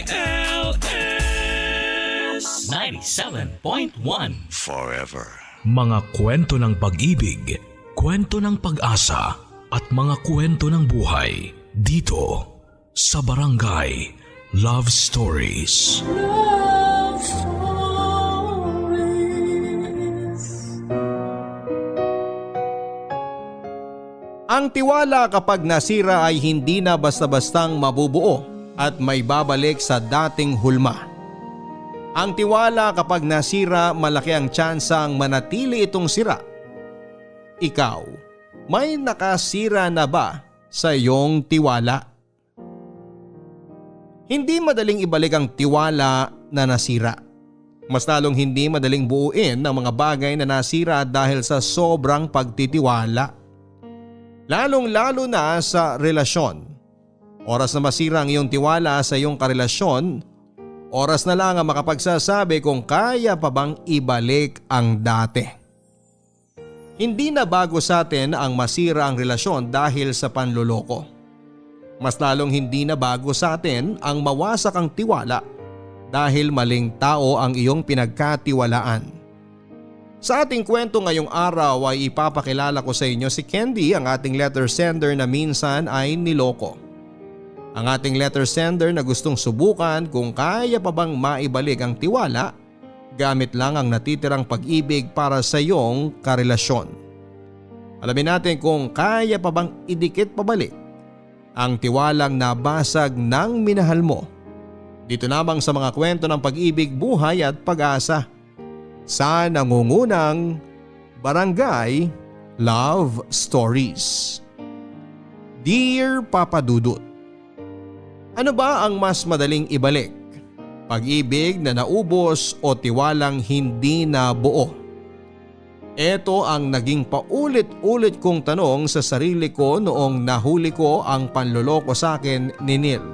DWILS 97.1 Forever. Mga kwento ng pag-ibig, kwento ng pag-asa at mga kwento ng buhay dito sa Barangay Love Stories. Love Stories. Ang tiwala kapag nasira ay hindi na basta-bastang mabubuo at may babalik sa dating hulma. Ang tiwala kapag nasira, malaki ang tsansang manatili itong sira. Ikaw, may nakasira na ba sa iyong tiwala? Hindi madaling ibalik ang tiwala na nasira. Mas lalong hindi madaling buuin ang mga bagay na nasira dahil sa sobrang pagtitiwala. Lalong-lalo na sa relasyon. Oras na masira ang iyong tiwala sa iyong karelasyon, oras na lang ang makapagsasabi kung kaya pa bang ibalik ang dati. Hindi na bago sa atin ang masira ang relasyon dahil sa panloloko. Mas lalong hindi na bago sa atin ang mawasak ang tiwala dahil maling tao ang iyong pinagkatiwalaan. Sa ating kwento ngayong araw ay ipapakilala ko sa inyo si Candy, ang ating letter sender na minsan ay niloko. Ang ating letter sender na gustong subukan kung kaya pa bang maibalik ang tiwala gamit lang ang natitirang pag-ibig para sa iyong karelasyon. Alamin natin kung kaya pa bang idikit pabalik ang tiwalang nabasag ng minahal mo. Dito namang sa mga kwento ng pag-ibig, buhay at pag-asa sa nangungunang Barangay Love Stories. Dear Papa Dudut, ano ba ang mas madaling ibalik? Pag-ibig na naubos o tiwalang hindi na buo? Ito ang naging paulit-ulit kong tanong sa sarili ko noong nahuli ko ang panloloko sa akin ni Neil.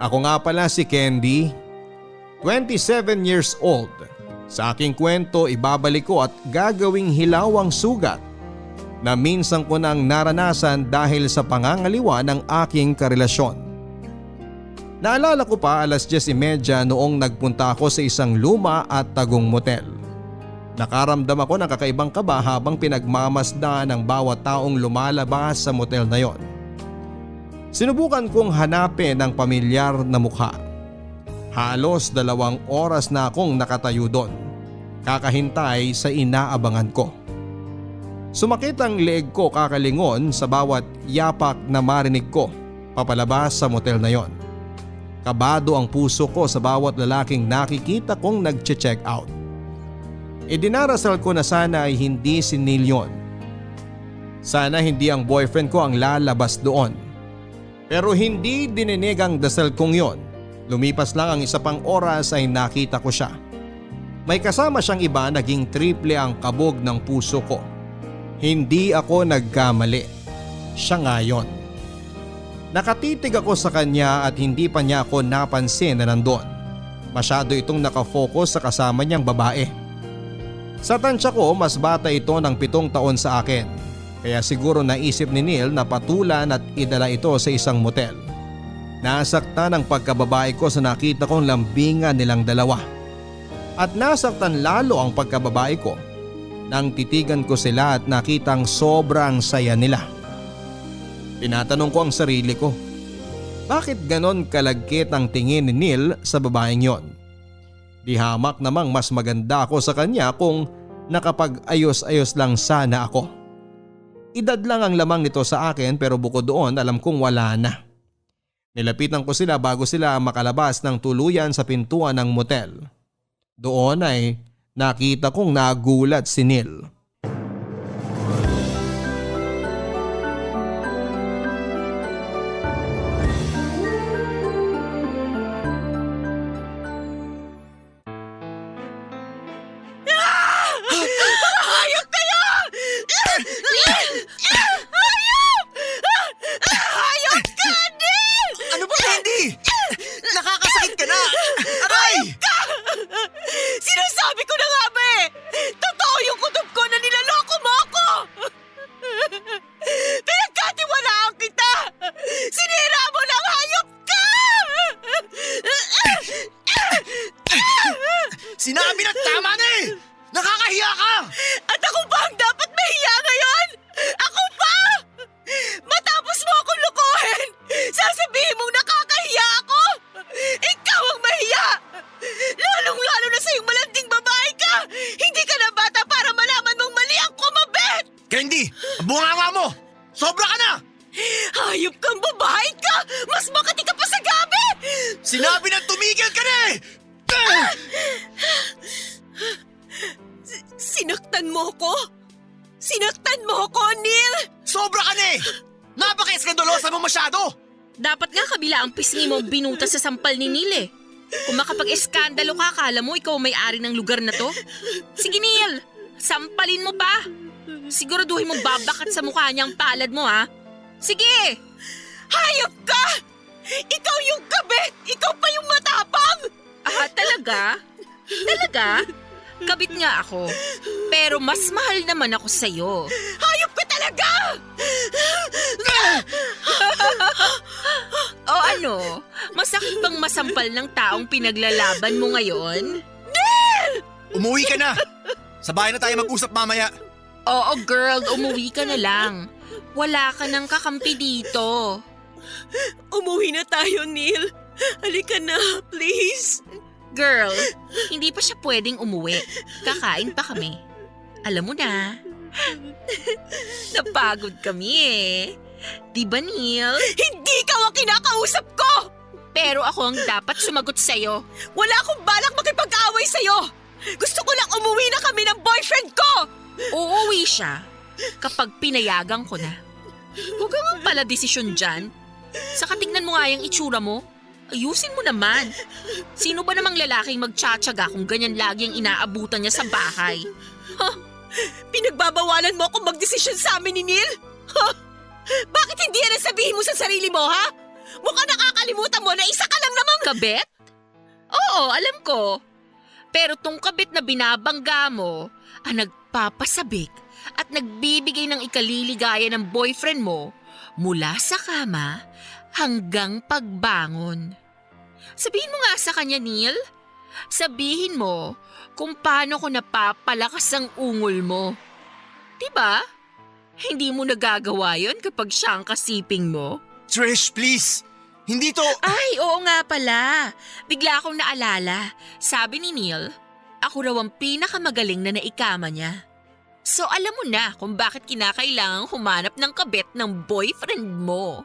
Ako nga pala si Candy, 27 years old. Sa aking kwento ibabalik ko at gagawing hilawang sugat na minsan ko nang naranasan dahil sa pangangaliwa ng aking karelasyon. Naalala ko pa 10:30 noong nagpunta ako sa isang luma at tagong motel. Nakaramdam ako ng kakaibang kaba habang pinagmamasdan ng bawat taong lumalabas sa motel na yon. Sinubukan kong hanapin ang pamilyar na mukha. Halos 2 oras na akong nakatayo doon, kakahintay sa inaabangan ko. Sumakit ang leeg ko kakalingon sa bawat yapak na marinig ko papalabas sa motel na yon. Kabado ang puso ko sa bawat lalaking nakikita kong nagche-check out. Idinarasal ko na sana ay hindi si Neil yon. Sana hindi ang boyfriend ko ang lalabas doon. Pero hindi dininig ang dasal kong yon. Lumipas lang ang isa pang oras ay nakita ko siya. May kasama siyang iba, naging triple ang kabog ng puso ko. Hindi ako nagkamali. Siya nga yon. Nakatitig ako sa kanya at hindi pa niya ako napansin na nandoon. Masyado itong nakafocus sa kasama niyang babae. Sa tansya ko, mas bata ito ng 7 taon sa akin. Kaya siguro naisip ni Neil na patulan at idala ito sa isang motel. Nasaktan ang pagkababae ko sa nakita kong lambingan nilang dalawa. At nasaktan lalo ang pagkababae ko nang titigan ko sila at nakitang sobrang saya nila. Tinatanong ko ang sarili ko, bakit ganon kalagkit ang tingin ni Neil sa babaeng yon? Di hamak namang mas maganda ako sa kanya kung nakapag-ayos-ayos lang sana ako. Edad lang ang lamang nito sa akin pero bukod doon alam kong wala na. Nilapitan ko sila bago sila makalabas ng tuluyan sa pintuan ng motel. Doon ay nakita kong nagulat si Neil. Hayop kayo! Hayop! Hayop ka, Neil! Ano ba, Candy? Nakakasakit ka na! Aray! Sinasabi ko na nga ba eh! Totoo yung kutob ko na Sinabi na tama na eh! Nakakahiya ka! At ako ba ang dapat mahiya ngayon? Ako pa! Matapos mo akong lukuhin, sasabihin mong nakakahiya ako! Ikaw ang mahiya! Lalong-lalo na sa iyong malanding babae ka! Hindi ka na bata para malaman mong mali ang kumabit! Candy, ang bunganga mo! Sobra ka na! Hayop kang babae ka! Mas makati ka pa sa gabi! Sinabi na tumigil ka na eh! Sinaktan mo ko? Sinaktan mo ko, Neil! Sobra ka na eh! Napaka-eskandalosa mo masyado! Dapat nga kabila ang pisngi mo binuta sa sampal ni Neil eh. Kung makapag-eskandalo ka, akala mo ikaw ang may-ari ng lugar na to? Sige Neil, sampalin mo pa. Siguraduhin mo babakat sa mukha niya ang palad mo ha. Sige! Hayop ka! Ikaw yung kabit! Ikaw pa yung matapang! Ah, talaga? Talaga? Kabit nga ako. Pero mas mahal naman ako sa'yo. Hayop ka talaga! O ano? Masakit bang masampal ng taong pinaglalaban mo ngayon? Umuwi ka na! Sa bahay na tayo mag-usap mamaya. Oo girl, umuwi ka na lang. Wala ka nang kakampi dito. Umuwi na tayo, Neil. Halika na, please. Girl, hindi pa siya pwedeng umuwi. Kakain pa kami. Alam mo na. Napagod kami eh. Di ba, Neil? Hindi ka ang kinakausap ko! Pero ako ang dapat sumagot sa'yo. Wala akong balak makipag-away sa'yo! Gusto ko lang umuwi na kami ng boyfriend ko! Uuwi siya kapag pinayagan ko na. Huwag kang pala desisyon dyan. Saka tingnan mo nga yung itsura mo. Ayusin mo naman. Sino ba namang lalaking magtsatsaga kung ganyan lagi ang inaabutan niya sa bahay? Huh? Pinagbabawalan mo akong magdesisyon sa amin ni Neil? Huh? Bakit hindi yan ang sabihin mo sa sarili mo, ha? Mukhang nakakalimutan mo na isa ka lang namang… Kabit? Oo, alam ko. Pero tong kabit na binabangga mo, ang nagpapasabik at nagbibigay ng ikaliligaya ng boyfriend mo mula sa kama hanggang pagbangon. Sabihin mo nga sa kanya, Neil. Sabihin mo kung paano ko napapalakas ang ungol mo. Diba? Hindi mo nagagawa yon kapag siya ang kasiping mo? Trish, please! Hindi to… Ay, oo nga pala. Bigla akong naalala. Sabi ni Neil, ako raw ang pinakamagaling na naikama niya. So alam mo na kung bakit kinakailangang humanap ng kabit ng boyfriend mo.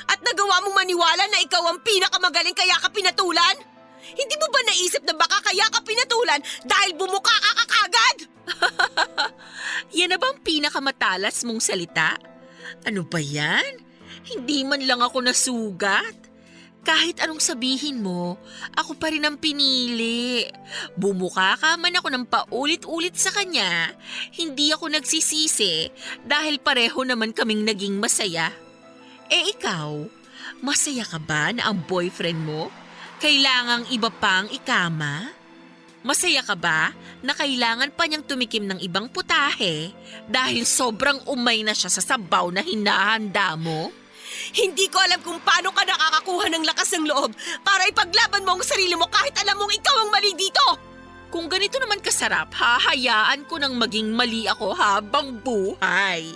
At nagawa mong maniwala na ikaw ang pinakamagaling kaya ka pinatulan? Hindi mo ba naisip na baka kaya ka pinatulan dahil bumuka ka kagad? Yan na bang pinakamatalas mong salita? Ano ba yan? Hindi man lang ako nasugat. Kahit anong sabihin mo, ako pa rin ang pinili. Bumuka ka man ako ng paulit-ulit sa kanya, hindi ako nagsisisi dahil pareho naman kaming naging masaya. Eh ikaw, masaya ka ba na ang boyfriend mo kailangang iba pang ikama? Masaya ka ba na kailangan pa niyang tumikim ng ibang putahe dahil sobrang umay na siya sa sabaw na hinahanda mo? Hindi ko alam kung paano ka nakakakuha ng lakas ng loob para ipaglaban mo ang sarili mo kahit alam mong ikaw ang mali dito! Kung ganito naman kasarap, hahayaan ko nang maging mali ako habang buhay.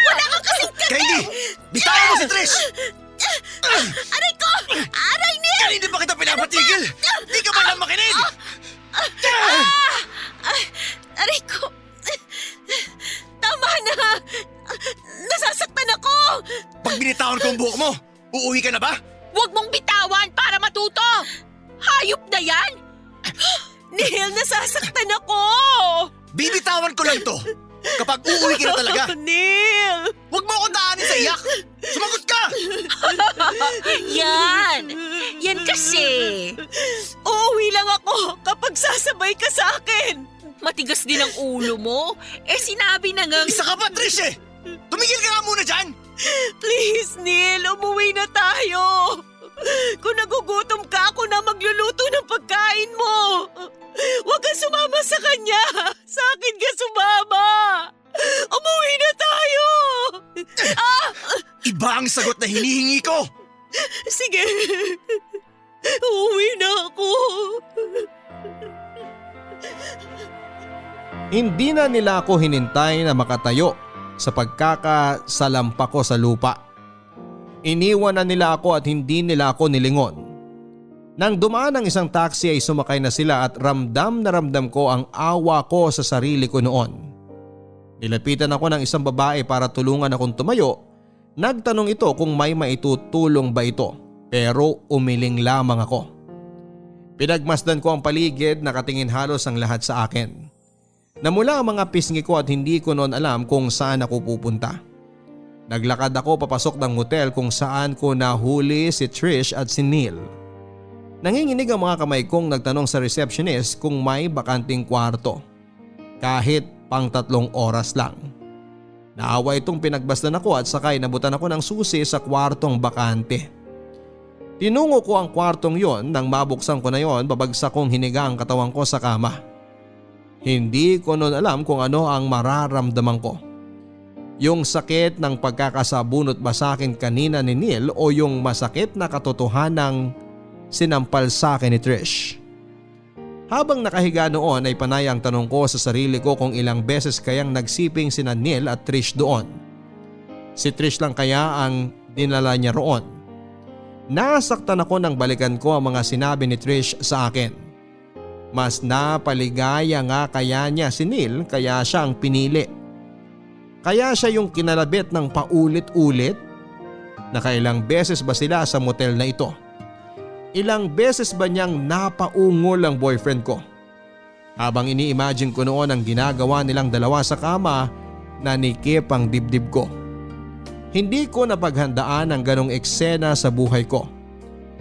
Wala kang kasing Candy! Bitawan mo si Trish! Aray ko! Aray, Neil! Kanina ba kita pinapatigil? Di ka ba lang makinig? Aray ko! Tama na! Nasasaktan ako! Pag binitawan ko ang buhok mo, uuwi ka na ba? Huwag mong bitawan para matuto! Hayop na yan! Neil, nasasaktan ako! Bibitawan ko lang to kapag uuwi ka na talaga. Neil! Huwag mo akong daanin sa iyak! Sumagot ka! Yan! Yan kasi! Uuwi lang ako kapag sasabay ka sa akin! Matigas din ang ulo mo. Eh sinabi na ngang… Isa ka pa, Trish eh! Tumigil ka nga muna dyan! Please, Neil, umuwi na tayo! Kung nagugutom ka, ako na magluluto ng pagkain mo! Huwag kang sumama sa kanya! Sa akin ka sumama! Umuwi na tayo! Iba ang sagot na hinihingi ko! Sige, uuwi na ako. Hindi na nila ako hinintay na makatayo sa pagkakasalampa ko sa lupa. Iniwan na nila ako at hindi nila ako nilingon. Nang dumaan ang isang taxi ay sumakay na sila at ramdam na ramdam ko ang awa ko sa sarili ko noon. Nilapitan ako ng isang babae para tulungan akong tumayo. Nagtanong ito kung may maitutulong ba ito, pero umiling lamang ako. Pinagmasdan ko ang paligid, nakatingin halos ang lahat sa akin. Namula ang mga pisngi ko at hindi ko noon alam kung saan ako pupunta. Naglakad ako papasok ng hotel kung saan ko nahuli si Trish at si Neil. Nanginginig ang mga kamay kong nagtanong sa receptionist kung may bakanting kwarto. Kahit pang 3 oras lang. Naawa itong pinagbasdan ako at sakay nabutan ako ng susi sa kwartong bakante. Tinungo ko ang kwartong yon, nang mabuksan ko na yon babagsak kong hiniga ang katawan ko sa kama. Hindi ko noon alam kung ano ang mararamdaman ko. Yung sakit ng pagkakasabunot ba sa akin kanina ni Neil o yung masakit na katotohanang sinampal sa akin ni Trish. Habang nakahiga noon ay panay ang tanong ko sa sarili ko kung ilang beses kayang nagsiping sina Neil at Trish doon. Si Trish lang kaya ang dinala niya roon. Nasaktan ako nang balikan ko ang mga sinabi ni Trish sa akin. Mas napaligaya nga kaya niya si Neil kaya siya ang pinili. Kaya siya yung kinalabit ng paulit-ulit. Nakailang beses ba sila sa motel na ito? Ilang beses ba niyang napaungol ang boyfriend ko? Habang ini-imagine ko noon ang ginagawa nilang dalawa sa kama, nanikip ang dibdib ko. Hindi ko napaghandaan ang ganong eksena sa buhay ko.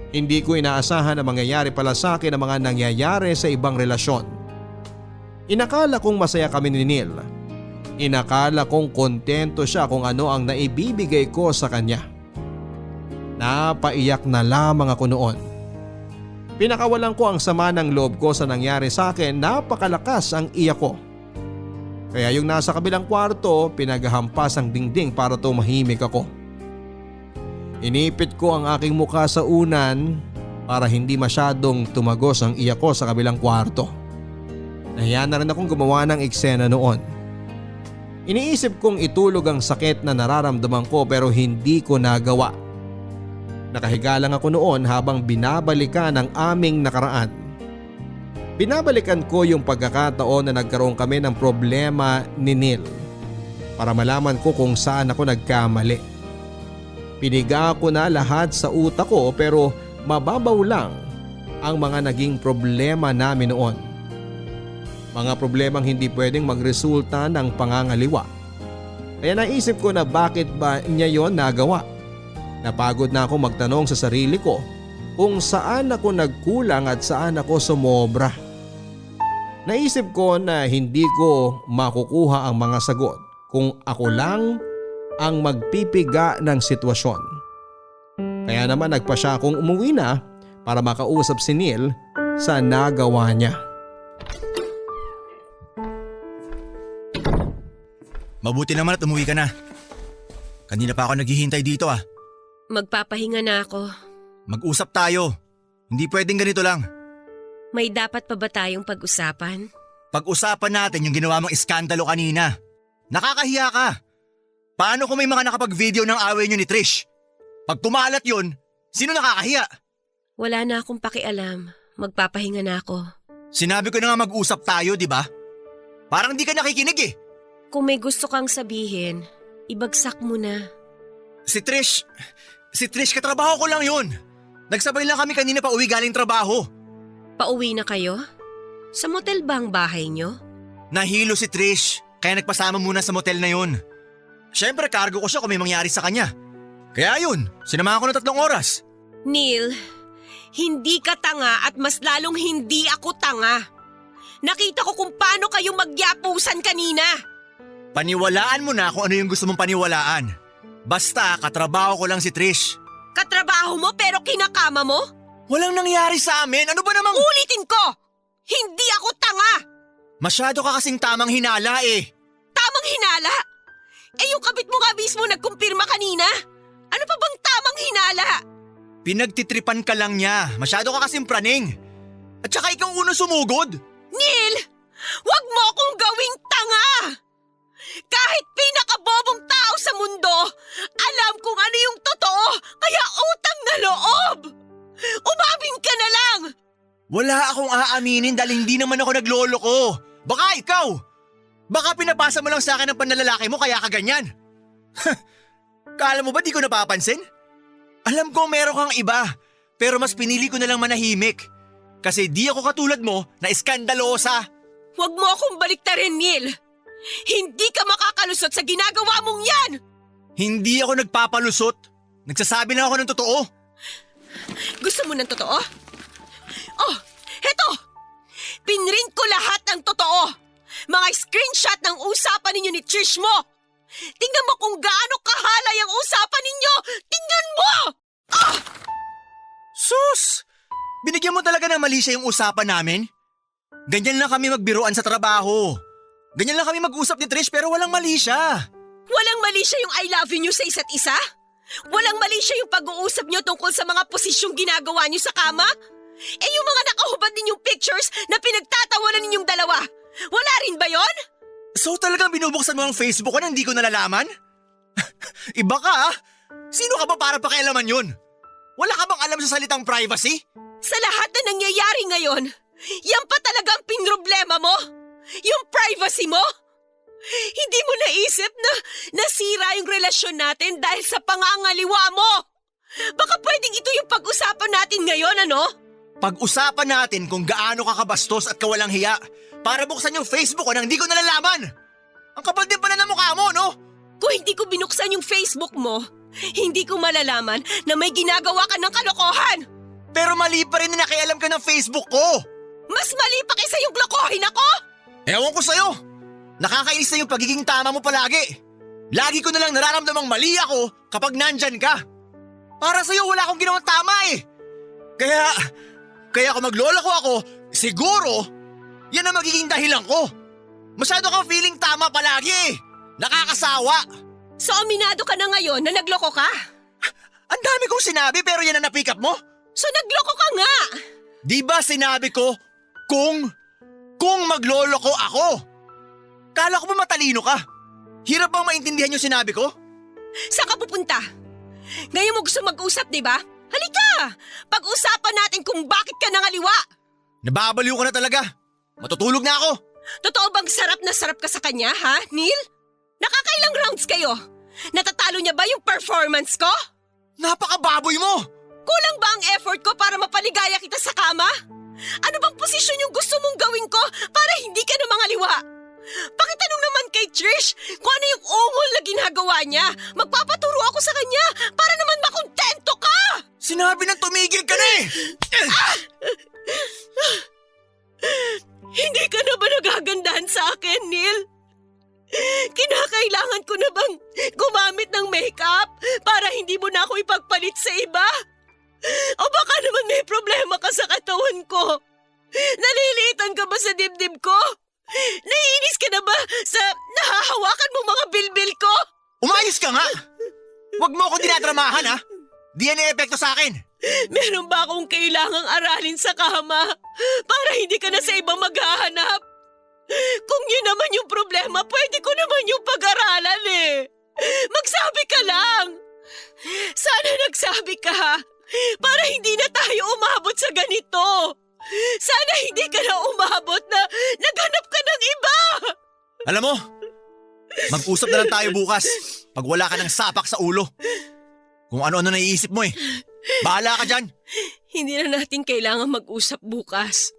Hindi ko inaasahan na mangyayari pala sa akin ang mga nangyayari sa ibang relasyon. Inakala kong masaya kami ni Neil. Inakala kong kontento siya kung ano ang naibibigay ko sa kanya. Napaiyak na lamang ako noon. Pinakawalan ko ang sama ng loob ko sa nangyari sa akin, napakalakas ang iyak ko. Kaya yung nasa kabilang kwarto, pinaghahampas ang dingding para tumahimik ako. Inipit ko ang aking mukha sa unan para hindi masyadong tumagos ang iyak ko sa kabilang kwarto. Nahiya na rin akong gumawa ng eksena noon. Iniisip kong itulog ang sakit na nararamdaman ko pero hindi ko nagawa. Nakahiga lang ako noon habang binabalikan ang aming nakaraan. Binabalikan ko yung pagkakataon na nagkaroon kami ng problema ni Neil para malaman ko kung saan ako nagkamali. Piniga ko na lahat sa utak ko pero mababaw lang ang mga naging problema namin noon. Mga problemang hindi pwedeng magresulta ng pangangaliwa. Kaya naisip ko na bakit ba niya yon nagawa. Napagod na ako magtanong sa sarili ko kung saan ako nagkulang at saan ako sumobra. Naisip ko na hindi ko makukuha ang mga sagot kung ako lang ang magpipiga ng sitwasyon. Kaya naman nagpasya akong umuwi na para makausap si Neil sa nagawa niya. Mabuti naman at umuwi ka na. Kanina pa ako naghihintay dito ah. Magpapahinga na ako. Mag-usap tayo. Hindi pwedeng ganito lang. May dapat pa ba tayong pag-usapan? Pag-usapan natin yung ginawa mong iskandalo kanina. Nakakahiya ka. Paano kung may mga nakapag-video ng away niyo ni Trish? Pag tumalat yun, sino nakakahiya? Wala na akong pakialam. Magpapahinga na ako. Sinabi ko na nga mag-usap tayo, di ba? Parang di ka nakikinig eh. Kung may gusto kang sabihin, ibagsak mo na. Si Trish, katrabaho ko lang yun. Nagsabay lang kami kanina pa uwi galing trabaho. Pauwi na kayo? Sa motel ba ang bahay nyo? Nahilo si Trish, kaya nagpasama muna sa motel na yun. Siyempre, cargo ko siya kung may mangyari sa kanya. Kaya yun, sinamahan ko ng 3 oras. Neil, hindi ka tanga at mas lalong hindi ako tanga. Nakita ko kung paano kayo magyapusan kanina. Paniwalaan mo na kung ano yung gusto mong paniwalaan. Basta, katrabaho ko lang si Trish. Katrabaho mo pero kinakama mo? Walang nangyari sa amin, ano ba namang… Ulitin ko! Hindi ako tanga! Masyado ka kasing tamang hinala eh. Tamang hinala? Eh yung kabit mo nga mismo nagkumpirma kanina. Ano pa bang tamang hinala? Pinagtitripan ka lang niya. Masyado ka kasing praning. At saka ikaw unang sumugod. Neil! Huwag mo akong gawing tanga! Kahit pinakabobong tao sa mundo, alam kung ano yung totoo, kaya utang na loob! Umamin ka na lang! Wala akong aaminin dahil hindi naman ako nagloloko. Baka ikaw! Baka pinapasa mo lang sa akin ang panlalalaki mo kaya ka ganyan. Kala mo ba di ko napapansin? Alam ko meron kang iba, pero mas pinili ko na lang manahimik. Kasi di ako katulad mo na iskandalosa. Huwag mo akong baliktarin, Neil! Hindi ka makakalusot sa ginagawa mong yan! Hindi ako nagpapalusot. Nagsasabi lang ako ng totoo. Gusto mo ng totoo? Oh, heto! Pinrint ko lahat ng totoo! Mga screenshot ng usapan ninyo ni Trish mo! Tingnan mo kung gaano kahalay ang usapan ninyo! Tingnan mo! Sus! Binigyan mo talaga ng mali siya yung usapan namin? Ganyan lang kami magbiruan sa trabaho. Ganyan lang kami mag-usap ni Trish pero walang mali siya. Walang mali siya yung I love you nyo sa isa't isa? Walang mali siya yung pag-uusap nyo tungkol sa mga posisyong ginagawa nyo sa kama? Eh yung mga nakahubad ninyong pictures na pinagtatawanan ninyong dalawa, wala rin ba yon? So talagang binubuksan mo ang Facebook ko na hindi ko nalalaman? Iba ka ah. Sino ka ba para pakialaman yun? Wala ka bang alam sa salitang privacy? Sa lahat na nangyayari ngayon, yan pa talagang pinroblema mo? Yung privacy mo? Hindi mo naisip na nasira yung relasyon natin dahil sa pangangaliwa mo? Baka pwedeng ito yung pag-usapan natin ngayon, ano? Pag-usapan natin kung gaano ka kabastos at kawalang hiya para buksan yung Facebook ko nang hindi ko nalalaman. Ang kapal din pala ng mukha mo, no? Kung hindi ko binuksan yung Facebook mo, hindi ko malalaman na may ginagawa ka ng kalokohan. Pero mali pa rin na nakialam ka ng Facebook ko. Mas mali pa kaysa yung lokohin ako? Ewan ko sa'yo. Nakakainis na yung pagiging tama mo palagi. Lagi ko na lang nararamdamang mali ako kapag nandyan ka. Para sa'yo wala akong ginawang tama eh. Kaya kung magloloko ako, siguro, yan ang magiging dahilan ko. Masyado kang feeling tama palagi eh. Nakakasawa. So aminado ka na ngayon na nagloko ka? Ang dami kong sinabi pero yan ang na-pick up mo. So nagloko ka nga? Di ba sinabi ko kung magloloko ako? Kala ko ba matalino ka? Hirap bang maintindihan yung sinabi ko? Saan ka pupunta? Ngayon mo gusto mag-usap, di ba? Halika! Pag-usapan natin kung bakit ka nangaliwa. Nababaliw ko na talaga. Matutulog na ako. Totoo bang sarap ka sa kanya, ha, Neil? Nakakailang rounds kayo? Natatalo niya ba yung performance ko? Napakababoy mo! Kulang ba ang effort ko para mapaligaya kita sa kama? Ano bang posisyon yung gusto mong gawin ko para hindi ka na mangaliwa? Pakitanong naman kay Trish kung ano yung ungol na ginagawa niya. Magpapaturo ako sa kanya para naman makontento ka! Sinabi nang tumigil ka na eh! Hindi ka na ba nagagandahan sa akin, Neil? Kinakailangan ko na bang gumamit ng makeup para hindi mo na ako ipagpalit sa iba? O baka naman may problema ka sa katawan ko? Naliliitan ka ba sa dibdib ko? Naiinis ka na ba sa nahahawakan mo mga bilbil ko? Umayos ka nga! Huwag mo ako dinadramahan ha! Di yan epekto sa akin! Meron ba akong kailangang aralin sa kama para hindi ka na sa ibang maghahanap? Kung yun naman yung problema, pwede ko naman yung pag-aralan eh. Magsabi ka lang. Sana nagsabi ka para hindi na tayo umabot sa ganito. Sana hindi ka na umabot na naghanap ka ng iba. Alam mo, mag-usap na lang tayo bukas pag wala ka ng sapak sa ulo. Kung ano-ano naiisip mo eh. Bahala ka dyan. Hindi na natin kailangan mag-usap bukas.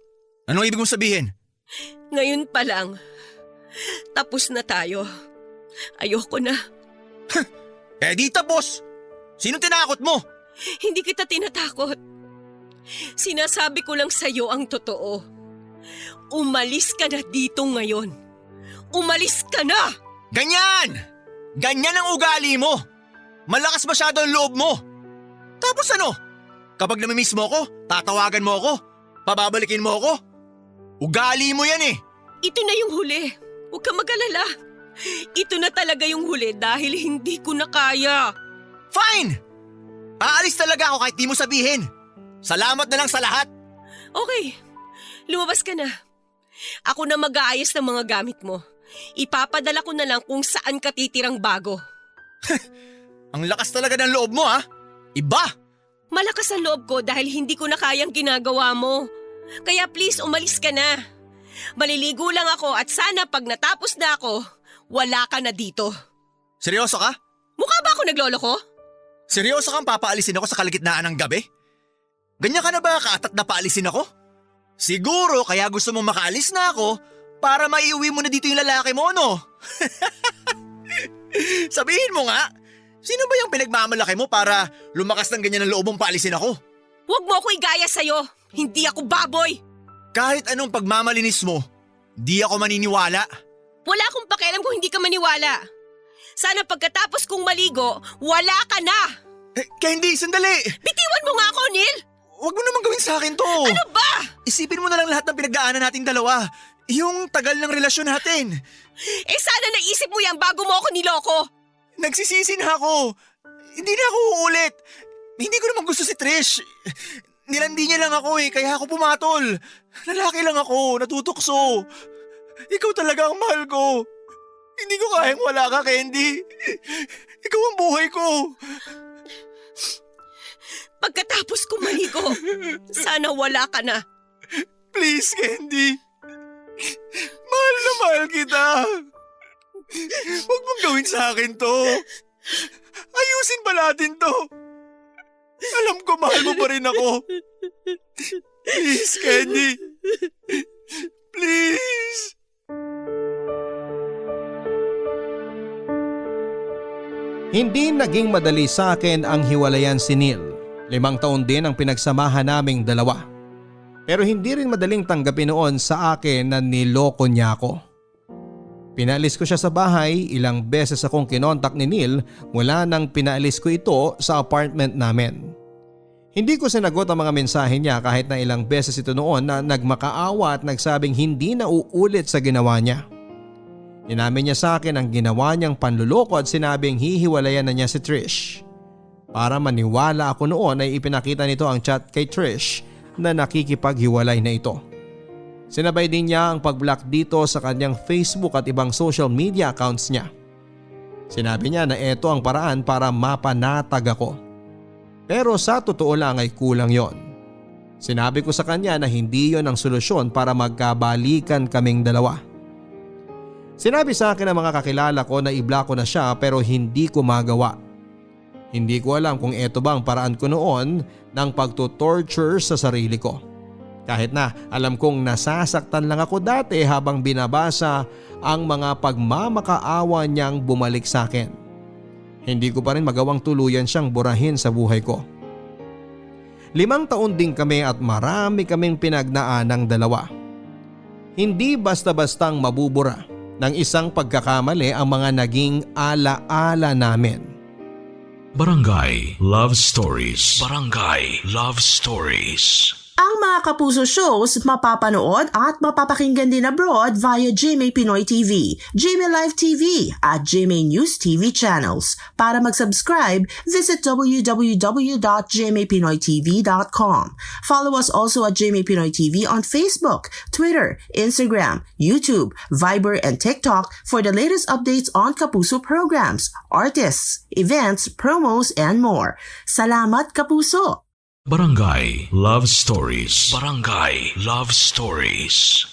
Anong ibig mong sabihin? Ngayon pa lang, tapos na tayo. Ayoko na. Eh di tapos! Sino tinakot mo? Hindi kita tinatakot. Sinasabi ko lang sa'yo ang totoo. Umalis ka na dito ngayon. Umalis ka na! Ganyan! Ganyan ang ugali mo! Malakas masyado ang loob mo! Tapos ano? Kapag namimiss mo ko, tatawagan mo ako? Pababalikin mo ako? Ugali mo yan eh! Ito na yung huli. Huwag ka mag-alala. Ito na talaga yung huli dahil hindi ko na kaya. Fine! Aalis talaga ako kahit di mo sabihin. Salamat na lang sa lahat. Okay, lumabas ka na. Ako na mag-aayos ng mga gamit mo. Ipapadala ko na lang kung saan ka titirang bago. Ang lakas talaga ng loob mo ha. Iba! Malakas ang loob ko dahil hindi ko na kayang ginagawa mo. Kaya please umalis ka na. Maliligo lang ako at sana pag natapos na ako, wala ka na dito. Seryoso ka? Mukha ba ako nagloloko? Seryoso kang papaalisin ako sa kalagitnaan ng gabi? Ganyan ka na ba kaatat na paalisin ako? Siguro kaya gusto mong makaalis na ako para maiuwi mo na dito yung lalaki mo, no? Sabihin mo nga, sino ba yung pinagmamalaki mo para lumakas ng ganyan ng loob mong paalisin ako? Huwag mo ako igaya sa'yo. Hindi ako baboy. Kahit anong pagmamalinis mo, di ako maniniwala. Wala akong pakialam kung hindi ka maniwala. Sana pagkatapos kong maligo, wala ka na. Candy, sandali! Bitiwan mo nga ako, Neil! Huwag mo naman gawin sa akin to! Ano ba? Isipin mo na lang lahat ng pinagdaanan nating dalawa. Yung tagal ng relasyon natin. Sana naisip mo yan bago mo ako niloko. Nagsisisi na ako. Hindi na ako uulit. Hindi ko naman gusto si Trish. Nilandi niya lang ako kaya ako pumatol. Lalaki lang ako, natutukso. Ikaw talaga ang mahal ko. Hindi ko kayang wala ka, Candy. Ikaw ang buhay ko. Pagkatapos ko maligo, sana wala ka na. Please, Candy. Mahal na mahal kita. Huwag mong gawin sa akin to. Ayusin pa natin to. Alam ko mahal mo pa rin ako. Please, Candy. Please. Hindi naging madali sa akin ang hiwalayan si Neil. 5 taon din ang pinagsamahan naming dalawa. Pero hindi rin madaling tanggapin noon sa akin na niloko niya ako. Pinaalis ko siya sa bahay, ilang beses akong kinontak ni Neil mula nang pinaalis ko ito sa apartment namin. Hindi ko sinagot ang mga mensahe niya kahit na ilang beses ito noon na nagmakaawa at nagsabing hindi na uulit sa ginawa niya. Inamin niya sa akin ang ginawa niyang panluloko at sinabing hihiwalayan na niya si Trish. Para maniwala ako noon ay ipinakita nito ang chat kay Trish na nakikipaghiwalay na ito. Sinabay din niya ang pag-block dito sa kanyang Facebook at ibang social media accounts niya. Sinabi niya na ito ang paraan para mapanatag ako. Pero sa totoo lang ay kulang yon. Sinabi ko sa kanya na hindi yon ang solusyon para magkabalikan kaming dalawa. Sinabi sa akin ng mga kakilala ko na i-block ko na siya pero hindi ko magawa. Hindi ko alam kung ito ba ang paraan ko noon ng pagtutorture sa sarili ko. Kahit na alam kong nasasaktan lang ako dati habang binabasa ang mga pagmamakaawa niyang bumalik sa akin. Hindi ko pa rin magawang tuluyan siyang burahin sa buhay ko. 5 taon din kami at marami kaming pinagnaan ng dalawa. Hindi basta-bastang mabubura ng isang pagkakamali ang mga naging ala-ala namin. Barangay Love Stories. Barangay Love Stories. Ang mga Kapuso shows mapapanood at mapapakinggan din abroad via GMA Pinoy TV, GMA Live TV at GMA News TV channels. Para mag-subscribe, visit www.gmapinoytv.com. Follow us also at GMA Pinoy TV on Facebook, Twitter, Instagram, YouTube, Viber, and TikTok for the latest updates on Kapuso programs, artists, events, promos, and more. Salamat, Kapuso! Barangay Love Stories. Barangay Love Stories.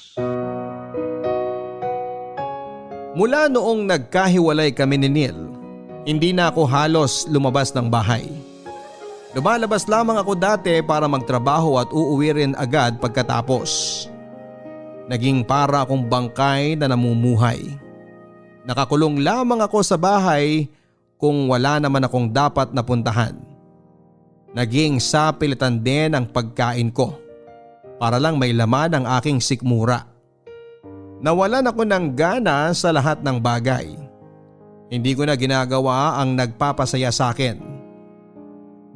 Mula noong nagkahiwalay kami ni Neil, hindi na ako halos lumabas ng bahay. Lumalabas lamang ako dati para magtrabaho at uuwi rin agad pagkatapos. Naging para akong bangkay na namumuhay. Nakakulong lamang ako sa bahay kung wala naman akong dapat napuntahan. Naging sapilitan din ang pagkain ko para lang may laman ang aking sikmura. Nawalan ako ng gana sa lahat ng bagay. Hindi ko na ginagawa ang nagpapasaya sa akin.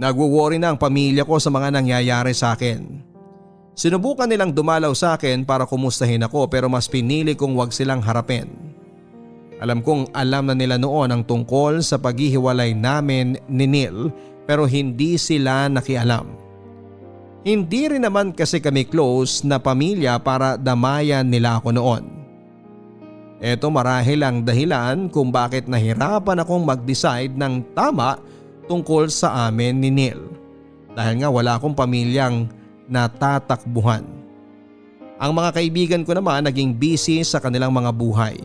Nagwo-worry na ang pamilya ko sa mga nangyayari sa akin. Sinubukan nilang dumalaw sa akin para kumustahin ako pero mas pinili kong wag silang harapin. Alam kong alam na nila noon ang tungkol sa paghihiwalay namin ni Neil pero hindi sila nakialam. Hindi rin naman kasi kami close na pamilya para damayan nila ako noon. Ito marahil ang dahilan kung bakit nahirapan akong mag-decide ng tama tungkol sa amin ni Neil. Dahil nga wala akong pamilyang natatakbuhan. Ang mga kaibigan ko naman naging busy sa kanilang mga buhay.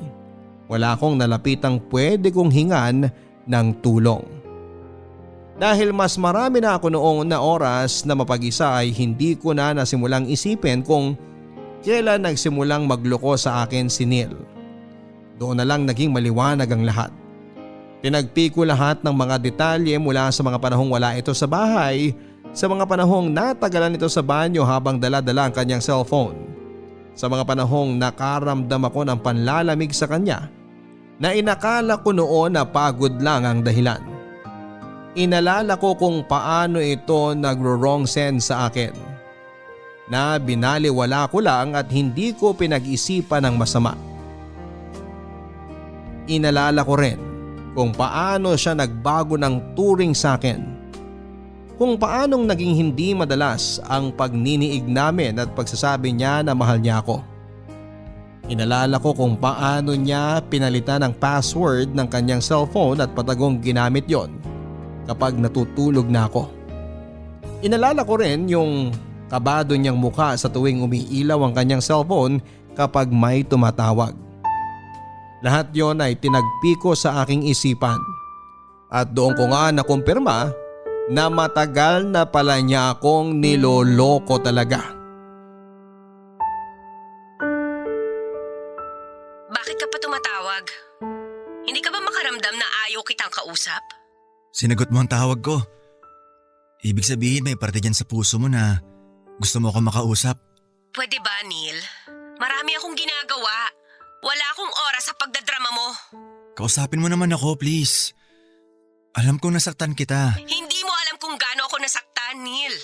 Wala akong nalapitang pwede kong hingan ng tulong. Dahil mas marami na ako noong na oras na mapag-isa ay hindi ko na nasimulang isipin kung kailan nagsimulang magloko sa akin si Neil. Doon na lang naging maliwanag ang lahat. Tinagpi ko lahat ng mga detalye mula sa mga panahong wala ito sa bahay, sa mga panahong natagalan ito sa banyo habang dala-dala ang kanyang cellphone, sa mga panahong nakaramdam ako ng panlalamig sa kanya na inakala ko noon na pagod lang ang dahilan. Inalala ko kung paano ito nagro-wrong sense sa akin, na binaliwala ko lang at hindi ko pinag-isipan ng masama. Inalala ko rin kung paano siya nagbago ng turing sa akin, kung paanong naging hindi madalas ang pagniniig namin at pagsasabi niya na mahal niya ako. Inalala ko kung paano niya pinalitan ang password ng kanyang cellphone at patagong ginamit yon kapag natutulog na ako. Inalala ko rin yung kabado niyang mukha sa tuwing umiilaw ang kanyang cellphone kapag may tumatawag. Lahat yon ay tinagpi ko sa aking isipan at doon ko nga nakumpirma na matagal na pala niya akong niloloko talaga. Bakit ka pa tumatawag? Hindi ka ba makaramdam na ayaw kitang kausap? Sinagot mo ang tawag ko. Ibig sabihin may parte dyan sa puso mo na gusto mo akong makausap. Pwede ba, Neil? Marami akong ginagawa. Wala akong oras sa pagdadrama mo. Kausapin mo naman ako, please. Alam kong nasaktan kita. Hindi mo alam kung gaano ako nasaktan, Neil.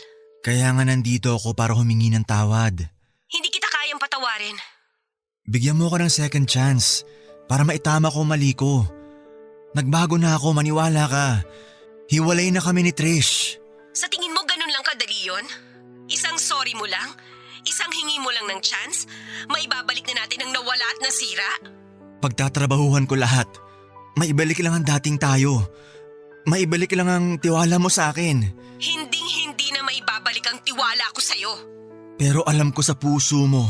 Kaya nga nandito ako para humingi ng tawad. Hindi kita kayang patawarin. Bigyan mo ako ng second chance para maitama ko mali ko. Nagbago na ako, maniwala ka. Hiwalay na kami ni Trish. Sa tingin mo ganun lang kadali yun? Isang sorry mo lang? Isang hingi mo lang ng chance? Maibabalik na natin ang nawala at nasira? Pagtatrabahuhan ko lahat. Maibalik lang ang dating tayo. Maibalik lang ang tiwala mo sa akin. Hinding-hindi na maibabalik ang tiwala ko sa'yo. Pero alam ko sa puso mo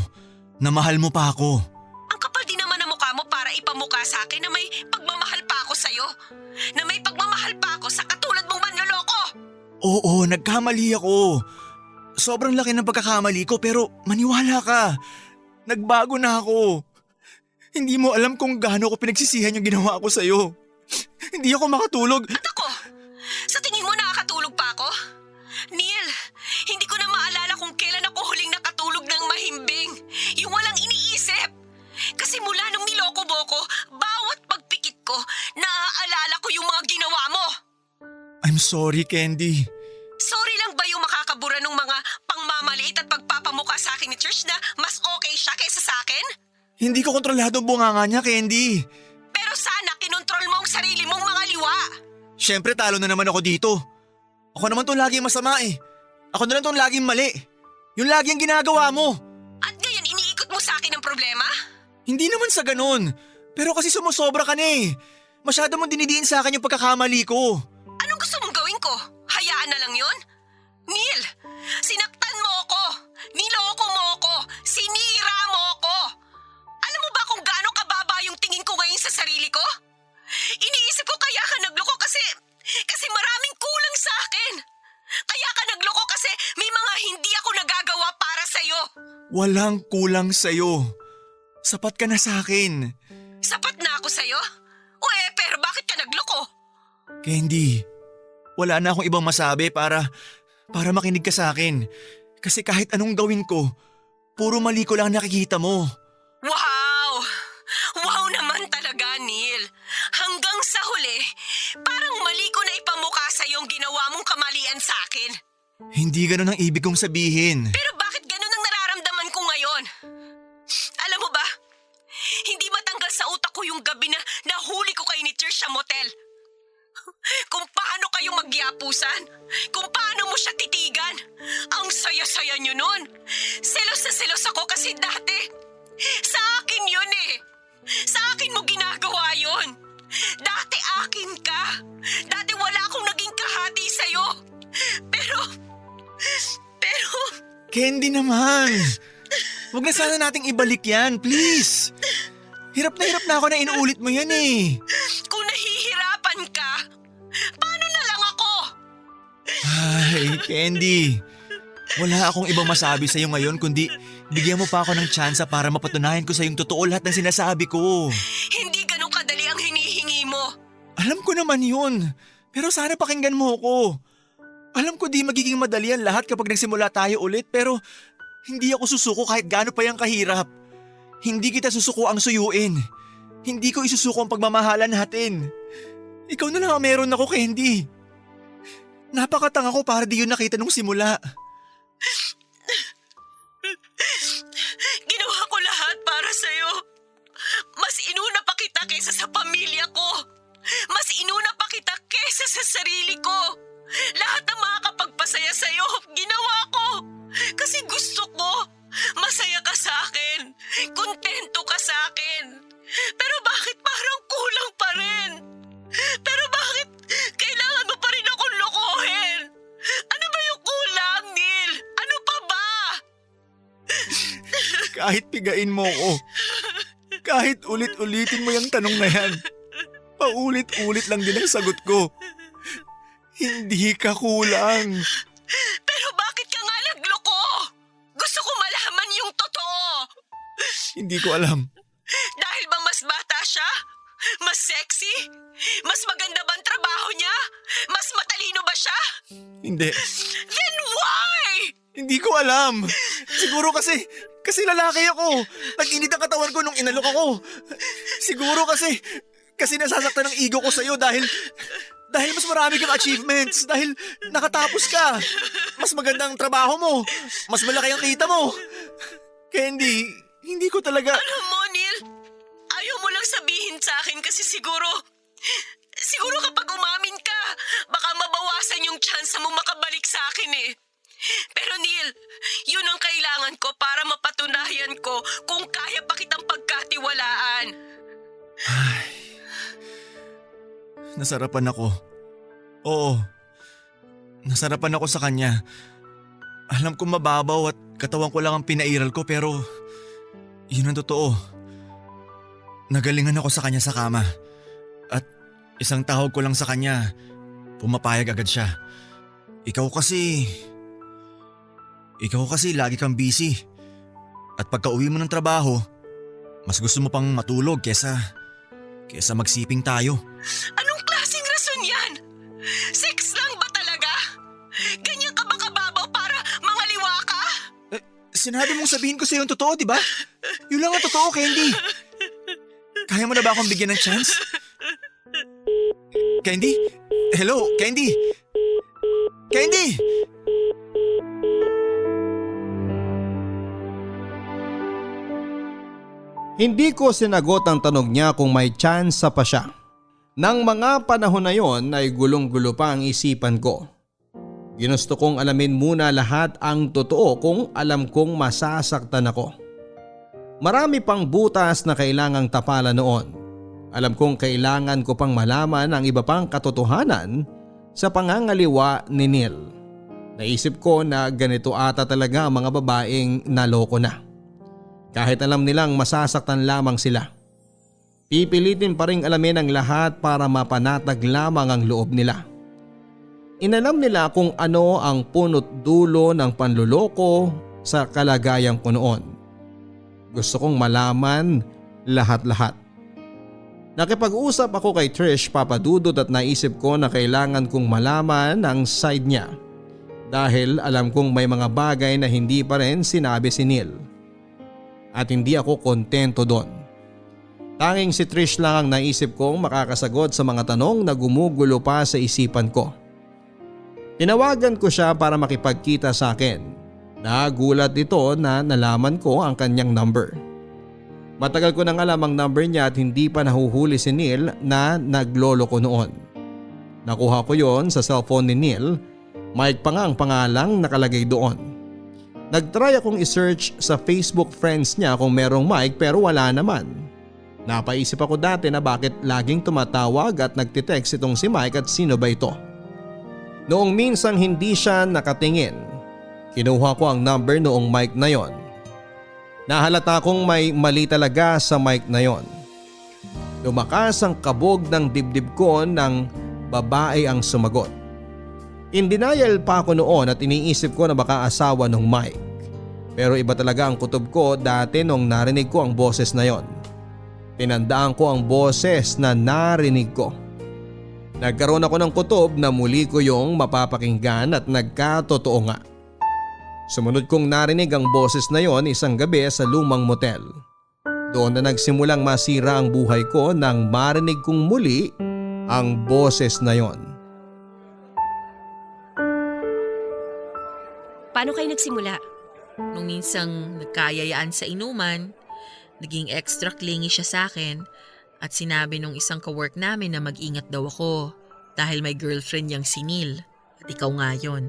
na mahal mo pa ako. Ang kapal din naman ang mukha mo para ipamukha sa akin na may pagmamahal pa ako sa'yo. Na may pagmamahal pa ako sa katulad mong manloloko. Oo, nagkamali ako. Sobrang laki ng pagkakamali ko pero maniwala ka. Nagbago na ako. Hindi mo alam kung gaano ko pinagsisihan yung ginawa ko sa'yo. Hindi ako makatulog. At ako? Sa tingin mo nakakatulog pa ako? Neil, hindi ko na maalala kung kailan ako huling nakatulog ng mahimbing. Yung walang iniisip. Kasi mula nung niloko mo ko, bawat pagpikit ko, naaalala ko yung mga ginawa mo. I'm sorry, Candy. Sorry lang ba yung makakabura ng mga pangmamaliit at pagpapamukha sa akin ni Trish na mas okay siya kaysa sa akin? Hindi ko kontrolado ang bunganga niya, Candy. Pero sana kinontrol mo ang sarili mong mga liwa. Siyempre talo na naman ako dito. Ako naman tong laging masama eh. Ako na lang tong laging mali. Yung lagi ang ginagawa mo. At ngayon iniikot mo sa akin ang problema? Hindi naman sa ganun. Pero kasi sumusobra ka na eh. Masyado mong dinidiin sa akin yung pagkakamali ko. Anong gusto mong gawin ko? Hayaan na lang yon? Neil, sinaktan mo ako. Niloko mo ako. Sinira mo ako. Alam mo ba kung gaano kababa yung tingin ko ngayon sa sarili ko? Iniisip ko kaya ka nagloko kasi maraming kulang sa akin. Kaya ka nagloko kasi may mga hindi ako nagagawa para sa'yo. Walang kulang sa'yo. Sapat ka na sa akin. Sapat na ako sa'yo? Pero bakit ka nagloko? Candy, wala na akong ibang masabi para makinig ka sa akin. Kasi kahit anong gawin ko, puro mali ko lang nakikita mo. Wow! Wow naman talaga, Neil. Hanggang sa huli, parang mali ko na ipamukha sa yung ginawa mong kamalian sa akin. Hindi ganun ang ibig kong sabihin. Pero bakit ganun ang nararamdaman ko ngayon? Alam mo ba, hindi matanggal nasa utak ko yung gabi na nahuli ko kay ni Trish sa motel. Kung paano kayo magyapusan, kung paano mo siya titigan. Ang saya-saya niyo nun. Selos na selos ako kasi dati, sa akin yun eh. Sa akin mo ginagawa yun. Dati akin ka. Dati wala akong naging kahati sa'yo. Pero... Candy naman! Huwag na sana nating ibalik yan, please! Hirap na ako na inuulit mo yan eh. Kung nahihirapan ka, paano na lang ako? Ay, Candy. Wala akong ibang masabi sa'yo ngayon kundi bigyan mo pa ako ng tsansa para mapatunayan ko sa'yong totoo lahat ng sinasabi ko. Hindi ganun kadali ang hinihingi mo. Alam ko naman yun. Pero sana pakinggan mo ako. Alam ko di magiging madali ang lahat kapag nagsimula tayo ulit pero hindi ako susuko kahit gaano pa yung kahirap. Hindi kita susuko ang suyuin. Hindi ko isusuko ang pagmamahalan natin. Ikaw na lang ang meron ako, Candy. Napakatanga ko para di yun nakita nung simula. Ginawa ko lahat para sa'yo. Mas inuna pa kita kaysa sa pamilya ko. Mas inuna pa kita kaysa sa sarili ko. Lahat ng makakapagpasaya sa'yo, ginawa ko. Kasi gusto ko, masaya ka sa akin. Kontento ka sa akin. Pero bakit parang kulang pa rin? Pero bakit kailangan mo pa rin akong lokohin? Ano ba yung kulang, Neil? Ano pa ba? Kahit pigain mo ko. Kahit ulit-ulitin mo yung tanong na yan. Paulit-ulit lang din ang sagot ko. Hindi ka kulang. Pero bakit ka nga nagloko? Gusto ko malaman yung totoo. Hindi ko alam. Dahil ba mas bata siya? Mas sexy? Mas maganda ba ang trabaho niya? Mas matalino ba siya? Hindi. Then why? Hindi ko alam. Siguro kasi lalaki ako. Nag-init ang katawan ko nung inalok ako. Siguro kasi nasasaktan ang ego ko sa'yo dahil mas marami kang achievements, dahil nakatapos ka. Mas maganda ang trabaho mo. Mas malaki ang kita mo. Candy, hindi ko talaga... Alam mo, Neil, ayaw mo lang sabihin sa akin kasi siguro kapag umamin ka, baka mabawasan yung chance mo makabalik sa akin eh. Pero Neil, yun ang kailangan ko para mapatunayan ko kung kaya pa kitang pagkatiwalaan. Nasarapan ako. Oo. Nasarapan ako sa kanya. Alam ko mababaw at katawan ko lang ang pinairal ko pero yun ang totoo. Nagalingan ako sa kanya sa kama. At isang tawag ko lang sa kanya, pumapayag agad siya. Ikaw kasi lagi kang busy. At pagka uwi mo ng trabaho, mas gusto mo pang matulog kesa magsiping tayo. Anong klaseng rason yan? Sex lang ba talaga? Ganyan ka ba kababaw para mangaliwa ka? Sinabi mong sabihin ko sa'yo yung totoo, di ba? Yun lang ang totoo, Candy. Kaya mo na ba akong bigyan ng chance? Candy? Hello, Candy? Candy! Hindi ko sinagot ang tanong niya kung may tsansa pa siya. Nang mga panahon na yon ay gulong-gulo pa ang isipan ko. Ginusto kong alamin muna lahat ang totoo kung alam kong masasaktan ako. Marami pang butas na kailangang tapalan noon. Alam kong kailangan ko pang malaman ang iba pang katotohanan sa pangangaliwa ni Neil. Naisip ko na ganito ata talaga ang mga babaeng naloko na. Kahit alam nilang masasaktan lamang sila. Pipilitin pa rin alamin ang lahat para mapanatag lamang ang loob nila. Inalam nila kung ano ang punot dulo ng panluloko sa kalagayan ko noon. Gusto kong malaman lahat-lahat. Nakipag-usap ako kay Trish, Papa Dudut, at naisip ko na kailangan kong malaman ang side niya. Dahil alam kong may mga bagay na hindi pa rin sinabi si Neil. At hindi ako kontento doon. Tanging si Trish lang ang naisip kong makakasagot sa mga tanong na gumugulo pa sa isipan ko. Tinawagan ko siya para makipagkita sa akin. Nagulat ito na nalaman ko ang kanyang number. Matagal ko nang alam ang number niya at hindi pa nahuhuli si Neil na naglolo ko noon. Nakuha ko yon sa cellphone ni Neil, Mike pa nga ang pangalang nakalagay doon. Nagtry akong isearch sa Facebook friends niya kung merong Mike pero wala naman. Napaisip ako dati na bakit laging tumatawag at nagtitext itong si Mike at sino ba ito. Noong minsang hindi siya nakatingin, kinuha ko ang number noong Mike na yon. Nahalata kong may mali talaga sa mic na yon. Lumakas ang kabog ng dibdib ko nang babae ang sumagot. In denial pa ako noon at iniisip ko na baka asawa ng Mike. Pero iba talaga ang kutob ko dati nung narinig ko ang boses na yon. Tinandaan ko ang boses na narinig ko. Nagkaroon ako ng kutob na muli ko yung mapapakinggan at nagkatotoo nga. Sumunod kong narinig ang boses na yon isang gabi sa lumang motel. Doon na nagsimulang masira ang buhay ko nang marinig kong muli ang boses na yon. Paano kayo nagsimula? Nung minsang nagkayayaan sa inuman, naging extra clingy siya sa akin at sinabi nung isang kawork namin na mag-ingat daw ako dahil may girlfriend niyang si Neil at ikaw nga yon.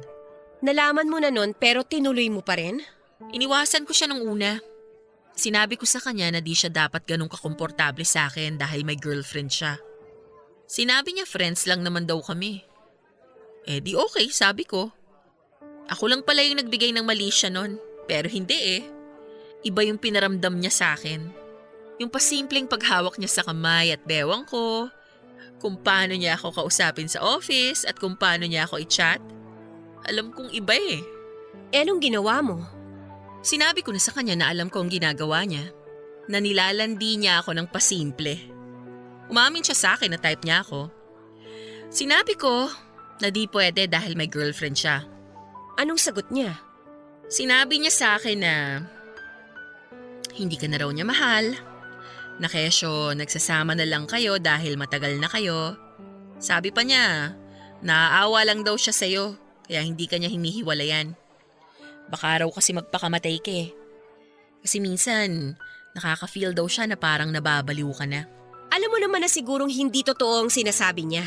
Nalaman mo na nun pero tinuloy mo pa rin? Iniwasan ko siya nung una. Sinabi ko sa kanya na di siya dapat ganun kakomportable sa akin dahil may girlfriend siya. Sinabi niya friends lang naman daw kami. Eh di okay, sabi ko. Ako lang pala yung nagbigay ng mali siya nun, pero hindi eh. Iba yung pinaramdam niya sa akin. Yung pasimpleng paghawak niya sa kamay at bewang ko, kung paano niya ako kausapin sa office at kung paano niya ako i-chat. Alam kong iba eh. Eh anong ginawa mo? Sinabi ko na sa kanya na alam ko ang ginagawa niya, na nilalandi niya ako ng pasimple. Umamin siya sa akin na type niya ako. Sinabi ko na di pwede dahil may girlfriend siya. Anong sagot niya? Sinabi niya sa akin na hindi ka na raw niya mahal, na kesyo nagsasama na lang kayo dahil matagal na kayo. Sabi pa niya, naaawa lang daw siya sa'yo kaya hindi ka niya hinihiwalayan. Baka raw kasi magpakamatay ka eh. Kasi minsan nakaka-feel daw siya na parang nababaliw ka na. Alam mo naman na sigurong hindi totoo ang sinasabi niya.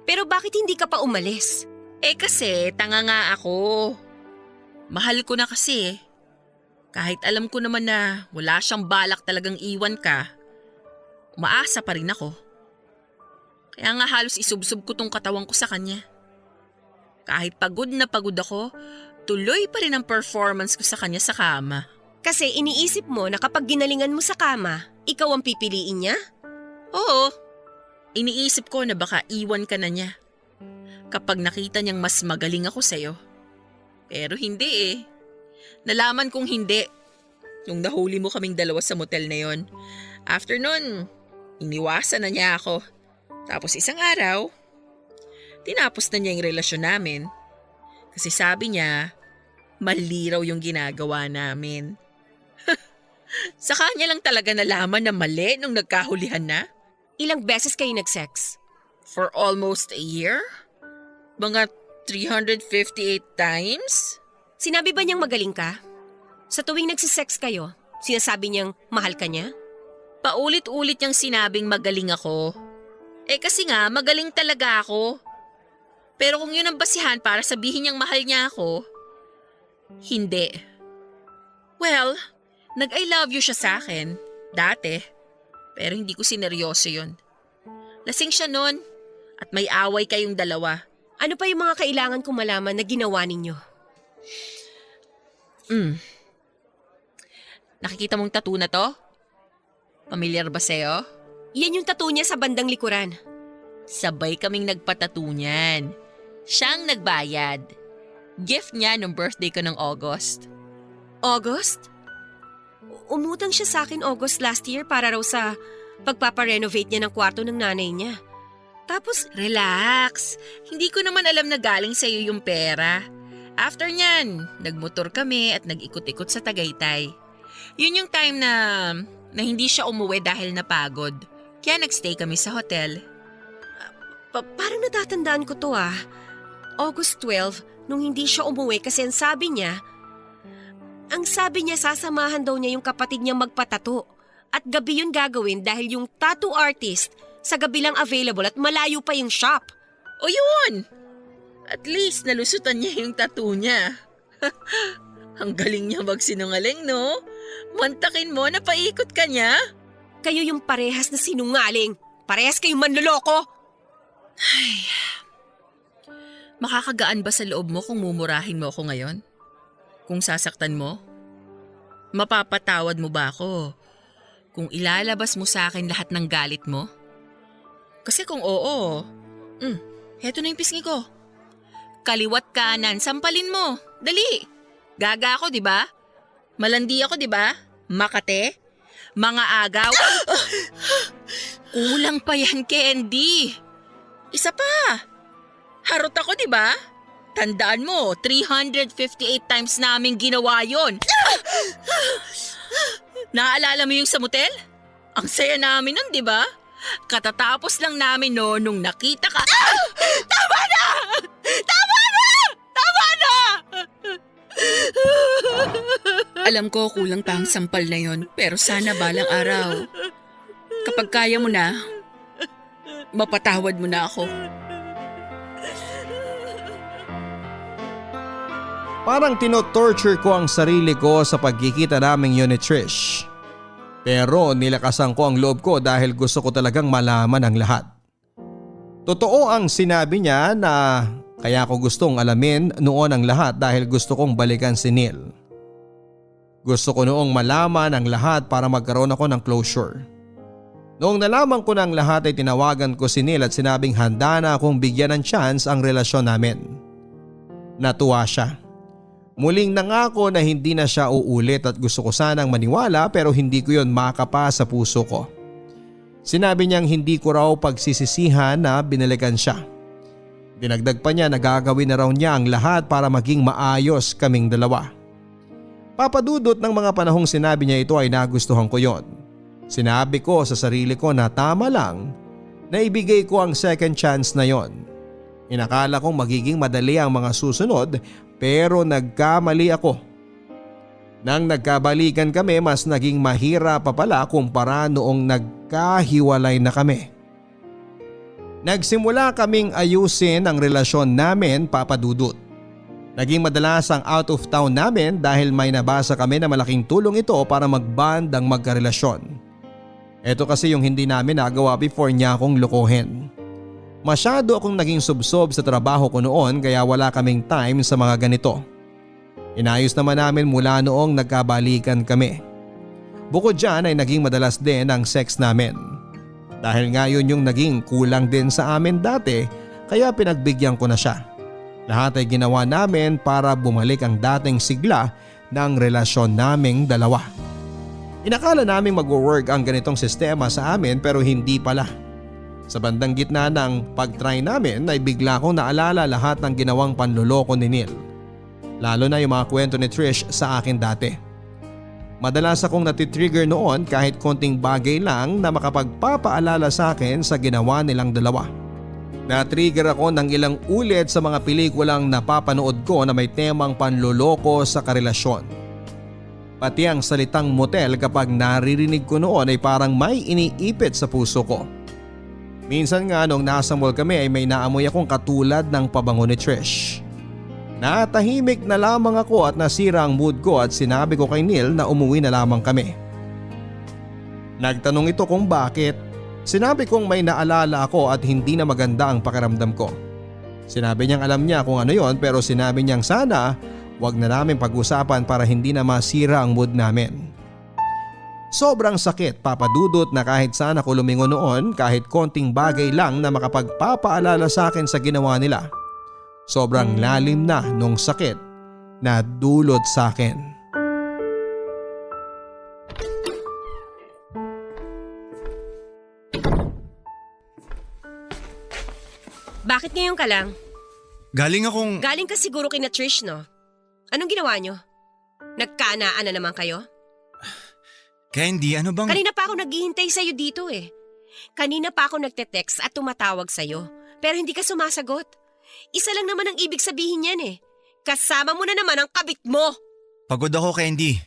Pero bakit hindi ka pa umalis? Eh kasi tanga nga ako. Mahal ko na kasi eh. Kahit alam ko naman na wala siyang balak talagang iwan ka, umaasa pa rin ako. Kaya nga halos isubsob ko tong katawan ko sa kanya. Kahit pagod na pagod ako, tuloy pa rin ang performance ko sa kanya sa kama. Kasi iniisip mo na kapag ginalingan mo sa kama, ikaw ang pipiliin niya? Oo, iniisip ko na baka iwan ka na niya. Kapag nakita niyang mas magaling ako sa'yo. Pero hindi eh. Nalaman kong hindi. Nung nahuli mo kaming dalawa sa motel na yon. After nun, iniwasan na niya ako. Tapos isang araw, tinapos na niya yung relasyon namin. Kasi sabi niya, mali raw yung ginagawa namin. Sa kanya lang talaga nalaman na mali nung nagkahulihan na. Ilang beses kayo nag-sex? For almost a year? Mga 358 times? Sinabi ba niyang magaling ka? Sa tuwing nagsisex kayo, sinasabi niyang mahal ka niya? Paulit-ulit niyang sinabing magaling ako. Eh kasi nga, magaling talaga ako. Pero kung yun ang basihan para sabihin niyang mahal niya ako, hindi. Well, nag-I love you siya sa akin, dati. Pero hindi ko sineryoso yun. Lasing siya nun at may away kayong dalawa. Ano pa yung mga kailangan kong malaman na ginawa ninyo? Nakikita mong tattoo na to? Pamilyar ba sa'yo? Yan yung tattoo niya sa bandang likuran. Sabay kaming nagpatattoo niyan. Siyang nagbayad. Gift niya nung birthday ko ng August. August? Umutang siya sa akin August last year para raw sa pagpaparenovate niya ng kwarto ng nanay niya. Tapos, relax. Hindi ko naman alam na galing sa'yo yung pera. After nyan, nagmotor kami at nag-ikot-ikot sa Tagaytay. Yun yung time na hindi siya umuwi dahil napagod. Kaya nagstay kami sa hotel. Parang natatandaan ko to ah. August 12, nung hindi siya umuwi kasi ang sabi niya sasamahan daw niya yung kapatid niya magpatato. At gabi yun gagawin dahil yung tattoo artist sa gabi lang available at malayo pa yung shop. O yun! At least nalusutan niya yung tattoo niya. Ang galing niya magsinungaling, no? Mantakin mo na paikot ka niya. Kayo yung parehas na sinungaling. Parehas kayong manloloko. Makakagaan ba sa loob mo kung mumurahin mo ako ngayon? Kung sasaktan mo? Mapapatawad mo ba ako kung ilalabas mo sa akin lahat ng galit mo? Kasi kung oo, heto na yung pisngi ko. Kaliwat kanan, sampalin mo. Dali. Gaga ako, di ba? Malandi ako, di ba? Makate? Mga agaw? Kulang pa yan, Candy. Isa pa. Harot ako, di ba? Tandaan mo, 358 times namin ginawa yon. Naaalala mo yung sa motel? Ang saya namin nun, di ba? Katatapos lang namin no nung nakita ka. Tama na! Tama na! Tama na! Alam ko kulang pa ang sampal na yon, pero sana balang araw. Kapag kaya mo na, mapatawad mo na ako. Parang tinotorture ko ang sarili ko sa pagkikita naming yun ni Trish. Pero nilakasan ko ang loob ko dahil gusto ko talagang malaman ang lahat. Totoo ang sinabi niya na kaya ko gustong alamin noon ang lahat dahil gusto kong balikan si Neil. Gusto ko noong malaman ang lahat para magkaroon ako ng closure. Noong nalaman ko ng lahat ay tinawagan ko si Neil at sinabing handa na akong bigyan ng chance ang relasyon namin. Natuwa siya. Muling nangako na hindi na siya uulit at gusto ko sanang maniwala pero hindi ko yon makapa sa puso ko. Sinabi niyang hindi ko raw pagsisisihan na binalikan siya. Dinagdag pa niya na gagawin na raw niya ang lahat para maging maayos kaming dalawa. Papadudot ng mga panahong sinabi niya ito ay nagustuhan ko yon. Sinabi ko sa sarili ko na tama lang na ibigay ko ang second chance na yon. Inakala kong magiging madali ang mga susunod pero nagkamali ako. Nang nagkabalikan kami mas naging mahirap pa pala kumpara noong nagkahiwalay na kami. Nagsimula kaming ayusin ang relasyon namin, Papa Dudut. Naging madalas ang out of town namin dahil may nabasa kami na malaking tulong ito para mag-bond ang magkarelasyon. Ito kasi yung hindi namin nagawa before niya akong lokohin. Masyado akong naging subsob sa trabaho ko noon kaya wala kaming time sa mga ganito. Inayos naman namin mula noong nagkabalikan kami. Bukod dyan ay naging madalas din ang sex namin. Dahil nga yun yung naging kulang din sa amin dati kaya pinagbigyan ko na siya. Lahat ay ginawa namin para bumalik ang dating sigla ng relasyon naming dalawa. Inakala naming mag-work ang ganitong sistema sa amin pero hindi pala. Sa bandang gitna ng pag-try namin ay bigla kong naalala lahat ng ginawang panloloko ni Neil. Lalo na yung mga kwento ni Trish sa akin dati. Madalas akong natitrigger noon kahit konting bagay lang na makapagpapaalala sa akin sa ginawa nilang dalawa. Na-trigger ako ng ilang ulit sa mga pelikulang napapanood ko na may temang panloloko sa karelasyon. Pati ang salitang motel kapag naririnig ko noon ay parang may iniipit sa puso ko. Minsan nga nung nasa mall kami ay may naamoy akong katulad ng pabango ni Trish. Natahimik na lamang ako at nasira ang mood ko at sinabi ko kay Neil na umuwi na lamang kami. Nagtanong ito kung bakit. Sinabi kong may naalala ako at hindi na maganda ang pakiramdam ko. Sinabi niyang alam niya kung ano yon pero sinabi niyang sana wag na namin pag-usapan para hindi na masira ang mood namin. Sobrang sakit, Papa Dudut, na kahit sana ko lumingon noon kahit konting bagay lang na makapagpapaalala sa akin sa ginawa nila. Sobrang lalim na nung sakit na dulot sa akin. Bakit ngayon ka lang? Galing ka siguro kina Trish, no? Anong ginawa nyo? Nagkaanaan na naman kayo? Candy, ano bang… Kanina pa ako naghihintay sa'yo dito eh. Kanina pa ako nagte-text at tumatawag sa'yo. Pero hindi ka sumasagot. Isa lang naman ang ibig sabihin yan eh. Kasama mo na naman ang kabit mo. Pagod ako, Candy.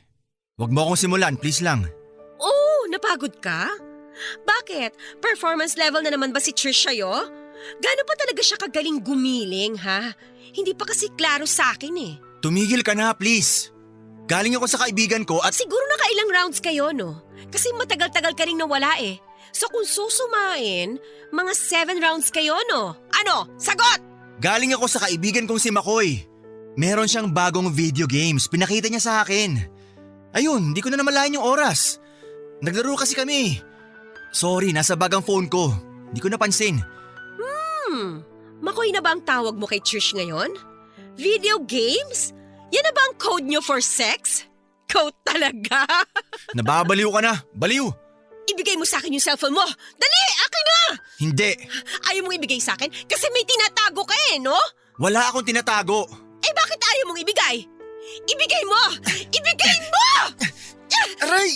Huwag mo akong simulan, please lang. Oo, Napagod ka? Bakit? Performance level na naman ba si Trish sa'yo? Gano'n pa talaga siya kagaling gumiling, ha? Hindi pa kasi klaro sa akin eh. Tumigil ka na, please. Galing ako sa kaibigan ko at… Siguro nakailang rounds kayo, no? Kasi matagal-tagal ka rin nawala eh. So kung susumain, mga 7 rounds kayo, no? Ano? Sagot! Galing ako sa kaibigan kong si McCoy. Meron siyang bagong video games. Pinakita niya sa akin. Ayun, hindi ko na namalayan yung oras. Naglaro kasi kami. Sorry, nasa bag ang phone ko. Hindi ko napansin. Makoy na ba ang tawag mo kay Trish ngayon? Video games? Yan na ba ang code nyo for sex? Code talaga? Nababaliw ka na. Baliw. Ibigay mo sa akin yung cellphone mo. Dali, akin na! Hindi. Ayaw mong ibigay sa akin kasi may tinatago ka eh, no? Wala akong tinatago. Eh bakit ayaw mong ibigay? Ibigay mo! Ibigay mo! Aray!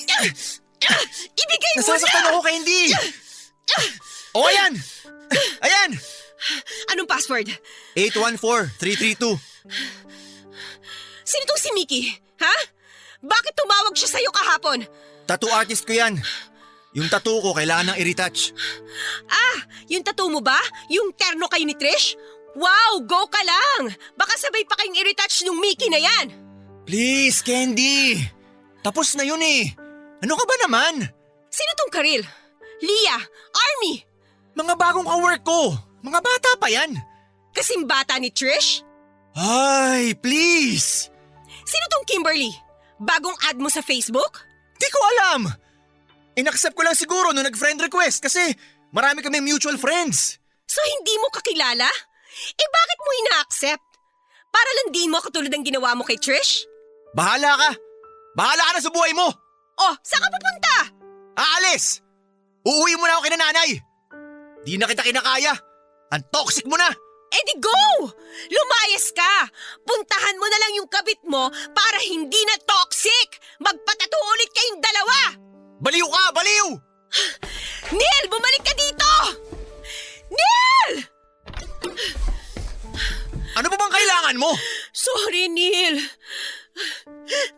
Ibigay mo Nasasaktan na! ako kay Hindi. O, ayan! Ayan! Anong password? 814332. Sino tong si Mickey? Ha? Bakit tumawag siya sa'yo kahapon? Tattoo artist ko yan. Yung tattoo ko kailangan ng i-retouch. Ah, yung tattoo mo ba? Yung terno kayo ni Trish? Wow, go ka lang! Baka sabay pa kayong i-retouch nung Mickey na yan. Please, Candy! Tapos na yun eh. Ano ka ba naman? Sino tong Karil? Leah? Army? Mga bagong kawork ko. Mga bata pa yan. Kasing bata ni Trish? Ay, please! Sino tong Kimberly? Bagong ad mo sa Facebook? Di ko alam. In-accept ko lang siguro nung nag-friend request kasi marami kami mutual friends. So hindi mo kakilala? Eh bakit mo ina-accept? Para lang din mo katulad ng ginawa mo kay Trish? Bahala ka. Bahala ka na sa buhay mo. Oh, saan ka pupunta? Aalis! Uuwi mo na ako kina nanay. Di na kita kinakaya. Ang toxic mo na. Eh di go! Lumayas ka! Puntahan mo na lang yung kabit mo para hindi na toxic! Magpatato ulit kayong dalawa! Baliw ka! Baliw! Neil! Bumalik ka dito! Neil! Ano ba bang kailangan mo? Sorry, Neil.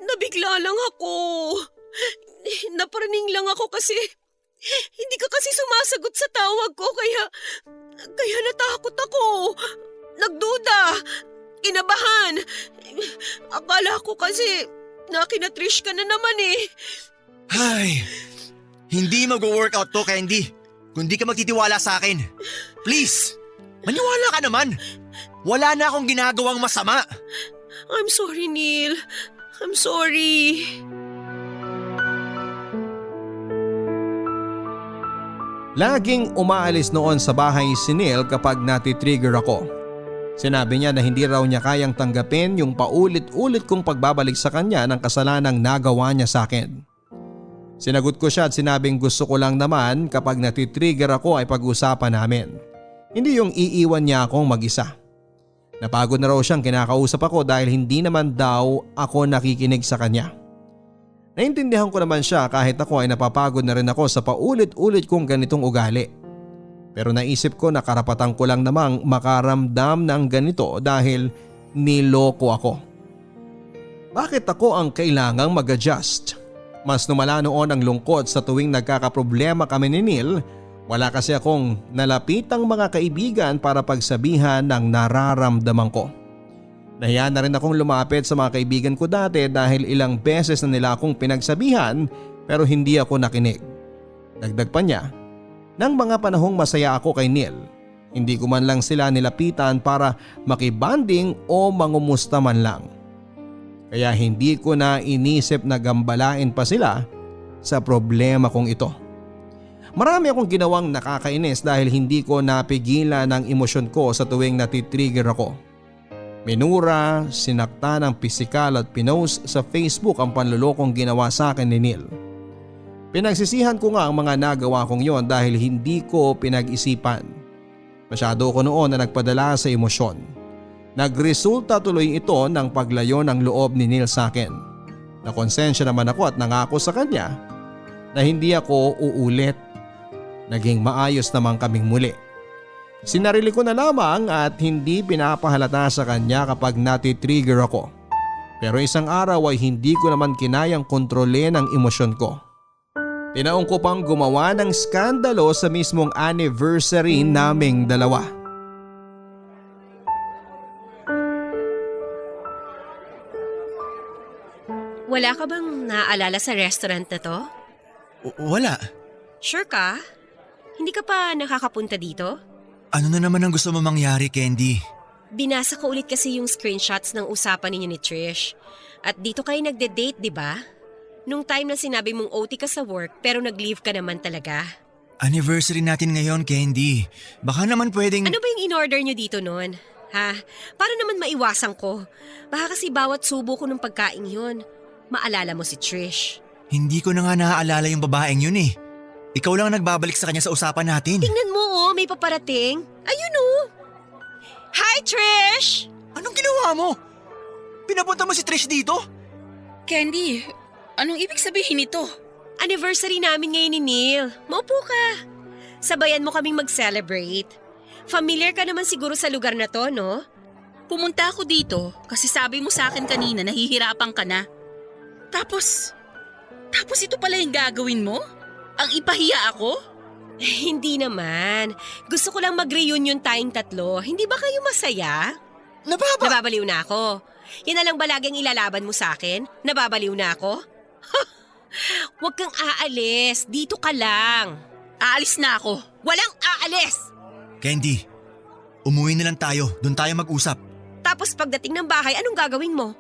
Nabigla lang ako. Napraning lang ako kasi hindi ka kasi sumasagot sa tawag ko kaya natakot ako. Nagduda. Kinabahan. Akala ko kasi nakinatrish ka na naman eh. Ay, hindi mag-workout to, Candy. Kung di ka magtitiwala sa akin. Please, maniwala ka naman. Wala na akong ginagawang masama. I'm sorry, Neil. I'm sorry. Laging umaalis noon sa bahay si Neil kapag natitrigger ako. Sinabi niya na hindi raw niya kayang tanggapin yung paulit-ulit kong pagbabalik sa kanya ng kasalanang nagawa niya sa akin. Sinagot ko siya at sinabing gusto ko lang naman kapag natitrigger ako ay pag-usapan namin. Hindi yung iiwan niya akong mag-isa. Napagod na raw siyang kinakausap ako dahil hindi naman daw ako nakikinig sa kanya. Naintindihan ko naman siya kahit ako ay napapagod na rin ako sa paulit-ulit kong ganitong ugali. Pero naisip ko na karapatan ko lang namang makaramdam ng ganito dahil niloko ako. Bakit ako ang kailangang mag-adjust? Mas lumala noon ang lungkot sa tuwing nagkakaproblema kami ni Neil. Wala kasi akong nalapitang mga kaibigan para pagsabihan ng nararamdaman ko. Nahiya na rin akong lumapit sa mga kaibigan ko dati dahil ilang beses na nila akong pinagsabihan pero hindi ako nakinig. Dagdag pa niya, nang mga panahong masaya ako kay Neil, hindi ko man lang sila nilapitan para makibanding o mangumusta man lang. Kaya hindi ko na inisip na gambalain pa sila sa problema kong ito. Marami akong ginawang nakakainis dahil hindi ko napigilan ang emosyon ko sa tuwing natitrigger ako. Minura, sinakta ng pisikal at pinost sa Facebook ang panlulokong ginawa sa akin ni Neil. Pinagsisihan ko nga ang mga nagawa kong yon dahil hindi ko pinag-isipan. Masyado ko noon na nagpadala sa emosyon. Nagresulta tuloy ito ng paglayo ng loob ni Neil sa akin. Nakonsensya naman ako at nangako sa kanya na hindi ako uulit. Naging maayos naman kaming muli. Sinarili ko na lamang at hindi pinapahalata sa kanya kapag natitrigger ako. Pero isang araw ay hindi ko naman kinayang kontrolin ang emosyon ko. Tinaong ko pang gumawa ng skandalo sa mismong anniversary naming dalawa. Wala ka bang naaalala sa restaurant na to? Wala. Sure ka? Hindi ka pa nakakapunta dito? Ano na naman ang gusto mo mangyari, Candy? Binasa ko ulit kasi yung screenshots ng usapan ninyo ni Trish. At dito kayo nagde-date, di ba? Nung time na sinabi mong OT ka sa work pero nag-leave ka naman talaga. Anniversary natin ngayon, Candy. Baka naman pwedeng… Ano ba yung in-order nyo dito noon? Ha? Para naman maiwasan ko. Baka kasi bawat subo ko ng pagkain yun, maalala mo si Trish. Hindi ko na nga naaalala yung babaeng yun eh. Ikaw lang ang nagbabalik sa kanya sa usapan natin. Tingnan mo may paparating. Ayun Hi, Trish! Anong ginawa mo? Pinapunta mo si Trish dito? Candy, anong ibig sabihin nito? Anniversary namin ngayon ni Neil. Maupo ka. Sabayan mo kaming mag-celebrate. Familiar ka naman siguro sa lugar na to, no? Pumunta ako dito kasi sabi mo sa akin kanina nahihirapan ka na. Tapos ito pala yung gagawin mo? Ang ipahiya ako? Hindi naman. Gusto ko lang mag-reunion tayong tatlo. Hindi ba kayo masaya? Nababaliw na ako. Yan na lang ba laging ilalaban mo sa akin? Nababaliw na ako? Huwag kang aalis. Dito ka lang. Aalis na ako. Walang aalis! Candy, umuwi na lang tayo. Doon tayo mag-usap. Tapos pagdating ng bahay, anong gagawin mo?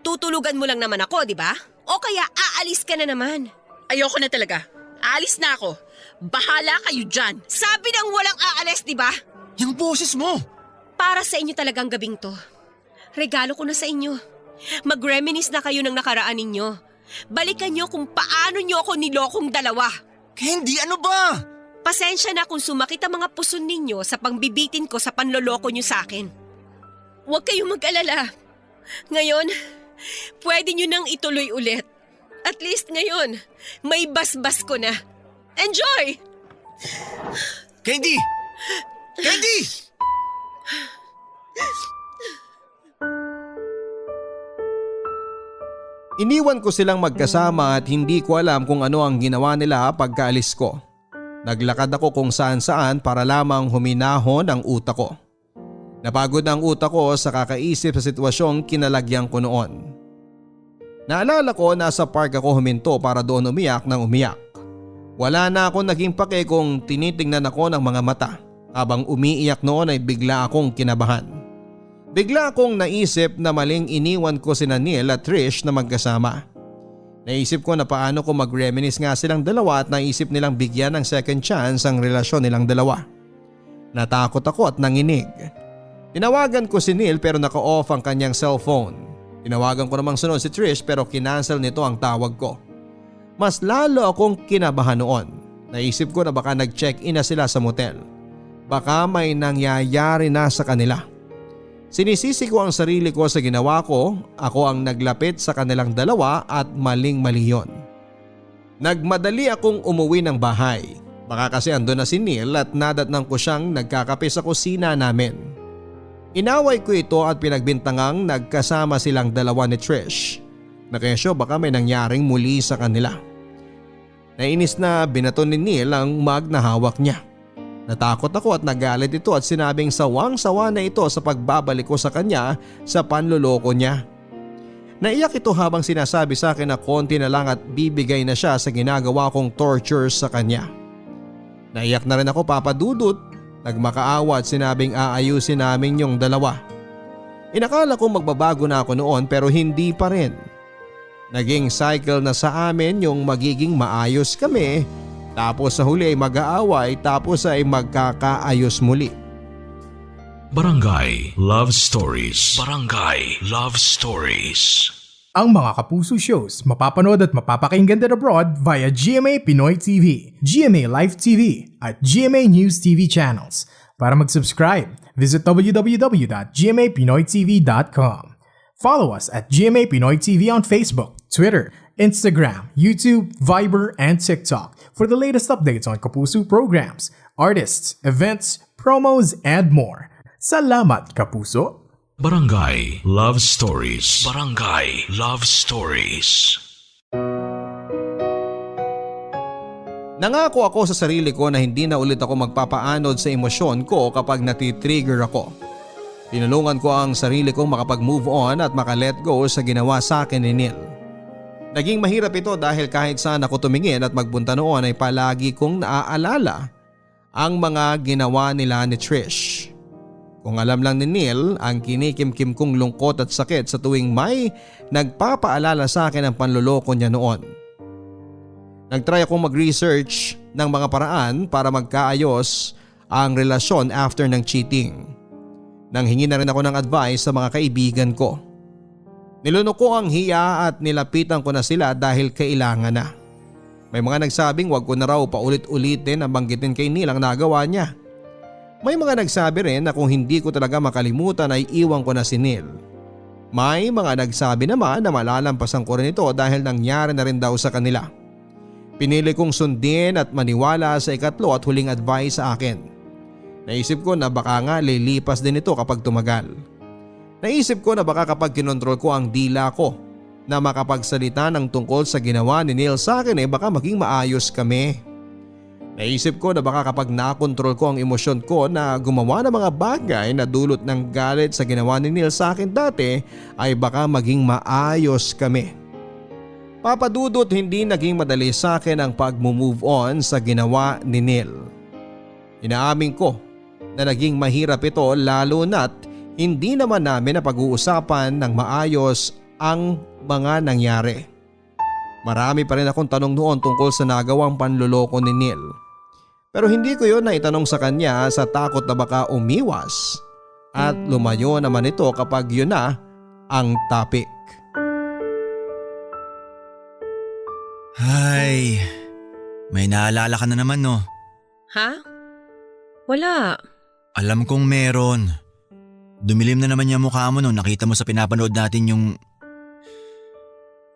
Tutulugan mo lang naman ako, di ba? O kaya aalis ka na naman. Ayoko na talaga. Aalis na ako. Bahala kayo dyan. Sabi nang walang aalis, di ba? Yung boses mo! Para sa inyo talagang gabing to. Regalo ko na sa inyo. Mag-reminisce na kayo ng nakaraan ninyo. Balikan nyo kung paano nyo ako nilokong dalawa. Candy, ano ba? Pasensya na kung sumakit ang mga puson ninyo sa pangbibitin ko sa panloloko nyo sa akin. Huwag kayong mag-alala. Ngayon, pwede nyo nang ituloy ulit. At least ngayon, may basbas ko na. Enjoy! Candy! Candy! Iniwan ko silang magkasama at hindi ko alam kung ano ang ginawa nila pagkaalis ko. Naglakad ako kung saan-saan para lamang huminahon ang utak ko. Napagod ang utak ko sa kakaisip sa sitwasyong kinalagyan ko noon. Naalala ko nasa park ako huminto para doon umiyak ng umiyak. Wala na akong naging pake kung tinitingnan ako ng mga mata. Habang umiiyak noon ay bigla akong kinabahan. Bigla akong naisip na maling iniwan ko sina Neil at Trish na magkasama. Naisip ko na paano ko mag-reminisce nga silang dalawa at naisip nilang bigyan ng second chance ang relasyon nilang dalawa. Natakot ako at nanginig. Tinawagan ko si Neil pero naka-off ang kanyang cellphone. Tinawagan ko namang sunod si Trish pero kinancel nito ang tawag ko. Mas lalo akong kinabahan noon. Naisip ko na baka nag-check-in na sila sa motel. Baka may nangyayari na sa kanila. Sinisisi ko ang sarili ko sa ginawa ko, ako ang naglapit sa kanilang dalawa at maling-mali yon. Nagmadali akong umuwi ng bahay. Baka kasi andun na si Neil at nadatnang ko siyang nagkakape sa kusina namin. Inaway ko ito at pinagbintangang nagkasama silang dalawa ni Trish. Nakesyo baka may nangyaring muli sa kanila. Nainis na binaton ni Neil ang mug na hawak niya. Natakot ako at nagalit ito at sinabing sawang-sawa na ito sa pagbabalik ko sa kanya sa panloloko niya. Naiyak ito habang sinasabi sa akin na konti na lang at bibigay na siya sa ginagawa kong torture sa kanya. Naiyak na rin ako, Papa Dudut. Nagmakaawa at sinabing aayusin namin yung dalawa. Inakala ko magbabago na ako noon pero hindi pa rin. Naging cycle na sa amin yung magiging maayos kami, tapos sa huli ay mag-aaway, tapos ay magkakaayos muli. Barangay Love Stories. Barangay Love Stories. Ang mga Kapuso shows mapapanood at mapapakinggan din abroad via GMA Pinoy TV, GMA Live TV at GMA News TV channels. Para mag-subscribe, visit www.gmapinoytv.com. Follow us at GMA Pinoy TV on Facebook, Twitter, Instagram, YouTube, Viber, and TikTok for the latest updates on Kapuso programs, artists, events, promos, and more. Salamat, Kapuso! Barangay Love Stories. Barangay Love Stories. Nangako ako sa sarili ko na hindi na ulit ako magpapaanod sa emosyon ko kapag natitrigger ako. Tinulungan ko ang sarili kong makapag-move on at maka-let go sa ginawa sa akin ni Neil. Naging mahirap ito dahil kahit saan ako tumingin at magpunta noon ay palagi kong naaalala ang mga ginawa nila ni Trish. Kung alam lang ni Neil ang kinikimkim kong lungkot at sakit sa tuwing may nagpapaalala sa akin ang panloloko niya noon. Nagtry akong mag-research ng mga paraan para magkaayos ang relasyon after ng cheating. Nanghingi na rin ako ng advice sa mga kaibigan ko. Nilunok ko ang hiya at nilapitan ko na sila dahil kailangan na. May mga nagsabing wag ko na raw paulit-ulitin na banggitin kay Neil ang nagawa niya. May mga nagsabi rin na kung hindi ko talaga makalimutan ay iwan ko na si Neil. May mga nagsabi naman na malalampasan ko rin ito dahil nangyari na rin daw sa kanila. Pinili kong sundin at maniwala sa ikatlo at huling advice sa akin. Naisip ko na baka nga lilipas din ito kapag tumagal. Naisip ko na baka kapag kinontrol ko ang dila ko na makapagsalita ng tungkol sa ginawa ni Neil sa akin baka maging maayos kami. Naisip ko na baka kapag nakontrol ko ang emosyon ko na gumawa ng mga bagay na dulot ng galit sa ginawa ni Neil sa akin dati ay baka maging maayos kami. Papadudot hindi naging madali sa akin ang pag-move on sa ginawa ni Neil. Inaamin ko na naging mahirap ito lalo na't hindi naman namin napag-uusapan ng maayos ang mga nangyari. Marami pa rin akong tanong noon tungkol sa nagawang panloloko ni Neil. Pero hindi ko yon naitanong sa kanya sa takot na baka umiwas at lumayo naman ito kapag yun na ang topic. Ay, may naalala ka na naman no? Ha? Wala. Alam kong meron. Dumilim na naman yung mukha mo nung nakita mo sa pinapanood natin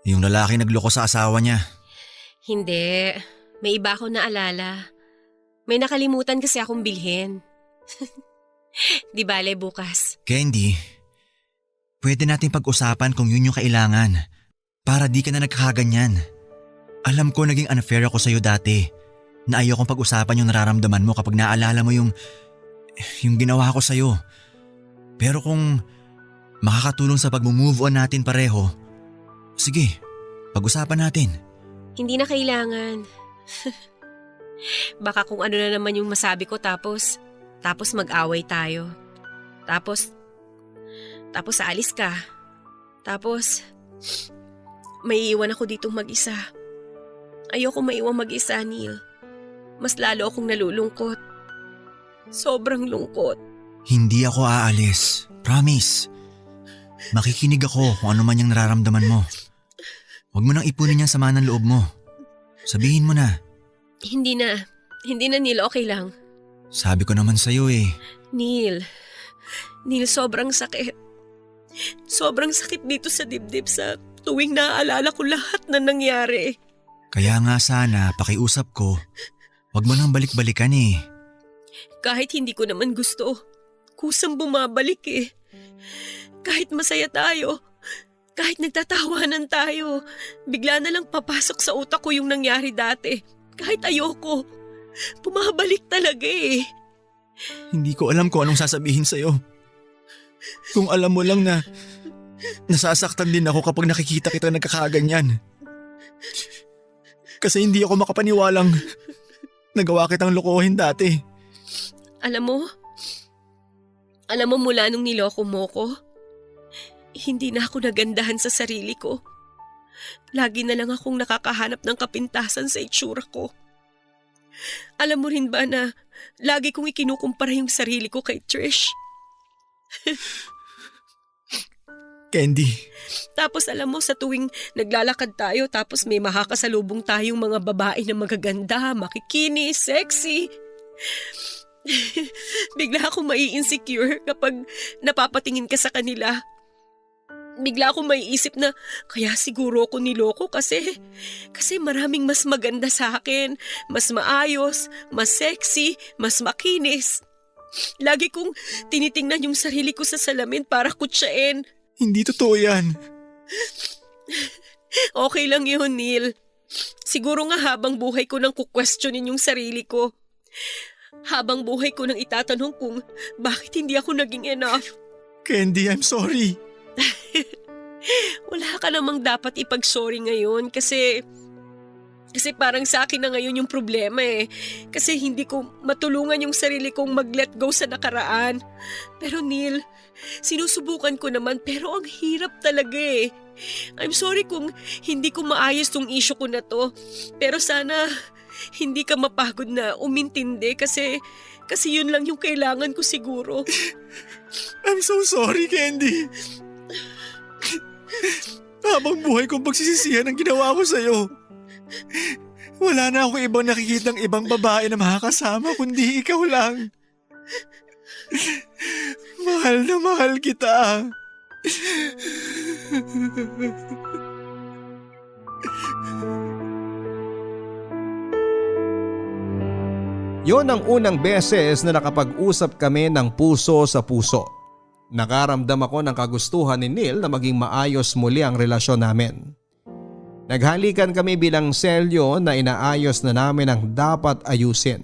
yung lalaki nagloko sa asawa niya. Hindi. May iba akong naalala. May nakalimutan kasi akong bilhin. Di bale bukas. Candy, pwede nating pag-usapan kung yun yung kailangan para di ka na nagkakaganyan. Alam ko naging unfair ako sa'yo dati na ayaw kong pag-usapan yung nararamdaman mo kapag naalala mo yung ginawa ko sa'yo. Pero kung makakatulong sa pag-move on natin pareho, sige, pag-usapan natin. Hindi na kailangan. Baka kung ano na naman yung masabi ko tapos mag-away tayo. Tapos aalis ka. Tapos may iwan ako ditong mag-isa. Ayoko maiwan mag-isa, Neil. Mas lalo akong nalulungkot. Sobrang lungkot. Hindi ako aalis. Promise. Makikinig ako kung ano man yung nararamdaman mo. Huwag mo nang ipunin yung sama ng loob mo. Sabihin mo na. Hindi na Neil, okay lang. Sabi ko naman sa'yo eh. Neil, sobrang sakit. Sobrang sakit dito sa dibdib sa tuwing naaalala ko lahat na nangyari. Kaya nga sana pakiusap ko, wag mo nang balik-balikan eh. Kahit hindi ko naman gusto, kusang bumabalik eh. Kahit masaya tayo, kahit nagtatawanan tayo, bigla na lang papasok sa utak ko yung nangyari dati. Kahit ayoko, bumabalik talaga eh. Hindi ko alam kung anong sasabihin sa'yo. Kung alam mo lang na nasasaktan din ako kapag nakikita kita nagkakaganyan. Kasi hindi ako makapaniwalang nagawa kitang lokohin dati. Alam mo mula nung niloko mo ko, hindi na ako nagandahan sa sarili ko. Lagi na lang akong nakakahanap ng kapintasan sa itsura ko. Alam mo rin ba na lagi kong ikinukumpara yung sarili ko kay Trish? Candy. Tapos alam mo, sa tuwing naglalakad tayo tapos may makakasalubong tayong mga babae na magaganda, makikinis, sexy. Bigla akong mai-insecure kapag napapatingin ka sa kanila. Bigla akong maiisip na kaya siguro ako niloko kasi maraming mas maganda sa akin, mas maayos, mas sexy, mas makinis. Lagi kong tinitingnan yung sarili ko sa salamin para kutsain. Hindi totoo yan. Okay lang yun, Neil. Siguro nga habang buhay ko nang kukwestiyonin yung sarili ko. Habang buhay ko nang itatanong kung bakit hindi ako naging enough. Candy, I'm sorry. Wala ka namang dapat ipag-sorry ngayon kasi parang sa akin na ngayon yung problema eh. Kasi hindi ko matulungan yung sarili kong mag-let go sa nakaraan. Pero Neil, sinusubukan ko naman pero ang hirap talaga eh. I'm sorry kung hindi ko maayos tong issue ko na to. Pero sana hindi ka mapagod na umintindi kasi yun lang yung kailangan ko siguro. I'm so sorry, Candy. Habang buhay kong pagsisisihan ang ginawa ko sa'yo. Wala na ako ibang nakikitang ibang babae na makakasama kundi ikaw lang. Mahal na mahal kita. Yon ang unang beses na nakapag-usap kami ng puso sa puso. Nakaramdam ako ng kagustuhan ni Neil na maging maayos muli ang relasyon namin. Naghalikan kami bilang selyo na inaayos na namin ang dapat ayusin.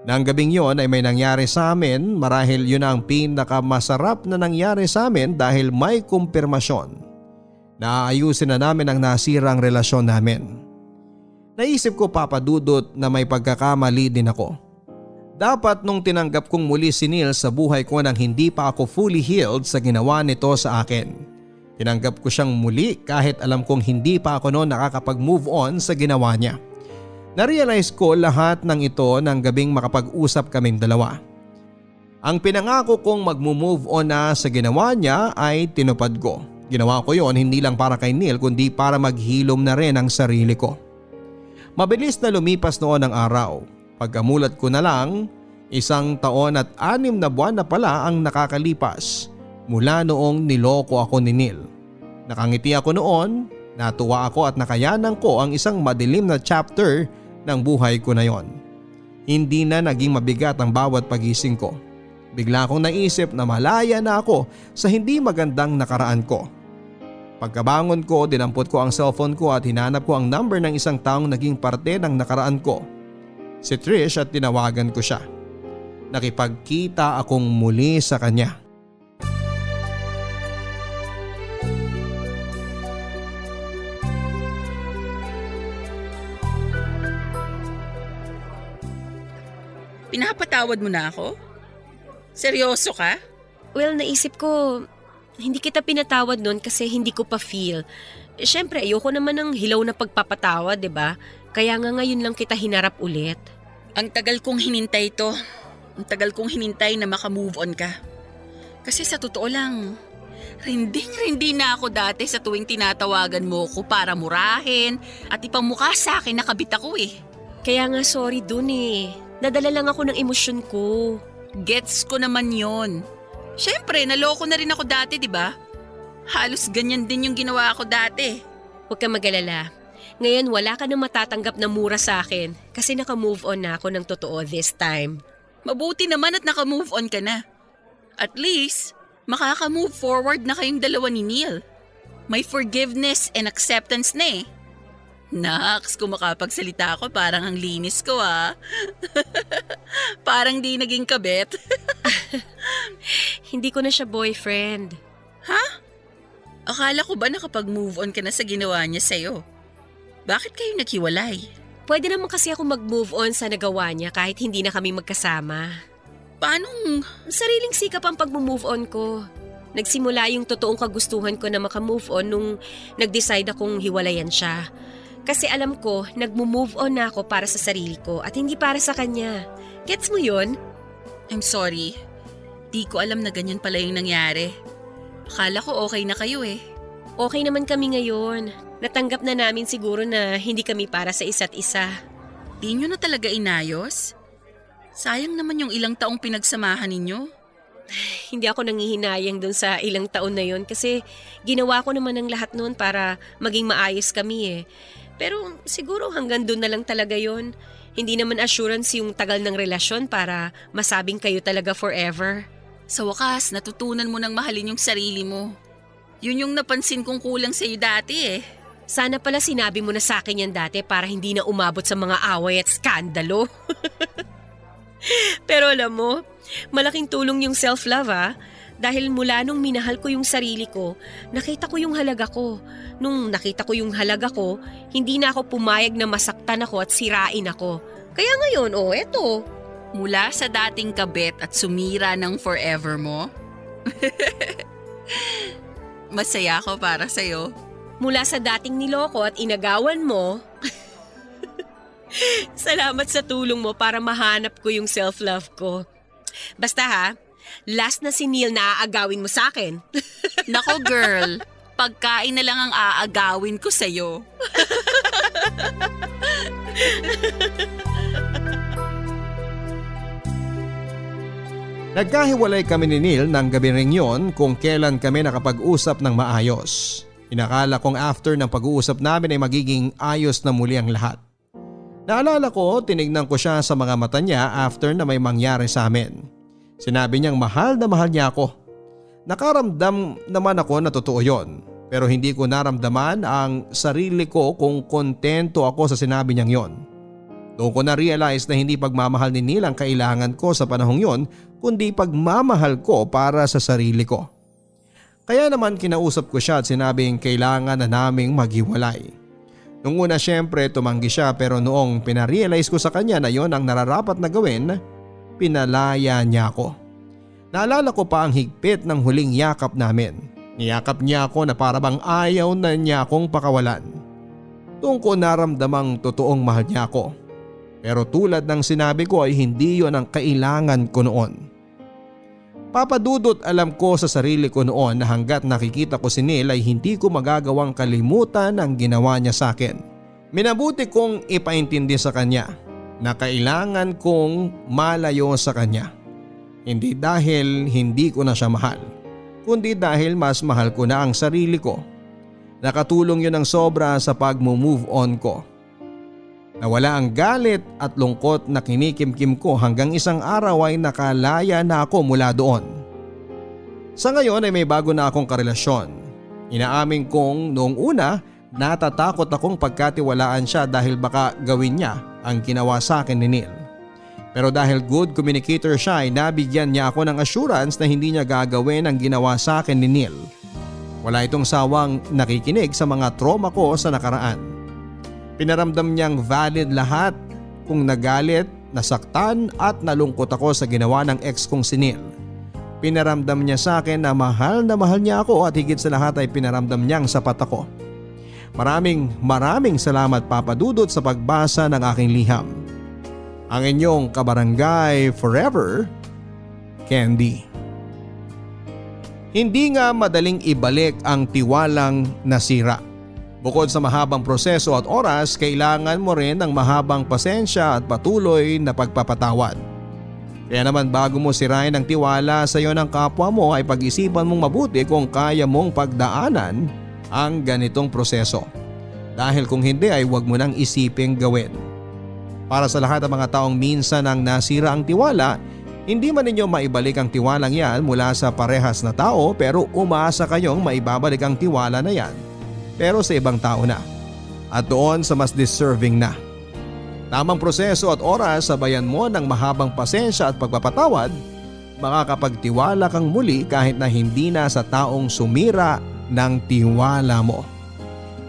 Nang gabing yon ay may nangyari sa amin, marahil yun ang pinakamasarap na nangyari sa amin dahil may kumpirmasyon na ayusin na namin ang nasirang relasyon namin. Naisip ko, Papa Dudut, na may pagkakamali din ako. Dapat nung tinanggap kong muli si Neil sa buhay ko nang hindi pa ako fully healed sa ginawa nito sa akin. Tinanggap ko siyang muli kahit alam kong hindi pa ako noon nakakapag-move on sa ginawa niya. Narealize ko lahat ng ito nang gabing makapag-usap kaming dalawa. Ang pinangako kong mag-move on na sa ginawa niya ay tinupad ko. Ginawa ko yon hindi lang para kay Neil kundi para maghilom na rin ang sarili ko. Mabilis na lumipas noon ang araw. Pagkamulat ko na lang, 1 taon at 6 na buwan na pala ang nakakalipas mula noong niloko ako ni Neil. Nakangiti ako noon, natuwa ako at nakayanan ko ang isang madilim na chapter ng buhay ko na yon. Hindi na naging mabigat ang bawat pagising ko. Bigla akong naisip na malaya na ako sa hindi magandang nakaraan ko. Pagkabangon ko, dinampot ko ang cellphone ko at hinanap ko ang number ng isang taong naging parte ng nakaraan ko. Si Trish, at tinawagan ko siya. Nakipagkita akong muli sa kanya. Pinapatawad mo na ako? Seryoso ka? Well, naisip ko, hindi kita pinatawad nun kasi hindi ko pa feel. Siyempre, ayoko naman ng hilaw na pagpapatawad, 'di ba? Kaya nga ngayon lang kita hinarap ulit. Ang tagal kong hinintay to. Ang tagal kong hinintay na makamove on ka. Kasi sa totoo lang, rinding-rindi na ako dati sa tuwing tinatawagan mo ko para murahin at ipamukha sa akin na kabit ako eh. Kaya nga sorry dun eh. Nadala lang ako ng emosyon ko. Gets ko naman yon. Siyempre, naloko na rin ako dati, di ba? Halos ganyan din yung ginawa ko dati. Huwag kang mag-alala. Ngayon wala ka nang matatanggap na mura sa akin kasi naka-move on na ako ng totoo this time. Mabuti naman at naka-move on ka na. At least, makaka-move forward na kayong dalawa ni Neil. May forgiveness and acceptance na eh. Naks, kung makapagsalita ako, parang ang linis ko ah. Parang di naging kabit. Hindi ko na siya boyfriend. Ha? Akala ko ba nakapag-move on ka na sa ginawa niya sa'yo? Bakit kayo naghiwalay? Pwede naman kasi ako mag-move on sa nagawa niya kahit hindi na kami magkasama. Paanong? Sariling sikap ang pag-move on ko. Nagsimula yung totoong kagustuhan ko na maka-move on nung nag-decide akong hiwalayan siya. Kasi alam ko, nag-move on na ako para sa sarili ko at hindi para sa kanya. Gets mo yun? I'm sorry. Di ko alam na ganyan pala yung nangyari. Akala ko okay na kayo eh. Okay naman kami ngayon. Natanggap na namin siguro na hindi kami para sa isa't isa. Di nyo na talaga inayos? Sayang naman yung ilang taong pinagsamahan ninyo. Hindi ako nangihinayang dun sa ilang taon na yun kasi ginawa ko naman ang lahat noon para maging maayos kami eh. Pero siguro hanggang dun na lang talaga yon. Hindi naman assurance yung tagal ng relasyon para masabing kayo talaga forever. Sa wakas, natutunan mo nang mahalin yung sarili mo. Yun yung napansin kong kulang sa'yo dati eh. Sana pala sinabi mo na sa akin yan dati para hindi na umabot sa mga away at skandalo. Pero alam mo, malaking tulong yung self-love Dahil mula nung minahal ko yung sarili ko, nakita ko yung halaga ko. Nung nakita ko yung halaga ko, hindi na ako pumayag na masaktan ako at sirain ako. Kaya ngayon, eto. Mula sa dating kabit at sumira ng forever mo? Masaya ako para sa'yo. Mula sa dating niloko at inagawan mo, salamat sa tulong mo para mahanap ko yung self-love ko. Basta last na si Neil na aagawin mo sa akin. Nako girl, pagkain na lang ang aagawin ko sa'yo. Nagkahiwalay kami ni Neil ng gabi ring yon kung kailan kami nakapag-usap ng maayos. Inakala kong after ng pag-uusap namin ay magiging ayos na muli ang lahat. Naalala ko, tinignan ko siya sa mga mata niya after na may mangyari sa amin. Sinabi niyang mahal na mahal niya ako. Nakaramdam naman ako na totoo yon, pero hindi ko naramdaman ang sarili ko kung kontento ako sa sinabi niyang yon. Doon ko na-realize na hindi pagmamahal ni Neil ang kailangan ko sa panahong yon, kundi pagmamahal ko para sa sarili ko. Kaya naman kinausap ko siya at sinabing kailangan na naming maghiwalay. Nung una syempre tumanggi siya, pero noong pinarealize ko sa kanya na yon ang nararapat na gawin, pinalaya niya ako. Naalala ko pa ang higpit ng huling yakap namin. Niyakap niya ako na parabang ayaw na niya akong pakawalan. Doon ko naramdamang totoong mahal niya ako. Pero tulad ng sinabi ko ay hindi yon ang kailangan ko noon. Papadudot, alam ko sa sarili ko noon na hanggat nakikita ko si Neil ay hindi ko magagawang kalimutan ang ginawa niya sa akin. Minabuti kong ipaintindi sa kanya na kailangan kong malayo sa kanya. Hindi dahil hindi ko na siya mahal, kundi dahil mas mahal ko na ang sarili ko. Nakatulong yun ng sobra sa pag-move on ko. Nawala ang galit at lungkot na kinikimkim ko hanggang isang araw ay nakalaya na ako mula doon. Sa ngayon ay may bago na akong karelasyon. Inaamin kong noong una natatakot akong pagkatiwalaan siya dahil baka gawin niya ang ginawa sa akin ni Neil. Pero dahil good communicator siya ay nabigyan niya ako ng assurance na hindi niya gagawin ang ginawa sa akin ni Neil. Wala itong sawang nakikinig sa mga trauma ko sa nakaraan. Pinaramdam niyang valid lahat kung nagalit, nasaktan at nalungkot ako sa ginawa ng ex kong si Neil. Pinaramdam niya sa akin na mahal niya ako at higit sa lahat ay pinaramdam niyang sapat ako. Maraming salamat Papa Dudut sa pagbasa ng aking liham. Ang inyong kabarangay forever, Candy. Hindi nga madaling ibalik ang tiwalang nasira. Bukod sa mahabang proseso at oras, kailangan mo rin ng mahabang pasensya at patuloy na pagpapatawad. Kaya naman bago mo sirain ang tiwala sa iyo ng kapwa mo ay pag-isipan mong mabuti kung kaya mong pagdaanan ang ganitong proseso. Dahil kung hindi ay huwag mo nang isiping gawin. Para sa lahat ng mga taong minsan ang nasira ang tiwala, hindi man ninyo maibalik ang tiwalang yan mula sa parehas na tao, pero umasa kayong maibabalik ang tiwala na yan. Pero sa ibang tao na at doon sa mas deserving na. Tamang proseso at oras sabayan mo ng mahabang pasensya at pagpapatawad, makakapagtiwala kang muli kahit na hindi na sa taong sumira ng tiwala mo.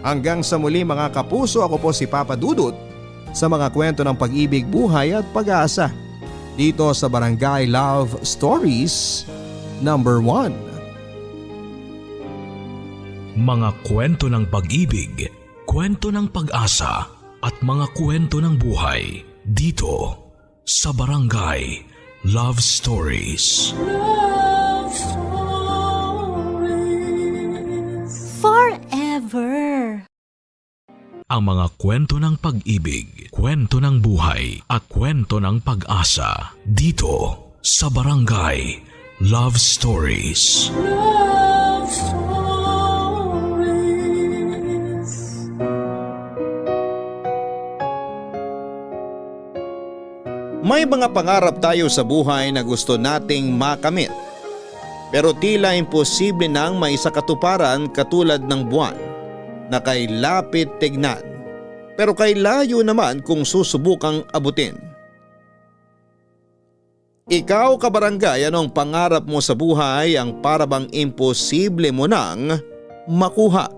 Hanggang sa muli mga kapuso, ako po si Papa Dudut sa mga kwento ng pag-ibig, buhay at pag-asa dito sa Barangay Love Stories number 1. Mga kwento ng pag-ibig, kwento ng pag-asa at mga kwento ng buhay dito sa Barangay Love Stories. Love Stories Forever. Ang mga kwento ng pag-ibig, kwento ng buhay at kwento ng pag-asa dito sa Barangay Love Stories. Love Stories. May mga pangarap tayo sa buhay na gusto nating makamit. Pero tila imposible nang maisakatuparan katulad ng buwan na kay lapit tignan pero kay layo naman kung susubukang abutin. Ikaw kabarangay, anong pangarap mo sa buhay ang parabang imposible mo nang makuha?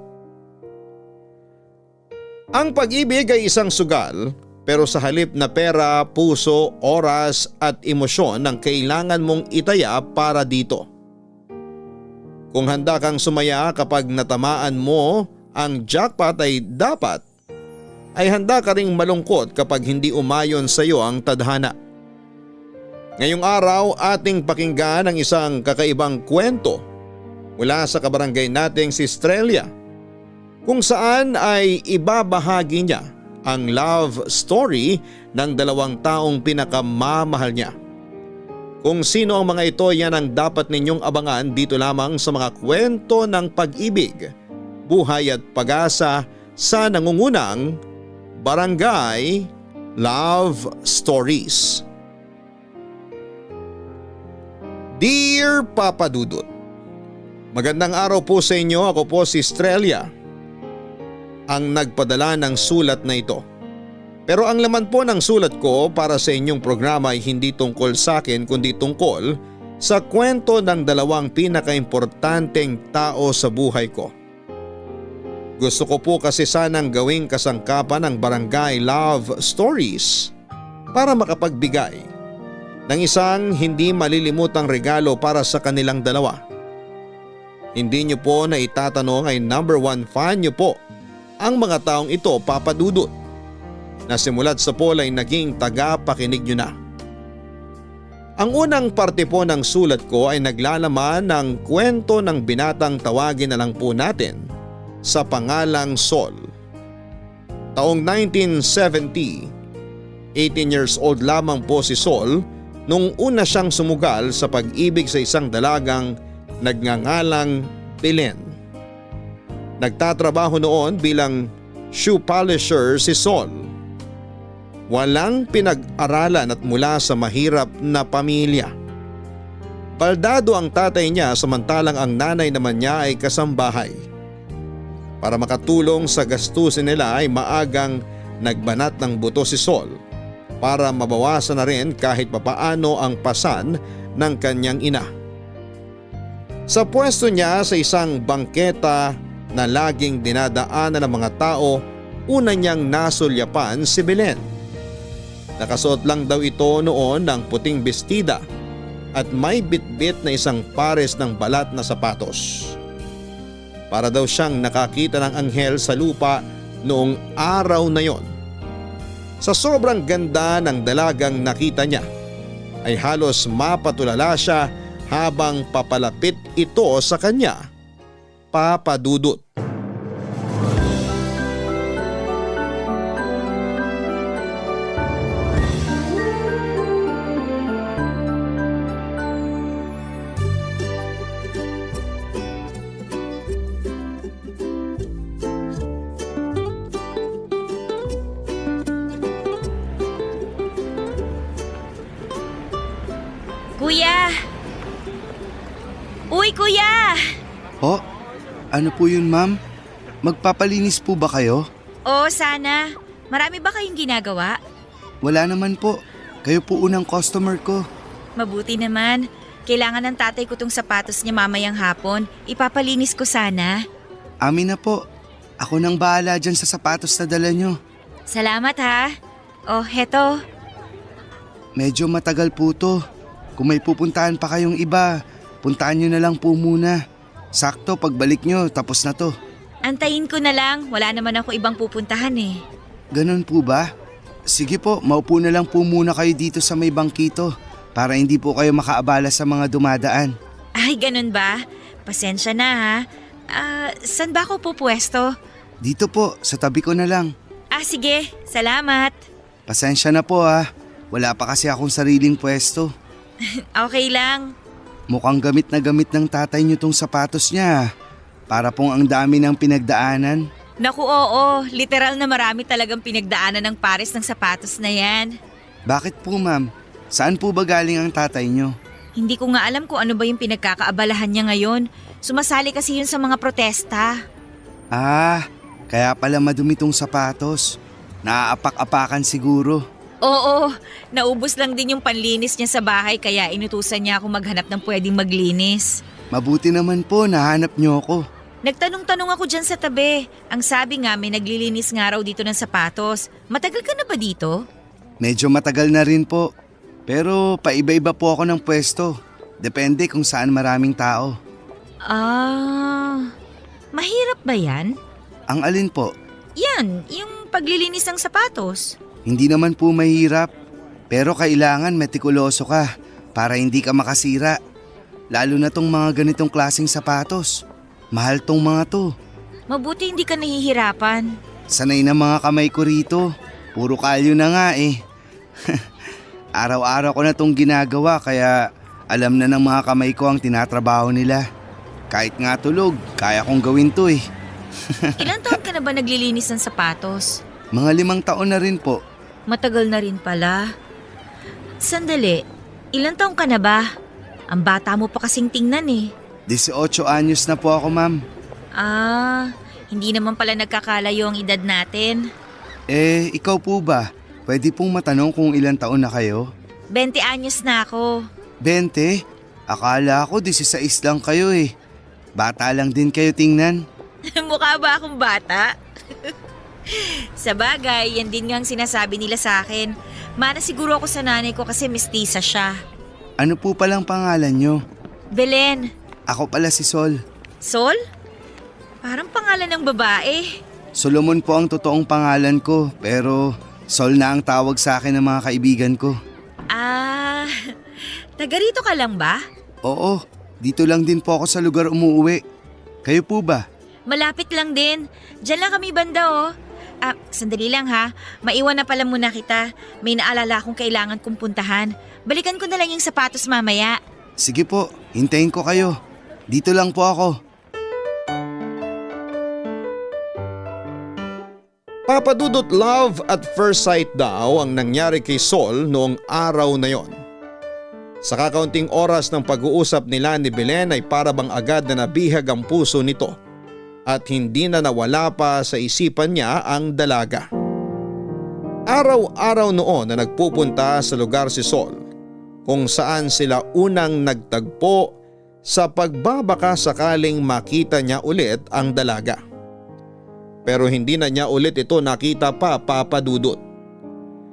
Ang pag-ibig ay isang sugal pero sa halip na pera, puso, oras at emosyon ang kailangan mong itaya para dito. Kung handa kang sumaya kapag natamaan mo ang jackpot ay handa ka ring malungkot kapag hindi umayon sa iyo ang tadhana. Ngayong araw ating pakinggan ang isang kakaibang kwento mula sa kabarangay nating si Estrella, kung saan ay ibabahagi niya ang love story ng dalawang taong pinakamamahal niya. Kung sino ang mga ito, yan ang dapat ninyong abangan dito lamang sa mga kwento ng pag-ibig, buhay at pag-asa sa nangungunang Barangay Love Stories. Dear Papa Dudut, magandang araw po sa inyo. Ako po si Estrella, ang nagpadala ng sulat na ito. Pero ang laman po ng sulat ko para sa inyong programa ay hindi tungkol sa akin kundi tungkol sa kwento ng dalawang pinakaimportanteng tao sa buhay ko. Gusto ko po kasi sanang gawing kasangkapan ng Barangay Love Stories para makapagbigay ng isang hindi malilimutang regalo para sa kanilang dalawa. Hindi niyo po na itatanong ay number 1 fan niyo po ang mga taong ito, Papa Dudut, na simulat sa poll ay naging tagapakinig niyo na. Ang unang parte po ng sulat ko ay naglalaman ng kwento ng binatang tawagin na lang po natin sa pangalang Sol. Taong 1970, 18 years old lamang po si Sol nung una siyang sumugal sa pag-ibig sa isang dalagang nagngangalang Belen. Nagtatrabaho noon bilang shoe polisher si Sol. Walang pinag-aralan at mula sa mahirap na pamilya. Baldado ang tatay niya samantalang ang nanay naman niya ay kasambahay. Para makatulong sa gastusin nila ay maagang nagbanat ng buto si Sol para mabawasan na rin kahit papaano ang pasan ng kanyang ina. Sa pwesto niya sa isang bangketa na laging dinadaanan ng mga tao, una niyang nasulyapan si Belen. Nakasuot lang daw ito noon ng puting bestida at may bitbit na isang pares ng balat na sapatos. Para daw siyang nakakita ng anghel sa lupa noong araw na yon. Sa sobrang ganda ng dalagang nakita niya ay halos mapatulala siya habang papalapit ito sa kanya, Papa Dudut. Kuya! Uy, kuya! Po? Ano po yun, ma'am? Magpapalinis po ba kayo? Oo, sana. Marami ba kayong ginagawa? Wala naman po. Kayo po unang customer ko. Mabuti naman. Kailangan ng tatay ko tong sapatos niya mamayang hapon. Ipapalinis ko sana. Amin na po. Ako nang bahala dyan sa sapatos na dala nyo. Salamat ha. Oh, heto. Medyo matagal po to. Kung may pupuntahan pa kayong iba, puntahan nyo na lang po muna. Sakto, pagbalik nyo, tapos na to. Antayin ko na lang. Wala naman ako ibang pupuntahan eh. Ganun po ba? Sige po, maupo na lang po muna kayo dito sa may bangkito para hindi po kayo makaabala sa mga dumadaan. Ay, ganun ba? Pasensya na ha. Saan ba ako pupwesto? Dito po, sa tabi ko na lang. Sige. Salamat. Pasensya na po ha. Wala pa kasi akong sariling pwesto. Okay lang. Mukhang gamit na gamit ng tatay niyo tong sapatos niya. Para pong ang dami ng pinagdaanan. Naku, oo. Literal na marami talagang pinagdaanan ng pares ng sapatos na yan. Bakit po, ma'am? Saan po ba galing ang tatay niyo? Hindi ko nga alam kung ano ba yung pinagkakaabalahan niya ngayon. Sumasali kasi yun sa mga protesta. Kaya pala madumi tong sapatos. Naaapak-apakan siguro. Oo, naubos lang din yung panlinis niya sa bahay kaya inutusan niya ako maghanap ng pwedeng maglinis. Mabuti naman po, nahanap niyo ako. Nagtanong-tanong ako dyan sa tabi. Ang sabi nga may naglilinis nga raw dito ng sapatos. Matagal ka na ba dito? Medyo matagal na rin po. Pero paiba-iba po ako ng pwesto. Depende kung saan maraming tao. Mahirap ba yan? Ang alin po? Yan, yung paglilinis ng sapatos. Hindi naman po mahirap. Pero kailangan metikuloso ka para hindi ka makasira. Lalo na tong mga ganitong klaseng sapatos. Mahal tong mga to. Mabuti hindi ka nahihirapan. Sanay na mga kamay ko rito. Puro kalyo na nga eh. Araw-araw ko na tong ginagawa kaya alam na ng mga kamay ko ang tinatrabaho nila. Kahit nga tulog, kaya kong gawin to eh. Ilang taon ka na ba naglilinis ng sapatos? Mga 5 taon na rin po. Matagal na rin pala. Sandali, ilang taon ka na ba? Ang bata mo pa kasing tingnan eh. 18 anyos na po ako, ma'am. Hindi naman pala nagkakalayo ang edad natin. Ikaw po ba? Pwede pong matanong kung ilang taon na kayo? 20 anyos na ako. 20? Akala ko 16 lang kayo eh. Bata lang din kayo tingnan. Mukha ba akong bata? Sa bagay, yan din nga ang sinasabi nila sa akin. Mana siguro ako sa nanay ko kasi mestiza siya. Ano po palang pangalan nyo? Belen. Ako pala si Sol. Sol? Parang pangalan ng babae. Solomon po ang totoong pangalan ko, pero Sol na ang tawag sa akin ng mga kaibigan ko. Taga rito ka lang ba? Oo, dito lang din po ako sa lugar umuwi. Kayo po ba? Malapit lang din. Diyan lang kami banda oh. Sandali lang ha. Maiwan na pala muna kita. May naalala akong kailangan kong puntahan. Balikan ko na lang yung sapatos mamaya. Sige po, hintayin ko kayo. Dito lang po ako. Papadudot, love at first sight daw ang nangyari kay Sol noong araw na yon. Sa kakaunting oras ng pag-uusap nila ni Belen ay parabang agad na nabihag ang puso nito at hindi na nawala pa sa isipan niya ang dalaga. Araw-araw noon na nagpupunta sa lugar si Sol kung saan sila unang nagtagpo sa pagbabaka sakaling makita niya ulit ang dalaga. Pero hindi na niya ulit ito nakita pa, Papadudot.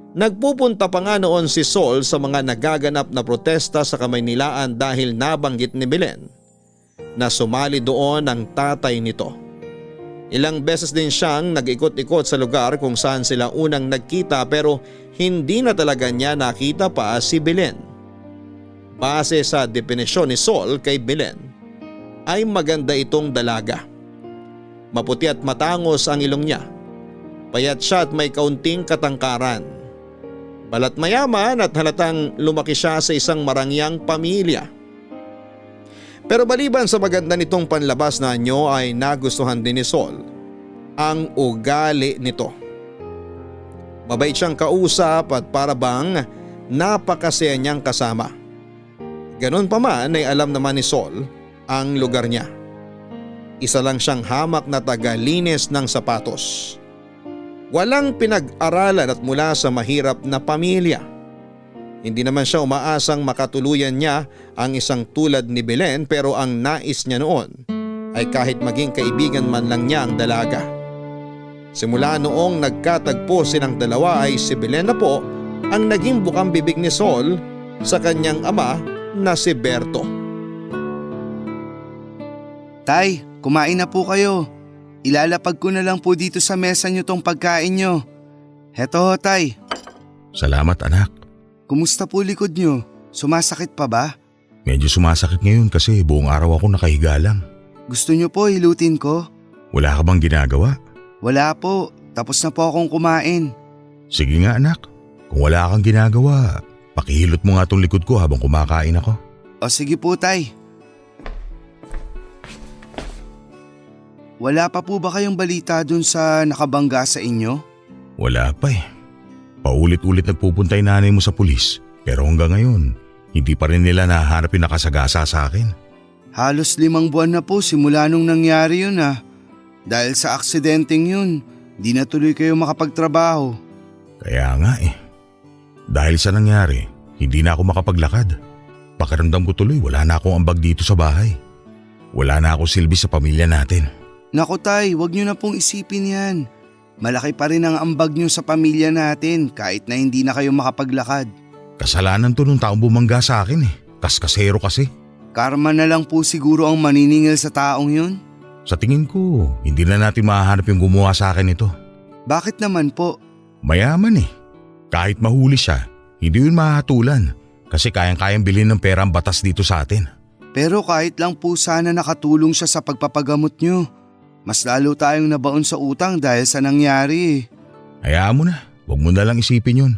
Nagpupunta pa nga noon si Sol sa mga nagaganap na protesta sa Kamaynilaan dahil nabanggit ni Belen na sumali doon ang tatay nito. Ilang beses din siyang nag-ikot-ikot sa lugar kung saan sila unang nagkita pero hindi na talaga niya nakita pa si Belen. Base sa definisyon ni Sol kay Belen ay maganda itong dalaga. Maputi at matangos ang ilong niya. Payat siya at may kaunting katangkaran. Balat mayaman at halatang lumaki siya sa isang marangyang pamilya. Pero maliban sa maganda nitong panlabas na anyo ay nagustuhan din ni Sol ang ugali nito. Mabait siyang kausap at parabang napakasaya niyang kasama. Ganon pa man ay alam naman ni Sol ang lugar niya. Isa lang siyang hamak na tagalinis ng sapatos. Walang pinag-aralan at mula sa mahirap na pamilya. Hindi naman siya umaasang makatuluyan niya ang isang tulad ni Belen pero ang nais niya noon ay kahit maging kaibigan man lang niya ang dalaga. Simula noong nagkatagpo silang dalawa ay si Belen na po ang naging bukang bibig ni Sol sa kanyang ama na si Berto. Tay, kumain na po kayo. Ilalapag ko na lang po dito sa mesa nyo tong pagkain nyo. Heto ho, Tay. Salamat anak. Kumusta po likod nyo? Sumasakit pa ba? Medyo sumasakit ngayon kasi buong araw ako nakahiga lang. Gusto nyo po hilutin ko? Wala ka bang ginagawa? Wala po. Tapos na po akong kumain. Sige nga anak. Kung wala kang ginagawa, pakihilot mo nga tong likod ko habang kumakain ako. O sige po, Tay. Wala pa po ba kayong balita dun sa nakabangga sa inyo? Wala pa eh. Paulit-ulit nagpupunta yung nanay mo sa pulis. Pero hanggang ngayon, hindi pa rin nila nahanap yung nakasagasa sa akin. Halos 5 buwan na po simula nung nangyari yun ah. Dahil sa aksidenteng yun, di na tuloy kayo makapagtrabaho. Kaya nga eh. Dahil sa nangyari, hindi na ako makapaglakad. Pakiramdam ko tuloy wala na akong ambag dito sa bahay. Wala na ako silbi sa pamilya natin. Naku tay, wag niyo na pong isipin yan. Malaki pa rin ang ambag niyo sa pamilya natin kahit na hindi na kayo makapaglakad. Kasalanan to nung taong bumangga sa akin eh. Kaskasero kasi. Karma na lang po siguro ang maniningil sa taong yun. Sa tingin ko, hindi na natin mahahanap yung gumawa sa akin ito. Bakit naman po? Mayaman eh. Kahit mahuli siya, hindi yun mahatulan. Kasi kayang-kayang bilhin ng pera ang batas dito sa atin. Pero kahit lang po sana nakatulong siya sa pagpapagamot niyo. Mas lalo tayong nabaon sa utang dahil sa nangyari eh. Hayaan mo na, huwag mo na lang isipin yun.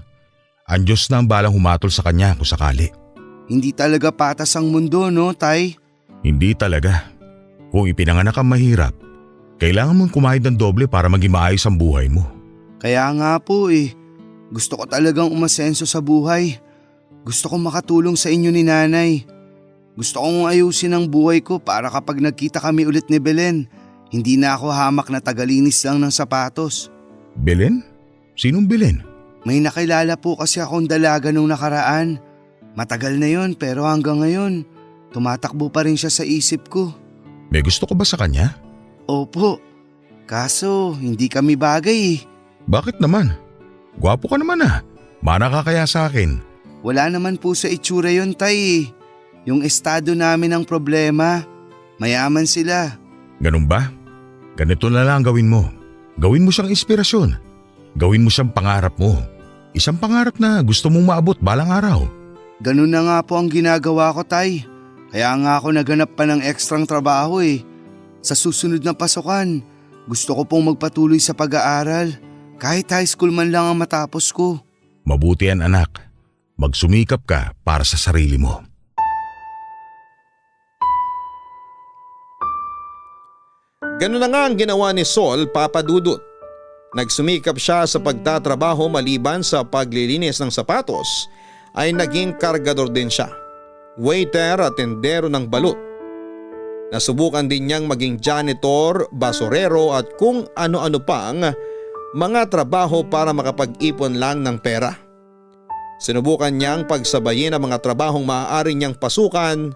Ang Diyos na ang balang humatol sa kanya kung sakali. Hindi talaga patas ang mundo, no, tay? Hindi talaga. Kung ipinanganak kang mahirap, kailangan mong kumayod ng doble para maging maayos ang buhay mo. Kaya nga po eh. Gusto ko talagang umasenso sa buhay. Gusto kong makatulong sa inyo ni nanay. Gusto kong ayusin ang buhay ko para kapag nagkita kami ulit ni Belen, hindi na ako hamak na tagalinis lang ng sapatos. Belen? Sinong Belen? May nakilala po kasi akong dalaga nung nakaraan. Matagal na yon pero hanggang ngayon, tumatakbo pa rin siya sa isip ko. May gusto ko ba sa kanya? Opo. Kaso hindi kami bagay eh. Bakit naman? Gwapo ka naman ah. Mana ka kaya sa akin? Wala naman po sa itsura yon tay eh. Yung estado namin ang problema. Mayaman sila. Ganun ba? Ganito na lang gawin mo. Gawin mo siyang inspirasyon. Gawin mo siyang pangarap mo. Isang pangarap na gusto mong maabot balang araw. Ganun na nga po ang ginagawa ko, tay. Kaya nga ako naganap pa ng ekstrang trabaho eh. Sa susunod na pasukan, gusto ko pong magpatuloy sa pag-aaral. Kahit high school man lang ang matapos ko. Mabuti yan anak. Magsumikap ka para sa sarili mo. Ganun na nga ang ginawa ni Sol, Papa Dudut. Nagsumikap siya sa pagtatrabaho maliban sa paglilinis ng sapatos ay naging kargador din siya. Waiter at tendero ng balut. Nasubukan din niyang maging janitor, basurero at kung ano-ano pang mga trabaho para makapag-ipon lang ng pera. Sinubukan niyang pagsabayin ang mga trabahong maaari niyang pasukan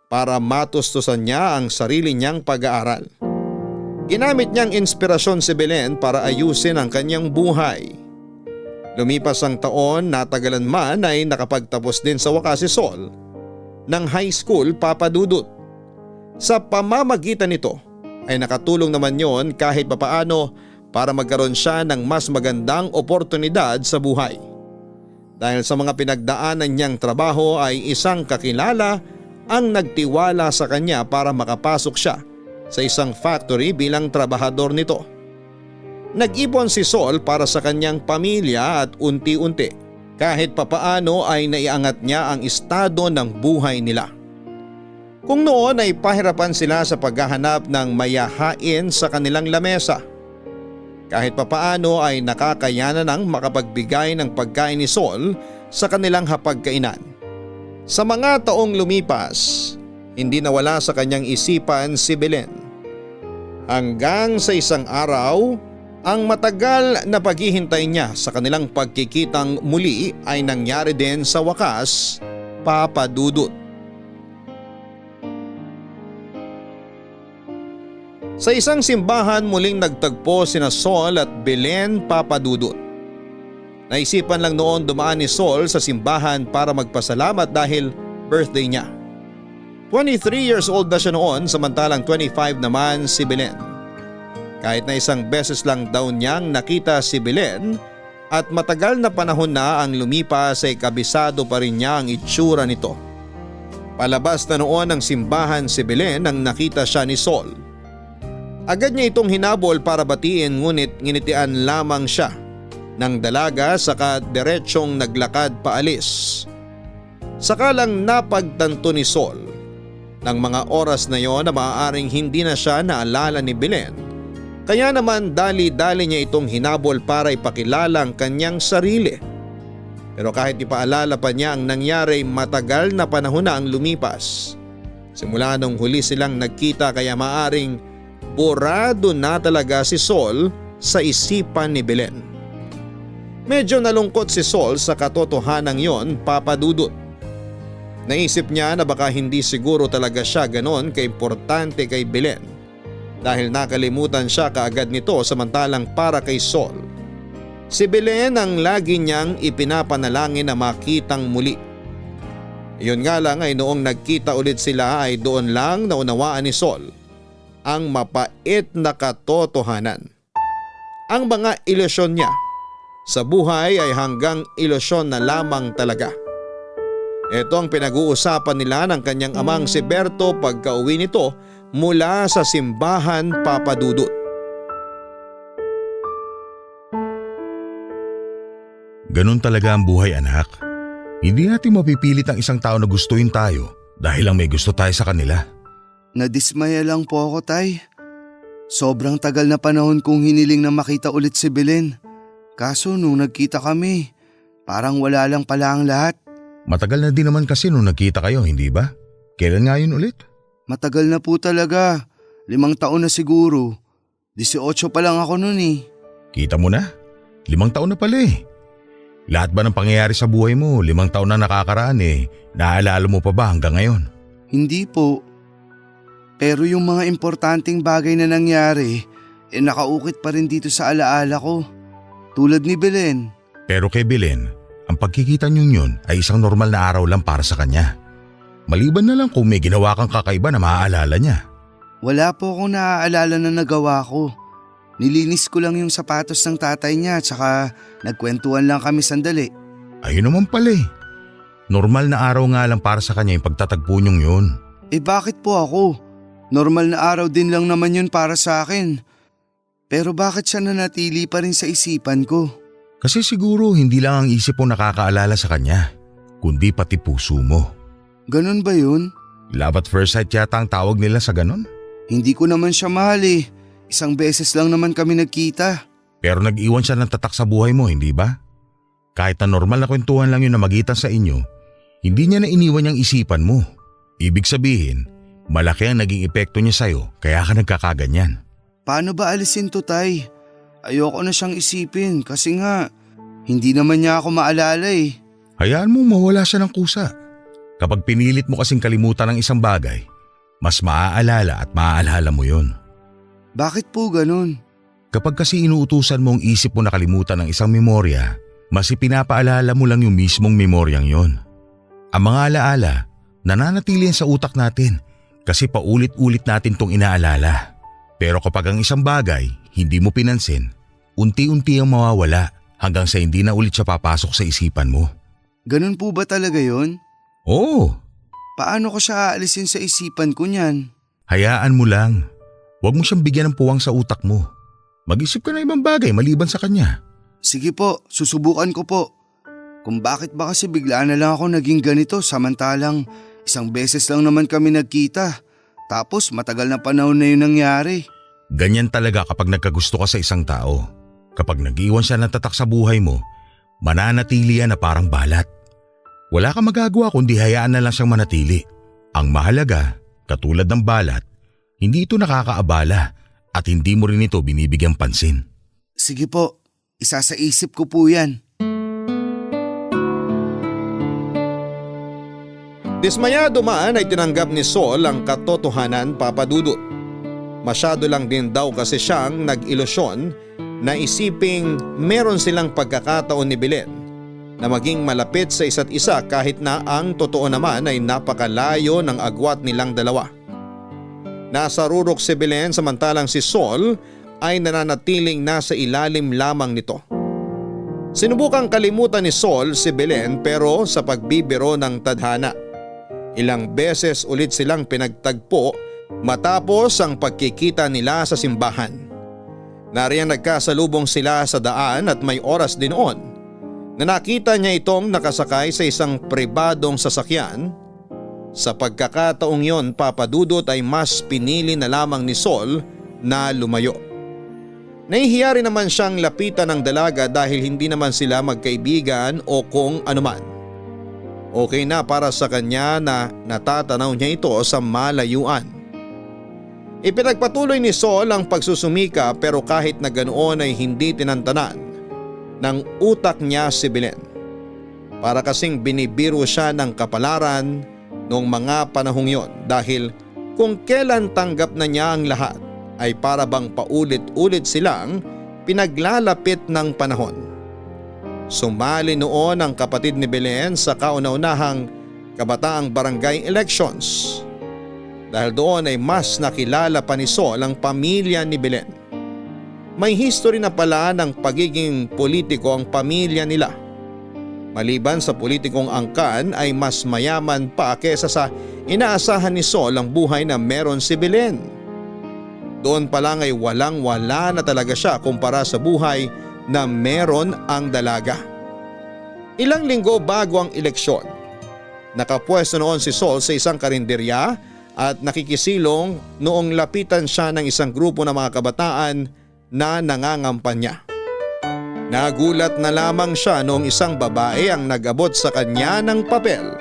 para matustusan niya ang sarili niyang pag-aaral. Ginamit niyang inspirasyon si Belen para ayusin ang kanyang buhay. Lumipas ang taon, natagalan man ay nakapagtapos din sa wakas si Sol ng high school, Papa Dudut. Sa pamamagitan nito ay nakatulong naman yon kahit papaano para magkaroon siya ng mas magandang oportunidad sa buhay. Dahil sa mga pinagdaanan niyang trabaho ay isang kakilala ang nagtiwala sa kanya para makapasok siya sa isang factory bilang trabahador nito. Nag-ipon si Sol para sa kanyang pamilya at unti-unti kahit papaano ay naiangat niya ang estado ng buhay nila. Kung noon ay pahirapan sila sa paghahanap ng mayahain sa kanilang lamesa, kahit papaano ay nakakayanan ng makapagbigay ng pagkain ni Sol sa kanilang hapagkainan. Sa mga taong lumipas, hindi nawala sa kanyang isipan si Belen. Hanggang sa isang araw, ang matagal na paghihintay niya sa kanilang pagkikitang muli ay nangyari din sa wakas, Papa Dudut. Sa isang simbahan muling nagtagpo sina Sol at Belen, Papa Dudut. Naisipan lang noon dumaan ni Sol sa simbahan para magpasalamat dahil birthday niya. 23 years old na siya noon samantalang 25 naman si Belen. Kahit na isang beses lang daw niyang nakita si Belen at matagal na panahon na ang lumipas ay kabisado pa rin niya ang itsura nito. Palabas na noon ng simbahan si Belen nang nakita siya ni Sol. Agad niya itong hinabol para batiin ngunit nginitian lamang siya ng dalaga saka diretsyong naglakad paalis. Saka lang napagtanto ni Sol ng mga oras na yon na maaaring hindi na siya naalala ni Belen. Kaya naman dali-dali niya itong hinabol para ipakilala ang kanyang sarili. Pero kahit ipaalala pa niya ang nangyari, matagal na panahon na ang lumipas. Simula nung huli silang nagkita kaya maaaring burado na talaga si Sol sa isipan ni Belen. Medyo nalungkot si Sol sa katotohanan yon, Papa Dudut. Naisip niya na baka hindi siguro talaga siya ganon kaimportante kay Belen dahil nakalimutan siya kaagad nito samantalang para kay Sol, si Belen ang lagi niyang ipinapanalangin na makitang muli. Iyon nga lang ay noong nagkita ulit sila ay doon lang naunawaan ni Sol ang mapait na katotohanan. Ang mga ilusyon niya sa buhay ay hanggang ilusyon na lamang talaga. Ito ang pinag-uusapan nila ng kanyang amang si Berto pagka-uwi nito mula sa simbahan, Papa Dudut. Ganun talaga ang buhay, anak. Hindi natin mapipilit ang isang tao na gustuin tayo dahil lang may gusto tayo sa kanila. Nadismaya lang po ako, Tay. Sobrang tagal na panahon kong hiniling na makita ulit si Belen. Kaso nung nagkita kami, parang wala lang pala ang lahat. Matagal na din naman kasi nung nagkita kayo, hindi ba? Kailan nga yun ulit? Matagal na po talaga. 5 taon na siguro. 18 pa lang ako nun eh. Kita mo na? 5 taon na pala eh. Lahat ba ng pangyayari sa buhay mo 5 taon na nakakaraan eh? Naaalala mo pa ba hanggang ngayon? Hindi po. Pero yung mga importanteng bagay na nangyari, nakaukit pa rin dito sa alaala ko. Tulad ni Belen. Pero kay Belen, ang pagkikita niyong yun ay isang normal na araw lang para sa kanya. Maliban na lang kung may ginawa kang kakaiba na maaalala niya. Wala po akong naaalala na nagawa ko. Nilinis ko lang yung sapatos ng tatay niya at saka nagkwentuhan lang kami sandali. Ayun naman pala eh. Normal na araw nga lang para sa kanya yung pagtatagpo niyong yun. Bakit po ako? Normal na araw din lang naman yun para sa akin. Pero bakit siya nanatili pa rin sa isipan ko? Kasi siguro hindi lang ang isip mo nakakaalala sa kanya, kundi pati puso mo. Ganon ba yun? Love at first sight yata ang tawag nila sa ganon? Hindi ko naman siya mahal eh. 1 beses lang naman kami nagkita. Pero nag-iwan siya ng tatak sa buhay mo, hindi ba? Kahit na normal na kwentuhan lang yun na magitan sa inyo, hindi niya na iniwan yung isipan mo. Ibig sabihin, malaki ang naging epekto niya sa'yo kaya ka nagkakaganyan. Paano ba alisin to, Tay? Ayoko na siyang isipin kasi nga hindi naman niya ako maalala eh. Hayaan mo mawala siya ng kusa. Kapag pinilit mo kasing kalimutan ng isang bagay, mas maaalala at maaalala mo yun. Bakit po ganun? Kapag kasi inuutusan mo ang isip mo na kalimutan ng isang memorya, mas ipinapaalala mo lang yung mismong memoryang yon. Ang mga alaala, nananatili yan sa utak natin kasi paulit-ulit natin tong inaalala. Pero kapag ang isang bagay hindi mo pinansin, unti-unti ang mawawala hanggang sa hindi na ulit siya papasok sa isipan mo. Ganun po ba talaga yon? Oo. Paano ko siya aalisin sa isipan ko niyan? Hayaan mo lang. Huwag mo siyang bigyan ng puwang sa utak mo. Mag-isip ka na ibang bagay maliban sa kanya. Sige po, susubukan ko po. Kung bakit ba kasi bigla na lang ako naging ganito samantalang 1 beses lang naman kami nagkita. Tapos matagal na panahon na yun nangyari. Ganyan talaga kapag nagkagusto ka sa isang tao. Kapag nag-iwan siya ng tatak sa buhay mo, mananatili yan na parang balat. Wala kang magagawa kundi hayaan na lang siyang manatili. Ang mahalaga, katulad ng balat, hindi ito nakakaabala at hindi mo rin ito binibigyang pansin. Sige po, isa sa isip ko po yan. Dismayado man ay tinanggap ni Sol ang katotohanan, Papa Dudut. Masyado lang din daw kasi siyang nag-ilusyon na isiping meron silang pagkakataon ni Belen na maging malapit sa isa't isa kahit na ang totoo naman ay napakalayo ng agwat nilang dalawa. Nasa rurok si Belen samantalang si Sol ay nananatiling nasa ilalim lamang nito. Sinubukang kalimutan ni Sol si Belen pero sa pagbibiro ng tadhana. Ilang beses ulit silang pinagtagpo matapos ang pagkikita nila sa simbahan. Nariyan nagkasalubong sila sa daan at may oras din noon na nakita niya itong nakasakay sa isang pribadong sasakyan. Sa pagkakataong yon, Papa Dudut, ay mas pinili na lamang ni Sol na lumayo. Nahihiya rin naman siyang lapitan ng dalaga dahil hindi naman sila magkaibigan o kung anuman. Okay na para sa kanya na natatanaw niya ito sa malayuan. Ipinagpatuloy ni Sol ang pagsusumika pero kahit na ganoon ay hindi tinantanan ng utak niya si Belen. Para kasing binibiro siya ng kapalaran noong mga panahong yon dahil kung kailan tanggap na niya ang lahat ay para bang paulit-ulit silang pinaglalapit ng panahon. Sumali noon ang kapatid ni Belen sa kauna-unahang kabataang barangay elections. Dahil doon ay mas nakilala pa ni Sol ang pamilya ni Belen. May history na pala ng pagiging politiko ang pamilya nila. Maliban sa politikong angkan ay mas mayaman pa kesa sa inaasahan ni Sol ang buhay na meron si Belen. Doon pa lang ay walang-wala na talaga siya kumpara sa buhay na meron ang dalaga. Ilang linggo bago ang eleksyon, nakapwesto noon si Sol sa isang karinderya at nakikisilong noong lapitan siya ng isang grupo ng mga kabataan na nangangampanya. Nagulat na lamang siya noong isang babae ang nag-abot sa kanya ng papel.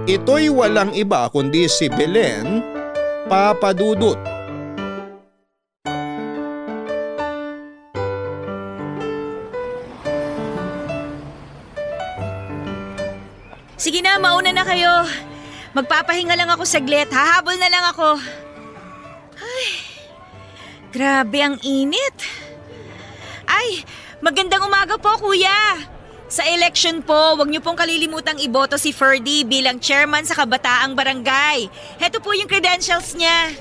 Ito'y walang iba kundi si Belen Papadudut. Sige na, mauna na kayo. Magpapahinga lang ako saglit. Hahabol na lang ako. Ay, grabe ang init. Ay, magandang umaga po, kuya. Sa election po, huwag niyo pong kalilimutang iboto si Ferdy bilang chairman sa kabataang barangay. Heto po yung credentials niya.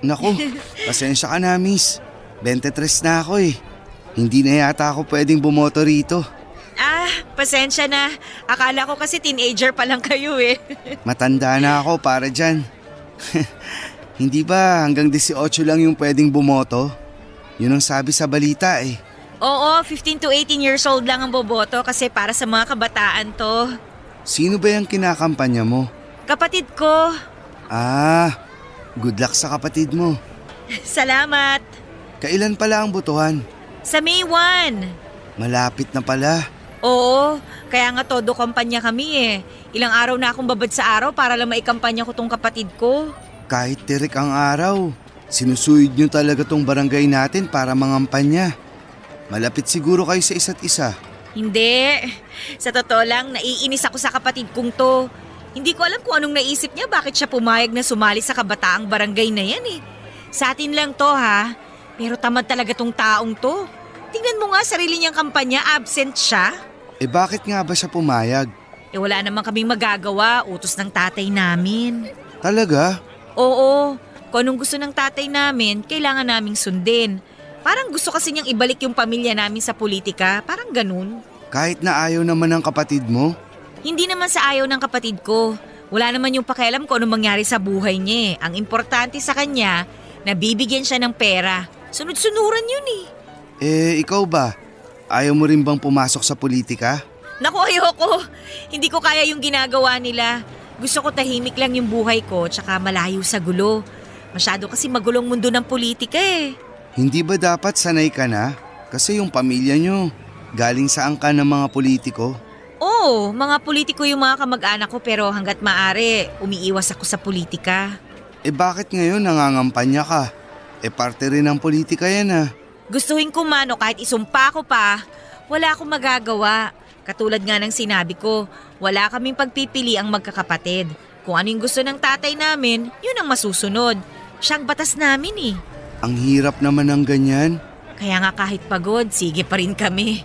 Naku, pasensya ka na, miss. 23 na ako eh. Hindi na yata ako pwedeng bumoto rito. Ah, pasensya na. Akala ko kasi teenager pa lang kayo eh. Matanda na ako para dyan. Hindi ba hanggang 18 lang yung pwedeng bumoto? Yun ang sabi sa balita eh. Oo, 15 to 18 years old lang ang boboto kasi para sa mga kabataan to. Sino ba yung kinakampanya mo? Kapatid ko. Ah, good luck sa kapatid mo. Salamat. Kailan pala ang botohan? Sa May 1. Malapit na pala. Oo, kaya nga todo kampanya kami eh. Ilang araw na akong babad sa araw para lang maikampanya ko tong kapatid ko. Kahit tirik ang araw, sinusuyod nyo talaga tong barangay natin para mangampanya. Malapit siguro kayo sa isa't isa. Hindi. Sa totoo lang, naiinis ako sa kapatid kong to. Hindi ko alam kung anong naisip niya bakit siya pumayag na sumali sa kabataang barangay na yan eh. Sa atin lang to ha, pero tamad talaga tong taong to. Tingnan mo nga sarili niyang kampanya, absent siya. Eh bakit nga ba siya pumayag? Eh wala naman kaming magagawa, utos ng tatay namin. Talaga? Oo, kung anong gusto ng tatay namin, kailangan naming sundin. Parang gusto kasi niyang ibalik yung pamilya namin sa politika, parang ganun. Kahit na ayaw naman ng kapatid mo? Hindi naman sa ayaw ng kapatid ko. Wala naman yung pakialam kung anong mangyari sa buhay niya. Ang importante sa kanya, nabibigyan siya ng pera. Sunod-sunuran yun eh. Eh, ikaw ba? Ayaw mo rin bang pumasok sa politika? Naku, ayoko. Hindi ko kaya yung ginagawa nila. Gusto ko tahimik lang yung buhay ko tsaka malayo sa gulo. Masyado kasi magulong mundo ng politika eh. Hindi ba dapat sanay ka na? Kasi yung pamilya nyo, galing saan ka ng mga politiko? Oo, mga politiko yung mga kamag-anak ko pero hanggat maaari, umiiwas ako sa politika. Eh bakit ngayon nangangampanya ka? Eh parte rin ng politika yan ah. Gustuhin ko man o kahit isumpa ko pa, wala akong magagawa. Katulad nga ng sinabi ko, wala kaming pagpipili ang magkakapatid. Kung ano yung gusto ng tatay namin, yun ang masusunod. Siyang batas namin eh. Ang hirap naman ng ganyan. Kaya nga kahit pagod, sige pa rin kami.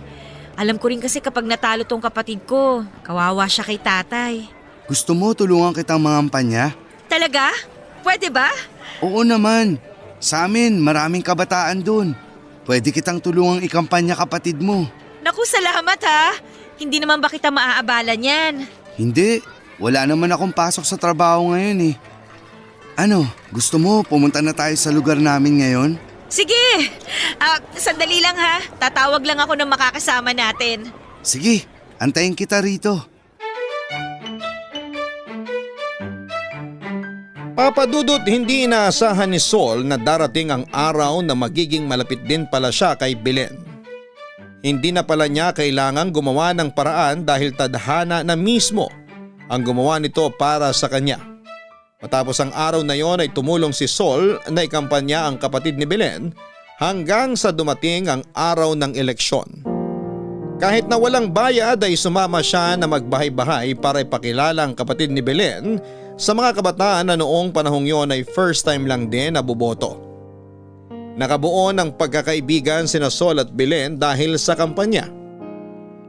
Alam ko rin kasi kapag natalo tong kapatid ko, kawawa siya kay tatay. Gusto mo tulungan kitang mangampanya? Talaga? Pwede ba? Oo naman. Sa amin, maraming kabataan dun. Pwede kitang tulungang ikampanya kapatid mo. Naku, salamat ha. Hindi naman ba kita maaabala niyan? Hindi. Wala naman akong pasok sa trabaho ngayon eh. Ano, gusto mo pumunta na tayo sa lugar namin ngayon? Sige! Sandali lang ha. Tatawag lang ako ng makakasama natin. Sige, antayin kita rito. Papadudot, hindi inaasahan ni Sol na darating ang araw na magiging malapit din pala siya kay Belen. Hindi na pala niya kailangang gumawa ng paraan dahil tadhana na mismo ang gumawa nito para sa kanya. Matapos ang araw na yon ay tumulong si Sol na ikampanya ang kapatid ni Belen hanggang sa dumating ang araw ng eleksyon. Kahit na walang bayad ay sumama siya na magbahay-bahay para ipakilala ang kapatid ni Belen sa mga kabataan na noong panahong yon ay first time lang din nabuboto. Nakabuo ng pagkakaibigan sina Sol at Belen dahil sa kampanya.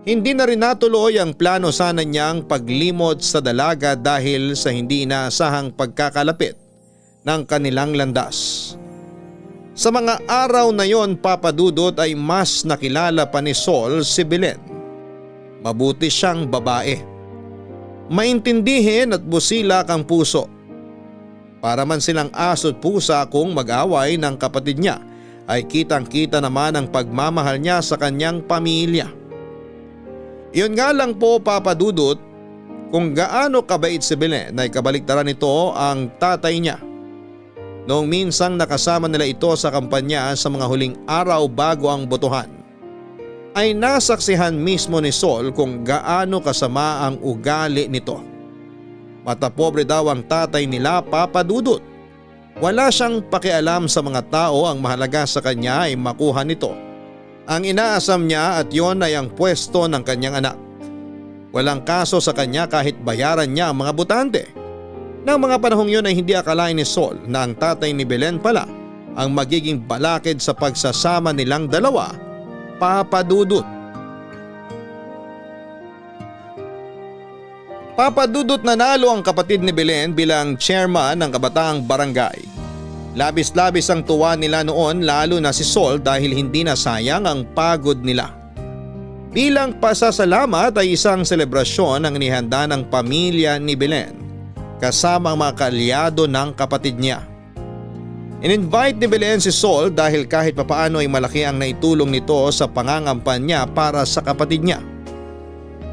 Hindi na rin natuloy ang plano sana niyang paglimot sa dalaga dahil sa hindi inaasahang pagkakalapit ng kanilang landas. Sa mga araw na yon, Papa Dudut, ay mas nakilala pa ni Sol si Belen. Mabuti siyang babae. Maintindihin at busilak ang puso. Para man silang aso't pusa kung mag-away ng kapatid niya ay kitang-kita naman ang pagmamahal niya sa kanyang pamilya. Iyon nga lang po, Papa Dudut, kung gaano kabait si Belen ay kabaliktaran nito ang tatay niya. Noong minsang nakasama nila ito sa kampanya sa mga huling araw bago ang botohan, ay nasaksihan mismo ni Sol kung gaano kasama ang ugali nito. Matapobre daw ang tatay nila, Papa Dudut. Wala siyang pakialam sa mga tao, ang mahalaga sa kanya ay makuha nito ang inaasam niya at yon ay ang pwesto ng kanyang anak. Walang kaso sa kanya kahit bayaran niya ang mga botante. Nang mga panahong yun ay hindi akalain ni Sol na ang tatay ni Belen pala ang magiging balakid sa pagsasama nilang dalawa, Papa Dudut. Papa Dudut, nanalo ang kapatid ni Belen bilang chairman ng kabataang barangay. Labis-labis ang tuwa nila noon, lalo na si Sol dahil hindi na sayang ang pagod nila. Bilang pasasalamat ay isang selebrasyon ang inihanda ng pamilya ni Belen kasama ang mga kaalyado ng kapatid niya. In-invite ni Belen si Sol dahil kahit papaano ay malaki ang naitulong nito sa pangangampanya para sa kapatid niya.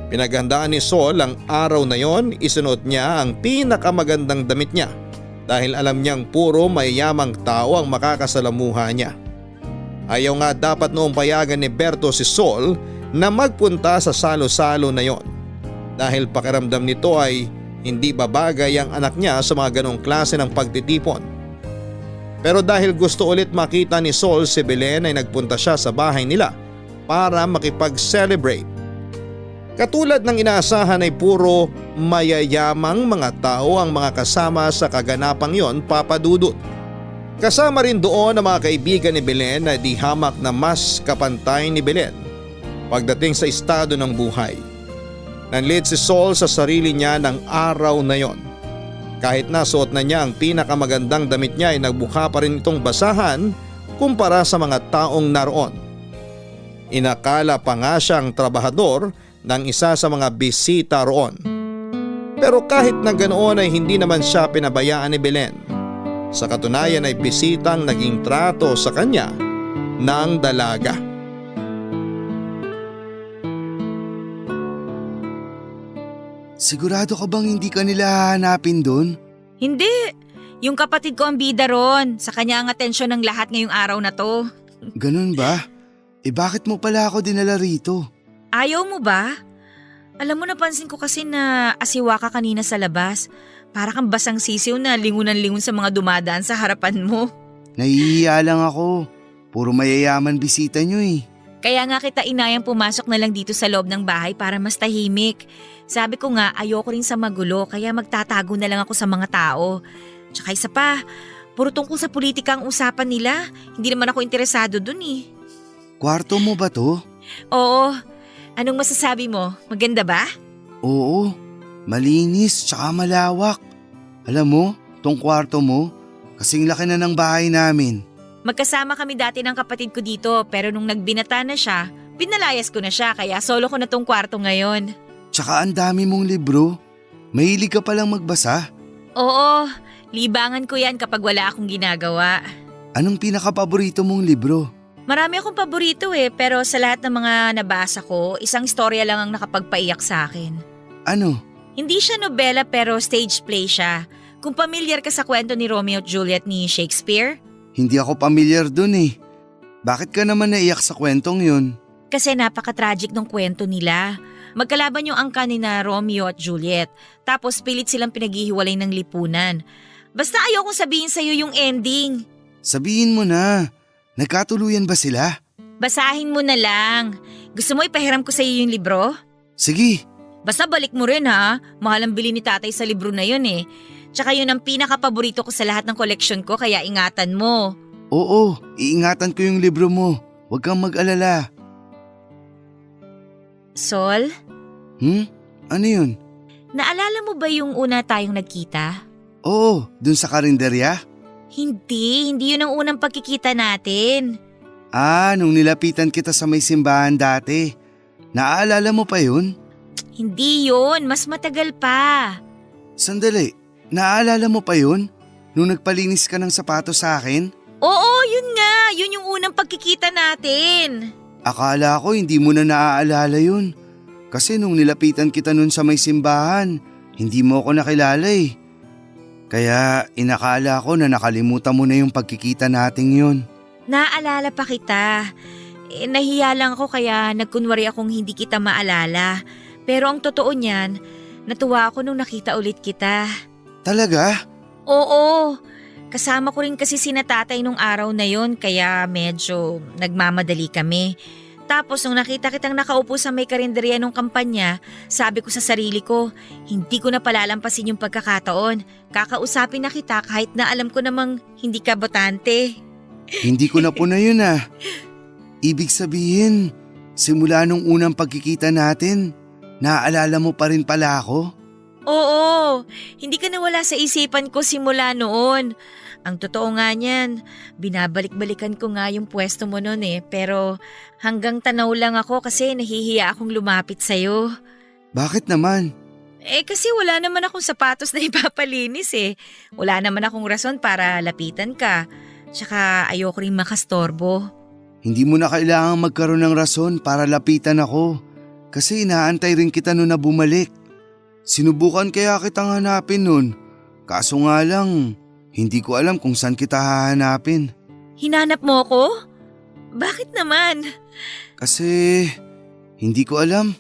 Pinaghandaan ni Sol ang araw na yon, isunuot niya ang pinakamagandang damit niya dahil alam niyang puro mayayamang tao ang makakasalamuha niya. Ayaw nga dapat noong payagan ni Berto si Sol na magpunta sa salo-salo na yon dahil pakiramdam nito ay hindi babagay ang anak niya sa mga ganong klase ng pagtitipon. Pero dahil gusto ulit makita ni Sol si Belen ay nagpunta siya sa bahay nila para makipag-celebrate. Katulad ng inaasahan ay puro mayayamang mga tao ang mga kasama sa kaganapang yon, Papa Dudut. Kasama rin doon ang mga kaibigan ni Belen na di hamak na mas kapantay ni Belen pagdating sa estado ng buhay. Nanlit si Sol sa sarili niya ng araw na yon. Kahit nasuot na niya ang pinakamagandang damit niya ay nagbuka pa rin itong basahan kumpara sa mga taong naroon. Inakala pa nga siyang trabahador ng isa sa mga bisita roon. Pero kahit na ganoon ay hindi naman siya pinabayaan ni Belen. Sa katunayan ay bisitang naging trato sa kanya ng dalaga. Sigurado ka bang hindi ka nila hahanapin doon? Hindi. Yung kapatid ko ang bida ron. Sa kanya ang atensyon ng lahat ngayong araw na to. Ganun ba? Bakit mo pala ako dinala rito? Ayaw mo ba? Alam mo, napansin ko kasi na asiwa ka kanina sa labas. Para kang basang sisiw na lingunan-lingon sa mga dumadaan sa harapan mo. Nahihiya lang ako. Puro mayayaman bisita nyo eh. Kaya nga kita inayang pumasok na lang dito sa loob ng bahay para mas tahimik. Sabi ko nga ayoko rin sa magulo kaya magtatago na lang ako sa mga tao. Tsaka isa pa, puro tungkol sa politika ang usapan nila. Hindi naman ako interesado dun eh. Kwarto mo ba to? Oo. Anong masasabi mo? Maganda ba? Oo. Malinis tsaka malawak. Alam mo, tong kwarto mo, kasing laki na ng bahay namin. Magkasama kami dati ng kapatid ko dito pero nung nagbinata na siya, pinalayas ko na siya kaya solo ko na tong kwarto ngayon. Tsaka ang dami mong libro. Mahilig ka palang magbasa? Oo, libangan ko yan kapag wala akong ginagawa. Anong pinakapaborito mong libro? Marami akong paborito pero sa lahat ng mga nabasa ko, isang istorya lang ang nakapagpaiyak sa akin. Ano? Hindi siya nobela pero stage play siya. Kung pamilyar ka sa kwento ni Romeo at Juliet ni Shakespeare? Hindi ako pamilyar dun eh. Bakit ka naman naiyak sa kwentong yun? Kasi napaka-tragic ng kwento nila. Magkalaban yung angka ni na Romeo at Juliet. Tapos pilit silang pinaghihiwalay ng lipunan. Basta ayokong sabihin sa'yo yung ending. Sabihin mo na, nagkatuluyan ba sila? Basahin mo na lang. Gusto mo ipahiram ko sa'yo yung libro? Sige. Basta balik mo rin ha. Mahal ang bili ni tatay sa libro na yun eh. Tsaka yun ang pinaka-paborito ko sa lahat ng koleksyon ko kaya ingatan mo. Oo, iingatan ko yung libro mo. Huwag kang mag-alala. Sol? Ano yun? Naalala mo ba yung una tayong nagkita? Oo, dun sa karinderya? Hindi yun ang unang pagkikita natin. Nung nilapitan kita sa may simbahan dati. Naaalala mo pa yun? Hindi yun, mas matagal pa. Sandali, naaalala mo pa yun? Nung nagpalinis ka ng sapatos sa akin? Oo, yun nga, yun yung unang pagkikita natin. Akala ko hindi mo na naaalala yun. Kasi nung nilapitan kita nun sa may simbahan, hindi mo ako nakilala eh. Kaya inakala ko na nakalimutan mo na yung pagkikita nating yun. Naaalala pa kita. Nahiya lang ako kaya nagkunwari akong hindi kita maalala. Pero ang totoo niyan, natuwa ako nung nakita ulit kita. Talaga? Oo, kasama ko rin kasi sina tatay nung araw na yon kaya medyo nagmamadali kami. Tapos nung nakita kitang nakaupo sa may karinderya nung kampanya, sabi ko sa sarili ko, hindi ko na palalampasin yung pagkakataon. Kakausapin na kita kahit na alam ko namang hindi ka botante. Hindi ko na po na yun ah. Ibig sabihin, simula nung unang pagkikita natin, naaalala mo pa rin pala ako? Oo, hindi ka nawala sa isipan ko simula noon. Ang totoo nga niyan, binabalik-balikan ko nga yung pwesto mo noon eh. Pero hanggang tanaw lang ako kasi nahihiya akong lumapit sa'yo. Bakit naman? Kasi wala naman akong sapatos na ipapalinis eh. Wala naman akong rason para lapitan ka. Tsaka ayoko rin makastorbo. Hindi mo na kailangang magkaroon ng rason para lapitan ako. Kasi inaantay rin kita noon na bumalik. Sinubukan kaya kitang hanapin noon. Kaso nga lang, hindi ko alam kung saan kita hahanapin. Hinanap mo ko? Bakit naman? Kasi hindi ko alam.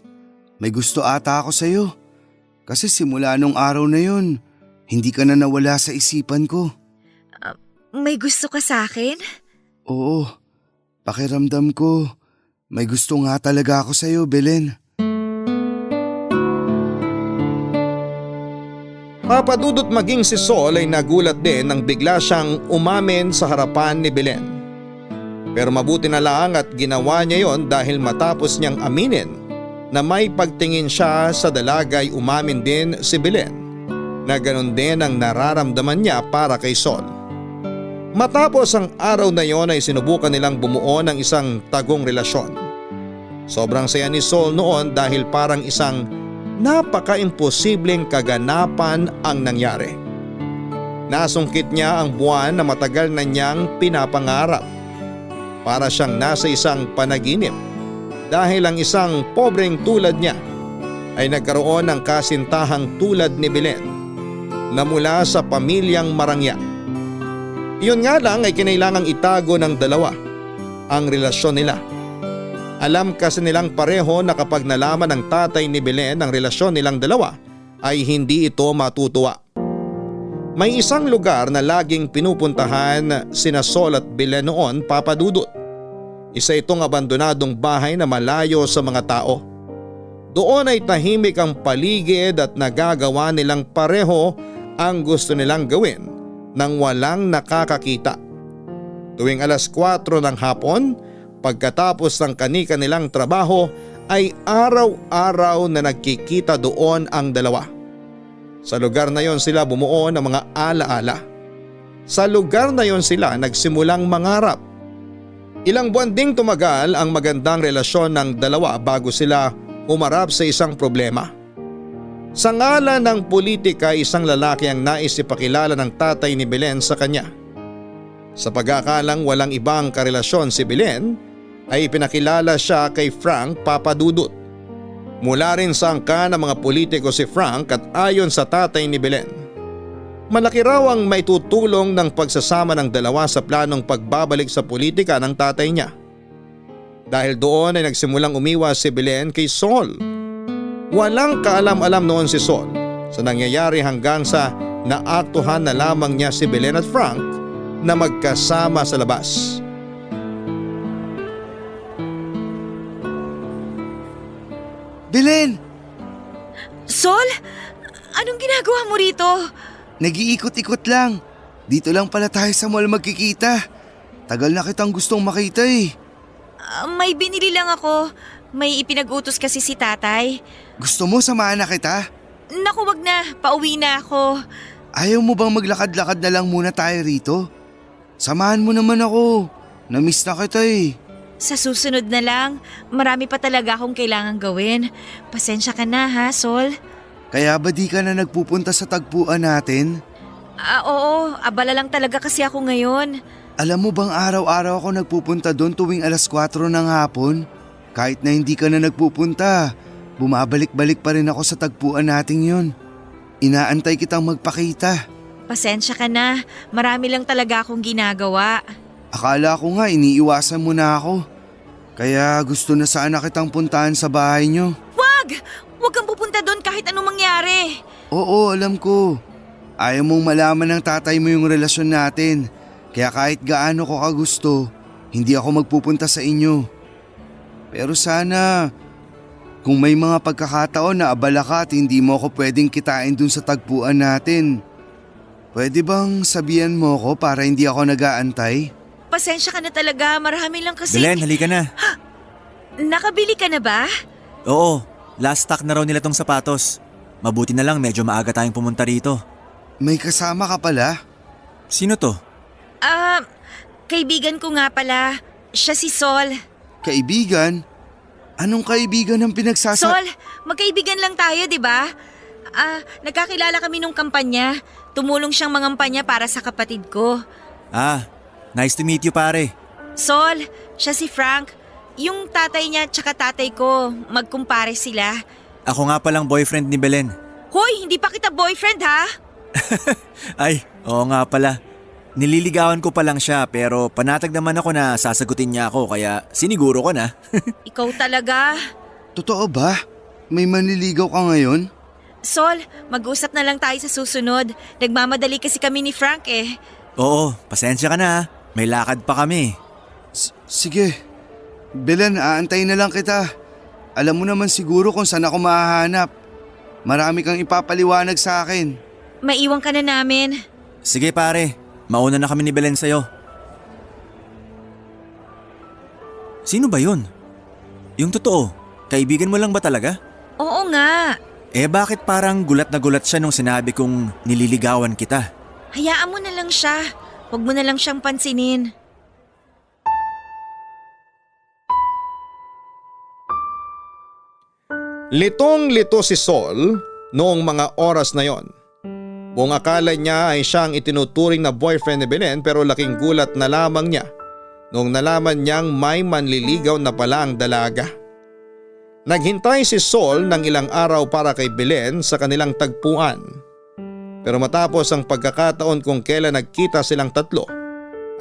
May gusto ata ako sa'yo. Kasi simula nung araw na yun, hindi ka na nawala sa isipan ko. May gusto ka sa akin? Oo, pakiramdam ko. May gusto nga talaga ako sa'yo, Belen. Papadudot maging si Sol ay nagulat din nang bigla siyang umamin sa harapan ni Belen. Pero mabuti na lang at ginawa niya yon dahil matapos niyang aminin na may pagtingin siya sa dalagay umamin din si Belen na ganun din ang nararamdaman niya para kay Sol. Matapos ang araw na yon ay sinubukan nilang bumuo ng isang tagong relasyon. Sobrang saya ni Sol noon dahil parang isang napaka-imposibleng kaganapan ang nangyari. Nasungkit niya ang buwan na matagal na niyang pinapangarap. Para siyang nasa isang panaginip dahil ang isang pobreng tulad niya ay nagkaroon ng kasintahang tulad ni Belen na mula sa pamilyang marangya. Iyon nga lang ay kinailangang itago ng dalawa ang relasyon nila. Alam kasi nilang pareho na kapag nalaman ng tatay ni Belen ang relasyon nilang dalawa ay hindi ito matutuwa. May isang lugar na laging pinupuntahan sina Sol at Belen noon, Papadudot. Isa itong abandonadong bahay na malayo sa mga tao. Doon ay tahimik ang paligid at nagagawa nilang pareho ang gusto nilang gawin nang walang nakakakita. Tuwing alas 4 ng hapon, pagkatapos ng kani-kanilang trabaho ay araw-araw na nagkikita doon ang dalawa. Sa lugar na yon sila bumuo ng mga alaala. Sa lugar na yon sila nagsimulang mangarap. Ilang buwan ding tumagal ang magandang relasyon ng dalawa bago sila umarap sa isang problema. Sa ngalan ng politika, isang lalaki ang nais ipakilala ng tatay ni Belen sa kanya. Sa pag-aakalang walang ibang karelasyon si Belen, ay ipinakilala siya kay Frank, Papadudot. Mula rin sa angka ng mga politiko si Frank at ayon sa tatay ni Belen, malaki raw ang may tutulong ng pagsasama ng dalawa sa planong pagbabalik sa politika ng tatay niya. Dahil doon ay nagsimulang umiwas si Belen kay Sol. Walang kaalam-alam noon si Sol sa nangyayari hanggang sa naaktuhan na lamang niya si Belen at Frank na magkasama sa labas. Belen! Sol, anong ginagawa mo rito? Nag-iikot-ikot lang. Dito lang pala tayo sa mall magkikita. Tagal na kitang gustong makita eh. May binili lang ako. May ipinag-utos kasi si tatay. Gusto mo samahan na kita? Naku, wag na. Pauwi na ako. Ayaw mo bang maglakad-lakad na lang muna tayo rito? Samahan mo naman ako. Namiss na kita eh. Sa susunod na lang, marami pa talaga akong kailangan gawin. Pasensya ka na ha, Sol. Kaya ba di ka na nagpupunta sa tagpuan natin? Oo, abala lang talaga kasi ako ngayon. Alam mo bang araw-araw ako nagpupunta doon tuwing 4:00 ng hapon? Kahit na hindi ka na nagpupunta, bumabalik-balik pa rin ako sa tagpuan nating yun. Inaantay kitang magpakita. Pasensya ka na, marami lang talaga akong ginagawa. Akala ko nga iniiwasan mo na ako. Kaya gusto na sana kitang puntahan sa bahay nyo. Wag! Huwag kang pupunta doon kahit anong mangyari. Oo, alam ko. Ayaw mong malaman ng tatay mo yung relasyon natin. Kaya kahit gaano ko kagusto, hindi ako magpupunta sa inyo. Pero sana, kung may mga pagkakataon na abala ka at hindi mo ako pwedeng kitain dun sa tagpuan natin, pwede bang sabihan mo ko para hindi ako nag-aantay? Pasensya ka na talaga, marami lang kasi… Belen, halika na. Nakabili ka na ba? Oo, last stock na raw nila tong sapatos. Mabuti na lang medyo maaga tayong pumunta rito. May kasama ka pala? Sino to? Kaibigan ko nga pala. Siya si Sol. Kaibigan? Anong kaibigan ang Sol, magkaibigan lang tayo, di ba? Nagkakilala kami nung kampanya. Tumulong siyang mangampanya para sa kapatid ko. Nice to meet you, pare. Sol, siya si Frank. Yung tatay niya tsaka tatay ko, magkumpare sila. Ako nga palang boyfriend ni Belen. Hoy, hindi pa kita boyfriend ha? Ay, oo nga pala. Nililigawan ko pa lang siya pero panatag naman ako na sasagutin niya ako kaya siniguro ko na. Ikaw talaga. Totoo ba? May manliligaw ka ngayon? Sol, mag-usap na lang tayo sa susunod. Nagmamadali kasi kami ni Frank eh. Oo, pasensya ka na. May lakad pa kami. Sige. Belen, aantayin na lang kita. Alam mo naman siguro kung saan ako mahahanap. Marami kang ipapaliwanag sa akin. Maiwan ka na namin. Sige pare, mauna na kami ni Belen sa'yo. Sino ba yun? Yung totoo, kaibigan mo lang ba talaga? Oo nga. Bakit parang gulat na gulat siya nung sinabi kong nililigawan kita? Hayaan mo na lang siya. Huwag mo na lang siyang pansinin. Litong-lito si Sol noong mga oras na yon. Buong akala niya ay siyang itinuturing na boyfriend ni Belen pero laking gulat na lamang niya noong nalaman niyang may manliligaw na pala ang dalaga. Naghintay si Sol ng ilang araw para kay Belen sa kanilang tagpuan. Pero matapos ang pagkakataon kung kailan nagkita silang tatlo,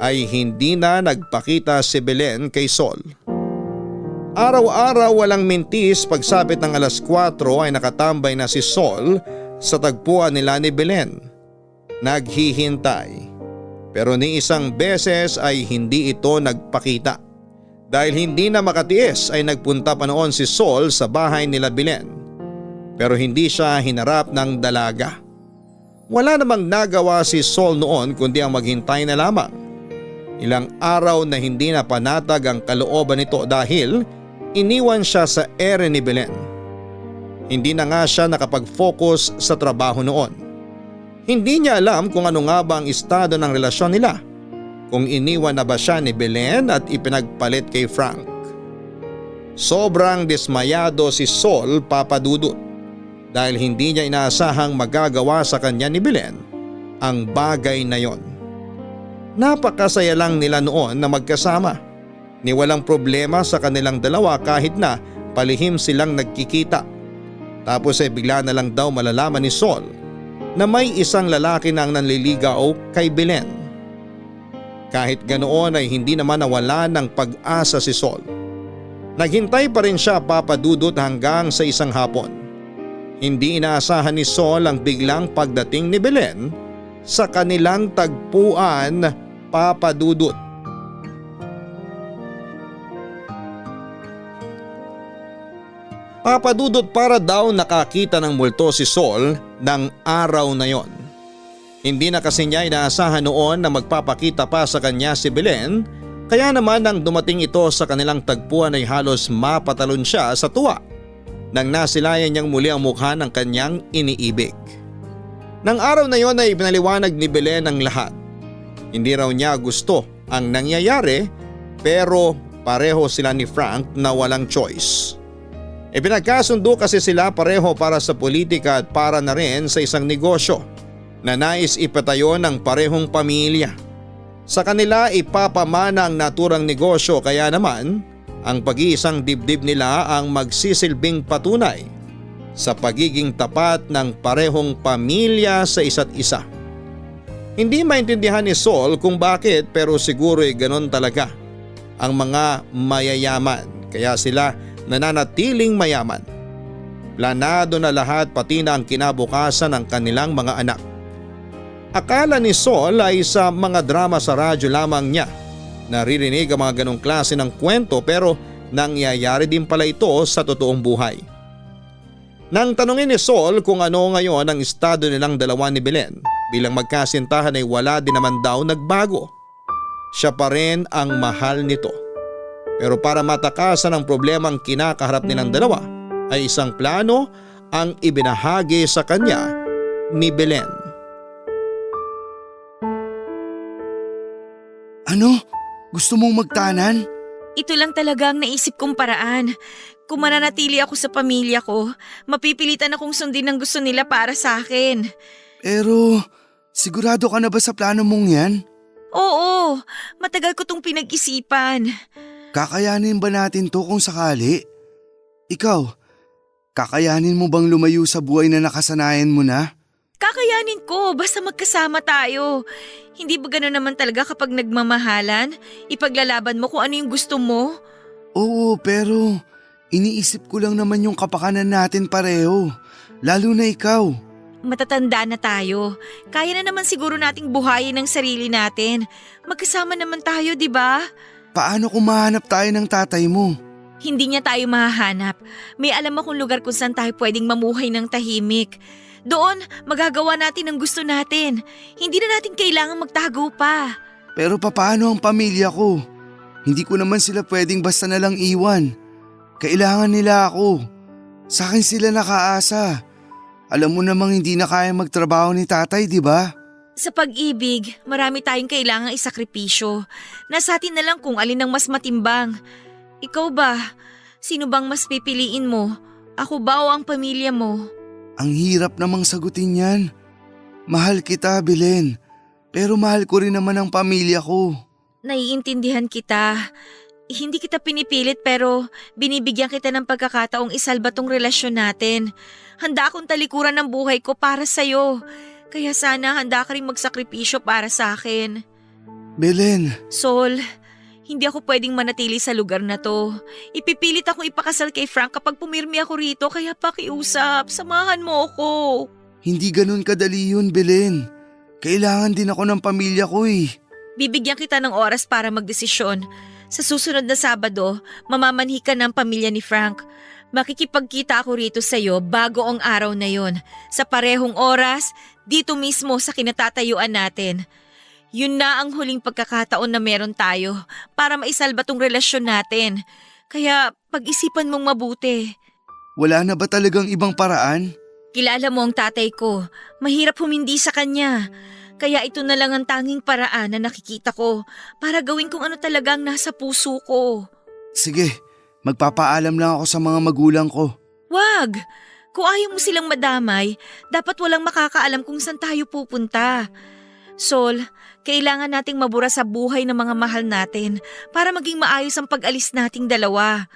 ay hindi na nagpakita si Belen kay Sol. Araw-araw walang mintis pagsapit ng 4:00 ay nakatambay na si Sol sa tagpuan nila ni Belen. Naghihintay. Pero ni isang beses ay hindi ito nagpakita. Dahil hindi na makatiis ay nagpunta pa noon si Sol sa bahay nila Belen. Pero hindi siya hinarap ng dalaga. Wala namang nagawa si Sol noon kundi ang maghintay na lamang. Ilang araw na hindi na panatag ang kalooban nito dahil iniwan siya sa ere ni Belen. Hindi na nga siya nakapag-focus sa trabaho noon. Hindi niya alam kung ano nga ba ang estado ng relasyon nila. Kung iniwan na ba siya ni Belen at ipinagpalit kay Frank. Sobrang dismayado si Sol, Papa Dudut, dahil hindi niya inaasahang magagawa sa kanya ni Belen ang bagay na yon. Napakasaya lang nila noon na magkasama. Ni walang problema sa kanilang dalawa kahit na palihim silang nagkikita. Tapos ay bigla na lang daw malalaman ni Sol na may isang lalaki na ang nanliligaw kay Belen. Kahit ganoon ay hindi naman nawala ng pag-asa si Sol. Naghintay pa rin siya, Papa Dudut, hanggang sa isang hapon. Hindi inaasahan ni Sol ang biglang pagdating ni Belen sa kanilang tagpuan, Papa Dudut. Papa Dudut, para daw nakakita ng multo si Sol ng araw na yon. Hindi na kasi niya inaasahan noon na magpapakita pa sa kanya si Belen, kaya naman nang dumating ito sa kanilang tagpuan ay halos mapatalon siya sa tuwa nang nasilayan niyang muli ang mukha ng kanyang iniibig. Nang araw na yon ay pinaliwanag ni Belen ang lahat. Hindi raw niya gusto ang nangyayari pero pareho sila ni Frank na walang choice. Ipinagkasundo kasi sila pareho para sa politika at para na rin sa isang negosyo na nais ipatayo ng parehong pamilya. Sa kanila ipapamana ang naturang negosyo, kaya naman ang pag-iisang dibdib nila ang magsisilbing patunay sa pagiging tapat ng parehong pamilya sa isa't isa. Hindi maintindihan ni Sol kung bakit, pero siguro'y ganon talaga ang mga mayayaman, kaya sila nananatiling mayaman. Planado na lahat, pati na ang kinabukasan ng kanilang mga anak. Akala ni Sol ay sa mga drama sa radyo lamang niya naririnig ang mga ganong klase ng kwento, pero nangyayari din pala ito sa totoong buhay. Nang tanungin ni Sol kung ano ngayon ang estado nilang dalawa ni Belen, bilang magkasintahan ay wala din naman daw nagbago. Siya pa rin ang mahal nito. Pero para matakasan ang problemang kinakaharap nilang dalawa ay isang plano ang ibinahagi sa kanya ni Belen. Ano? Gusto mong magtanan? Ito lang talaga ang naisip kong paraan. Kung mananatili ako sa pamilya ko, mapipilitan akong sundin ang gusto nila para sa akin. Pero sigurado ka na ba sa plano mong yan? Oo, matagal ko tong pinag-isipan. Kakayanin ba natin to kung sakali? Ikaw, kakayanin mo bang lumayo sa buhay na nakasanayan mo na? Kakayanin ko, basta magkasama tayo. Hindi ba gano'n naman talaga kapag nagmamahalan? Ipaglalaban mo kung ano yung gusto mo? Oo, pero iniisip ko lang naman yung kapakanan natin pareho. Lalo na ikaw. Matatanda na tayo. Kaya na naman siguro nating buhayin ang sarili natin. Magkasama naman tayo, di ba? Paano kung mahanap tayo ng tatay mo? Hindi niya tayo mahahanap. May alam akong lugar kung saan tayo pwedeng mamuhay ng tahimik. Doon, magagawa natin ang gusto natin. Hindi na natin kailangang magtago pa. Pero paano ang pamilya ko? Hindi ko naman sila pwedeng basta na lang iwan. Kailangan nila ako. Sa akin sila nakaasa. Alam mo namang hindi na kaya magtrabaho ni tatay, di ba? Sa pag-ibig, marami tayong kailangang isakripisyo. Nasa atin na lang kung alin ang mas matimbang. Ikaw ba? Sino bang mas pipiliin mo? Ako ba o ang pamilya mo? Ang hirap namang sagutin yan. Mahal kita, Belen. Pero mahal ko rin naman ang pamilya ko. Naiintindihan kita. Hindi kita pinipilit pero binibigyan kita ng pagkakataong isalba tong relasyon natin. Handa akong talikuran ng buhay ko para sa'yo. Kaya sana handa ka rin magsakripisyo para sa akin. Belen. Sol, hindi ako pwedeng manatili sa lugar na to. Ipipilit akong ipakasal kay Frank kapag pumirmi ako rito, kaya pakiusap, samahan mo ako. Hindi ganun kadali yun, Belen. Kailangan din ako ng pamilya ko eh. Bibigyan kita ng oras para magdesisyon. Sa susunod na Sabado, mamamanhi ka ng pamilya ni Frank. Makikipagkita ako rito sa'yo bago ang araw na yon. Sa parehong oras, dito mismo sa kinatatayuan natin. Yun na ang huling pagkakataon na meron tayo para maisalba tong relasyon natin. Kaya pag-isipan mong mabuti. Wala na ba talagang ibang paraan? Kilala mo ang tatay ko. Mahirap humindi sa kanya. Kaya ito na lang ang tanging paraan na nakikita ko para gawin kung ano talagang nasa puso ko. Sige, magpapaalam lang ako sa mga magulang ko. Wag! Kung ayaw mo silang madamay, dapat walang makakaalam kung saan tayo pupunta. Sol, kailangan nating mabura sa buhay ng mga mahal natin para maging maayos ang pag-alis nating dalawa.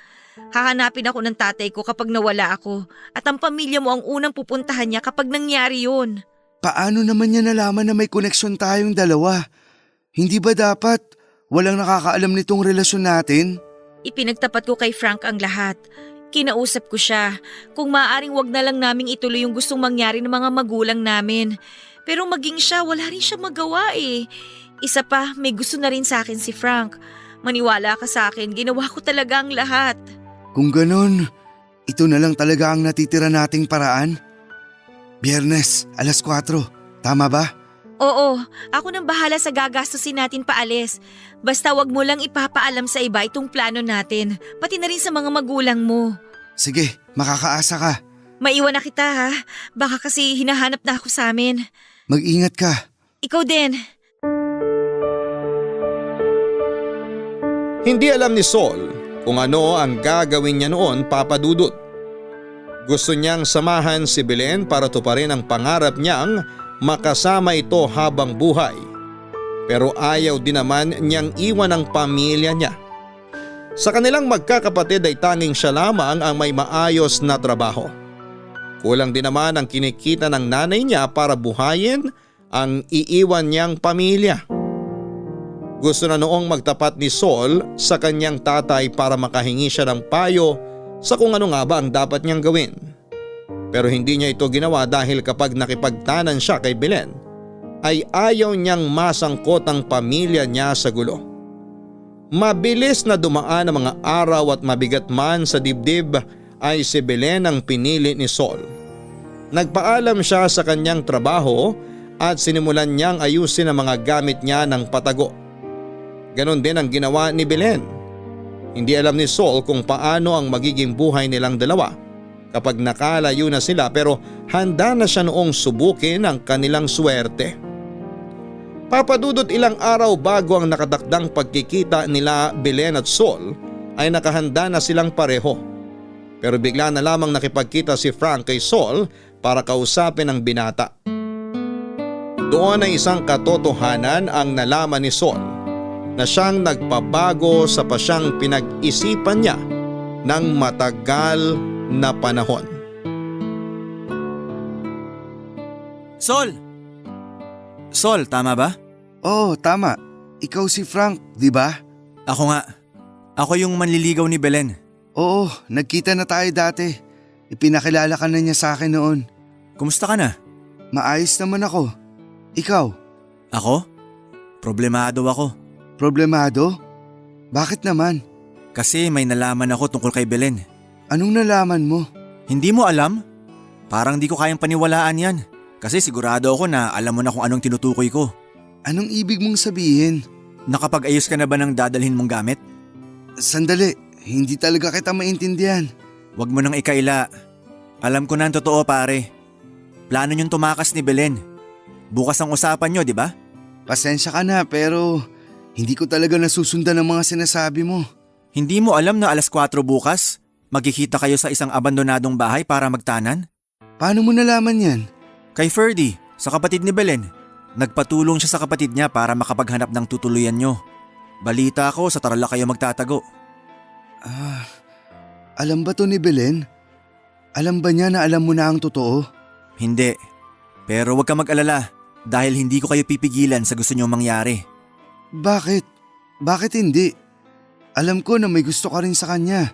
Hahanapin ako ng tatay ko kapag nawala ako at ang pamilya mo ang unang pupuntahan niya kapag nangyari yun. Paano naman niya nalaman na may koneksyon tayong dalawa? Hindi ba dapat walang nakakaalam nitong relasyon natin? Ipinagtapat ko kay Frank ang lahat. Kinausap ko siya kung maaaring wag na lang naming ituloy yung gustong mangyari ng mga magulang namin. Pero maging siya, wala rin siya magawa eh. Isa pa, may gusto na rin sa akin si Frank. Maniwala ka sa akin, ginawa ko talaga ang lahat. Kung ganon, ito na lang talaga ang natitira nating paraan? Biyernes, 4:00, tama ba? Oo, ako nang bahala sa gagastusin natin paalis. Basta wag mo lang ipapaalam sa iba itong plano natin, pati na rin sa mga magulang mo. Sige, makakaasa ka. Maiwan na kita ha, baka kasi hinahanap na ako sa amin. Mag-ingat ka. Ikaw din. Hindi alam ni Sol kung ano ang gagawin niya noon, Papa Dudut. Gusto niyang samahan si Belen para tuparin ang pangarap niyang makasama ito habang buhay. Pero ayaw din naman niyang iwan ang pamilya niya. Sa kanilang magkakapatid ay tanging siya lamang ang may maayos na trabaho. Kulang din naman ang kinikita ng nanay niya para buhayin ang iiwan niyang pamilya. Gusto na noong magtapat ni Sol sa kanyang tatay para makahingi siya ng payo sa kung ano nga ba ang dapat niyang gawin. Pero hindi niya ito ginawa dahil kapag nakipagtanan siya kay Belen ay ayaw niyang masangkot ang pamilya niya sa gulo. Mabilis na dumaan ang mga araw at mabigat man sa dibdib ay si Belen ang pinili ni Sol. Nagpaalam siya sa kanyang trabaho at sinimulan niyang ayusin ang mga gamit niya ng patago. Ganon din ang ginawa ni Belen. Hindi alam ni Sol kung paano ang magiging buhay nilang dalawa kapag nakalayo na sila, pero handa na siya noong subukin ang kanilang swerte. Papadudot ilang araw bago ang nakatakdang pagkikita nila Belen at Sol ay nakahanda na silang pareho. Pero bigla na lamang nakipagkita si Frank kay Sol para kausapin ang binata. Doon ay isang katotohanan ang nalaman ni Sol na siyang nagpabago sa pasyang pinag-isipan niya ng matagal na panahon. Sol! Sol, tama ba? Oo, tama. Ikaw si Frank, di ba? Ako nga. Ako yung manliligaw ni Belen. Oo, nagkita na tayo dati. Ipinakilala ka na niya sa akin noon. Kumusta ka na? Maayos naman ako. Ikaw? Ako? Problemado ako. Problemado? Bakit naman? Kasi may nalaman ako tungkol kay Belen. Anong nalaman mo? Hindi mo alam? Parang di ko kayang paniwalaan yan. Kasi sigurado ako na alam mo na kung anong tinutukoy ko. Anong ibig mong sabihin? Nakapag-ayos ka na ba ng dadalhin mong gamit? Sandali, hindi talaga kita maintindihan. Huwag mo nang ikaila. Alam ko na ang totoo pare. Plano niyong tumakas ni Belen. Bukas ang usapan niyo, di ba? Pasensya ka na pero hindi ko talaga nasusundan ang mga sinasabi mo. Hindi mo alam na 4:00 bukas? Magkikita kayo sa isang abandonadong bahay para magtanan? Paano mo nalaman yan? Kay Ferdy, sa kapatid ni Belen. Nagpatulong siya sa kapatid niya para makapaghanap ng tutuluyan nyo. Balita ko sa Tarlac kayo magtatago. Alam ba to ni Belen? Alam ba niya na alam mo na ang totoo? Hindi. Pero huwag ka mag-alala dahil hindi ko kayo pipigilan sa gusto nyo mangyari. Bakit? Bakit hindi? Alam ko na may gusto ka rin sa kanya.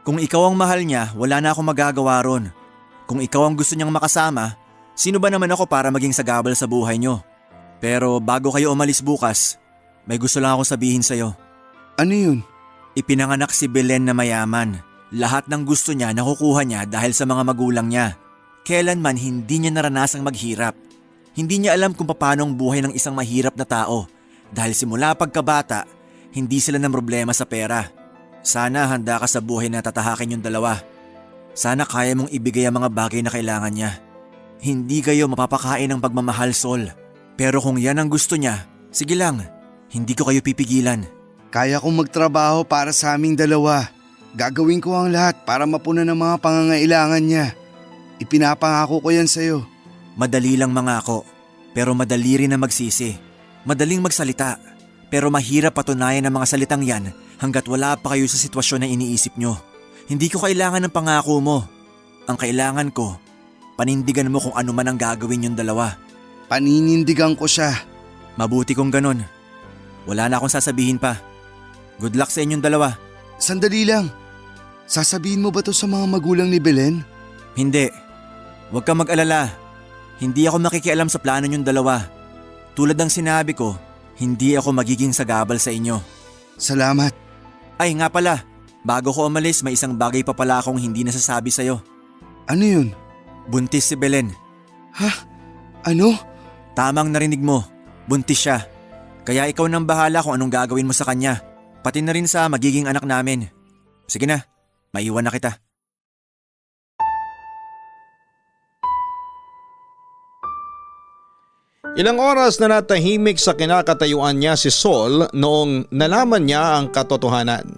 Kung ikaw ang mahal niya, wala na akong magagawa ron. Kung ikaw ang gusto niyang makasama, sino ba naman ako para maging sagabal sa buhay niyo? Pero bago kayo umalis bukas, may gusto lang akong sabihin sa'yo. Ano yun? Ipinanganak si Belen na mayaman. Lahat ng gusto niya nakukuha niya dahil sa mga magulang niya. Kailanman hindi niya naranasang maghirap. Hindi niya alam kung paano ang buhay ng isang mahirap na tao. Dahil simula pagkabata, hindi sila ng problema sa pera. Sana handa ka sa buhay na tatahakin yung dalawa. Sana kaya mong ibigay ang mga bagay na kailangan niya. Hindi kayo mapapakain ng pagmamahal, Sol. Pero kung yan ang gusto niya, sige lang, hindi ko kayo pipigilan. Kaya kong magtrabaho para sa aming dalawa. Gagawin ko ang lahat para mapunan ang mga pangangailangan niya. Ipinapangako ko yan sa'yo. Madali lang mangako, pero madali rin na magsisi. Madaling magsalita, pero mahirap patunayan ang mga salitang yan hanggat wala pa kayo sa sitwasyon na iniisip nyo. Hindi ko kailangan ng pangako mo. Ang kailangan ko, panindigan mo kung ano man ang gagawin yung dalawa. Paninindigan ko siya. Mabuti kung ganon. Wala na akong sasabihin pa. Good luck sa inyong dalawa. Sandali lang. Sasabihin mo ba to sa mga magulang ni Belen? Hindi. Huwag kang mag-alala. Hindi ako makikialam sa plano niyong dalawa. Tulad ng sinabi ko, hindi ako magiging sagabal sa inyo. Salamat. Ay nga pala, bago ko umalis may isang bagay pa pala akong hindi nasasabi sa'yo. Ano yun? Buntis si Belen. Ha? Ano? Tamang narinig mo, buntis siya. Kaya ikaw nang bahala kung anong gagawin mo sa kanya. Pati na rin sa magiging anak namin. Sige na, maiwan na kita. Ilang oras na natahimik sa kinakatayuan niya si Sol noong nalaman niya ang katotohanan.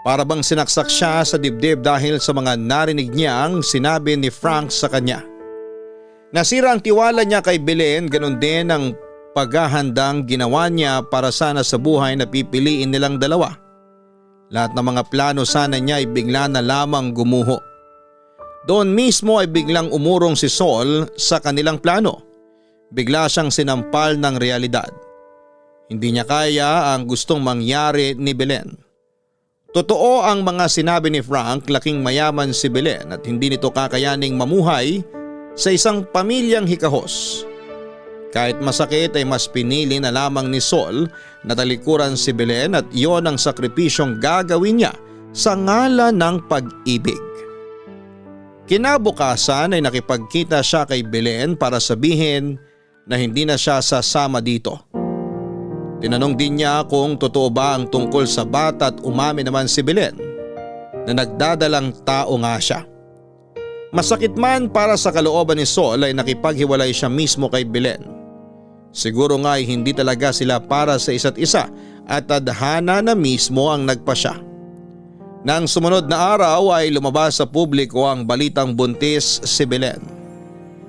Para bang sinaksak siya sa dibdib dahil sa mga narinig niyang sinabi ni Frank sa kanya. Nasira ang tiwala niya kay Belen, ganun din ang paghahandang ginawa niya para sana sa buhay na pipiliin nilang dalawa. Lahat ng mga plano sana niya ay bigla na lamang gumuho. Doon mismo ay biglang umurong si Sol sa kanilang plano. Bigla siyang sinampal ng realidad. Hindi niya kaya ang gustong mangyari ni Belen. Totoo ang mga sinabi ni Frank, laking mayaman si Belen at hindi nito kakayaning mamuhay sa isang pamilyang hikahos. Kahit masakit ay mas pinili na lamang ni Sol na talikuran si Belen at iyon ang sakripisyong gagawin niya sa ngalan ng pag-ibig. Kinabukasan ay nakipagkita siya kay Belen para sabihin na hindi na siya sasama dito. Tinanong din niya kung totoo ba ang tungkol sa bata at umamin naman si Belen na nagdadalang tao nga siya. Masakit man para sa kalooban ni Sol ay nakipaghiwalay siya mismo kay Belen. Siguro nga ay hindi talaga sila para sa isa't isa at tadhana na mismo ang nagpasya. Nang sumunod na araw ay lumabas sa publiko ang balitang buntis si Belen.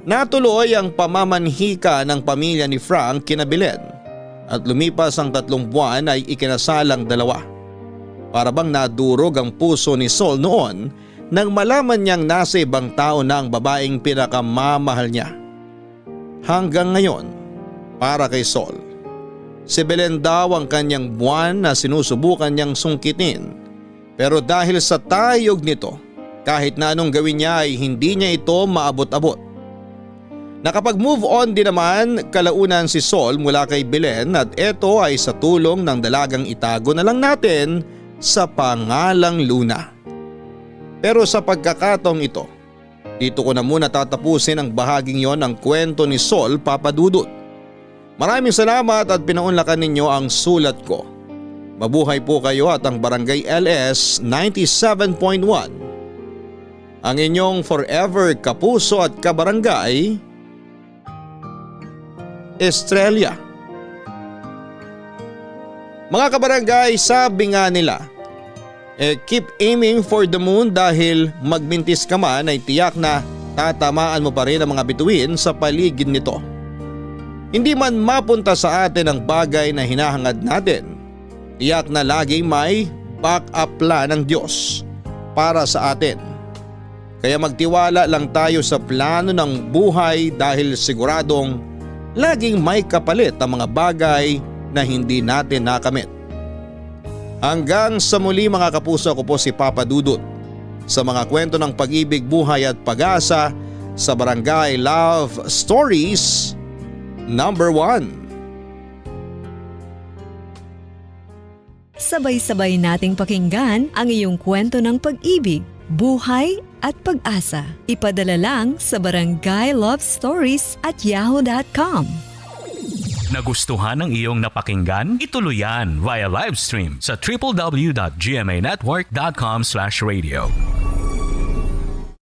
Natuloy ang pamamanhika ng pamilya ni Frank kina Belen at lumipas ang 3 buwan ay ikinasalang dalawa. Para bang nadurog ang puso ni Sol noon nang malaman niyang nasa ibang tao na ang babaeng pinakamamahal niya. Hanggang ngayon, para kay Sol, si Belen daw ang kanyang buwan na sinusubukan niyang sungkitin. Pero dahil sa tayog nito, kahit na anong gawin niya ay hindi niya ito maabot-abot. Nakapag-move on din naman kalaunan si Sol mula kay Belen at ito ay sa tulong ng dalagang itago na lang natin sa pangalang Luna. Pero sa pagkakataong ito, dito ko na muna tatapusin ang bahaging yon ng kwento ni Sol Papadudut. Maraming salamat at pinaunlakan ninyo ang sulat ko. Mabuhay po kayo at ang Barangay LS 97.1. Ang inyong forever kapuso at kabarangay, Estrella. Mga kabarangay, sabi nga nila, keep aiming for the moon dahil magmintis ka man ay tiyak na tatamaan mo pa rin ang mga bituin sa paligid nito. Hindi man mapunta sa atin ang bagay na hinahangad natin, tiyak na laging may back-up plan ng Diyos para sa atin. Kaya magtiwala lang tayo sa plano ng buhay dahil siguradong laging may kapalit ang mga bagay na hindi natin nakamit. Hanggang sa muli mga kapuso, ko po si Papa Dudut sa mga kwento ng pag-ibig, buhay at pag-asa sa Barangay Love Stories number 1. Sabay-sabay nating pakinggan ang iyong kwento ng pag-ibig, buhay at pag-asa. Ipadala lang sa barangaylovestories@yahoo.com. Nagustuhan ng iyong napakinggan? Ituloy yan via live stream sa www.gmanetwork.com/radio.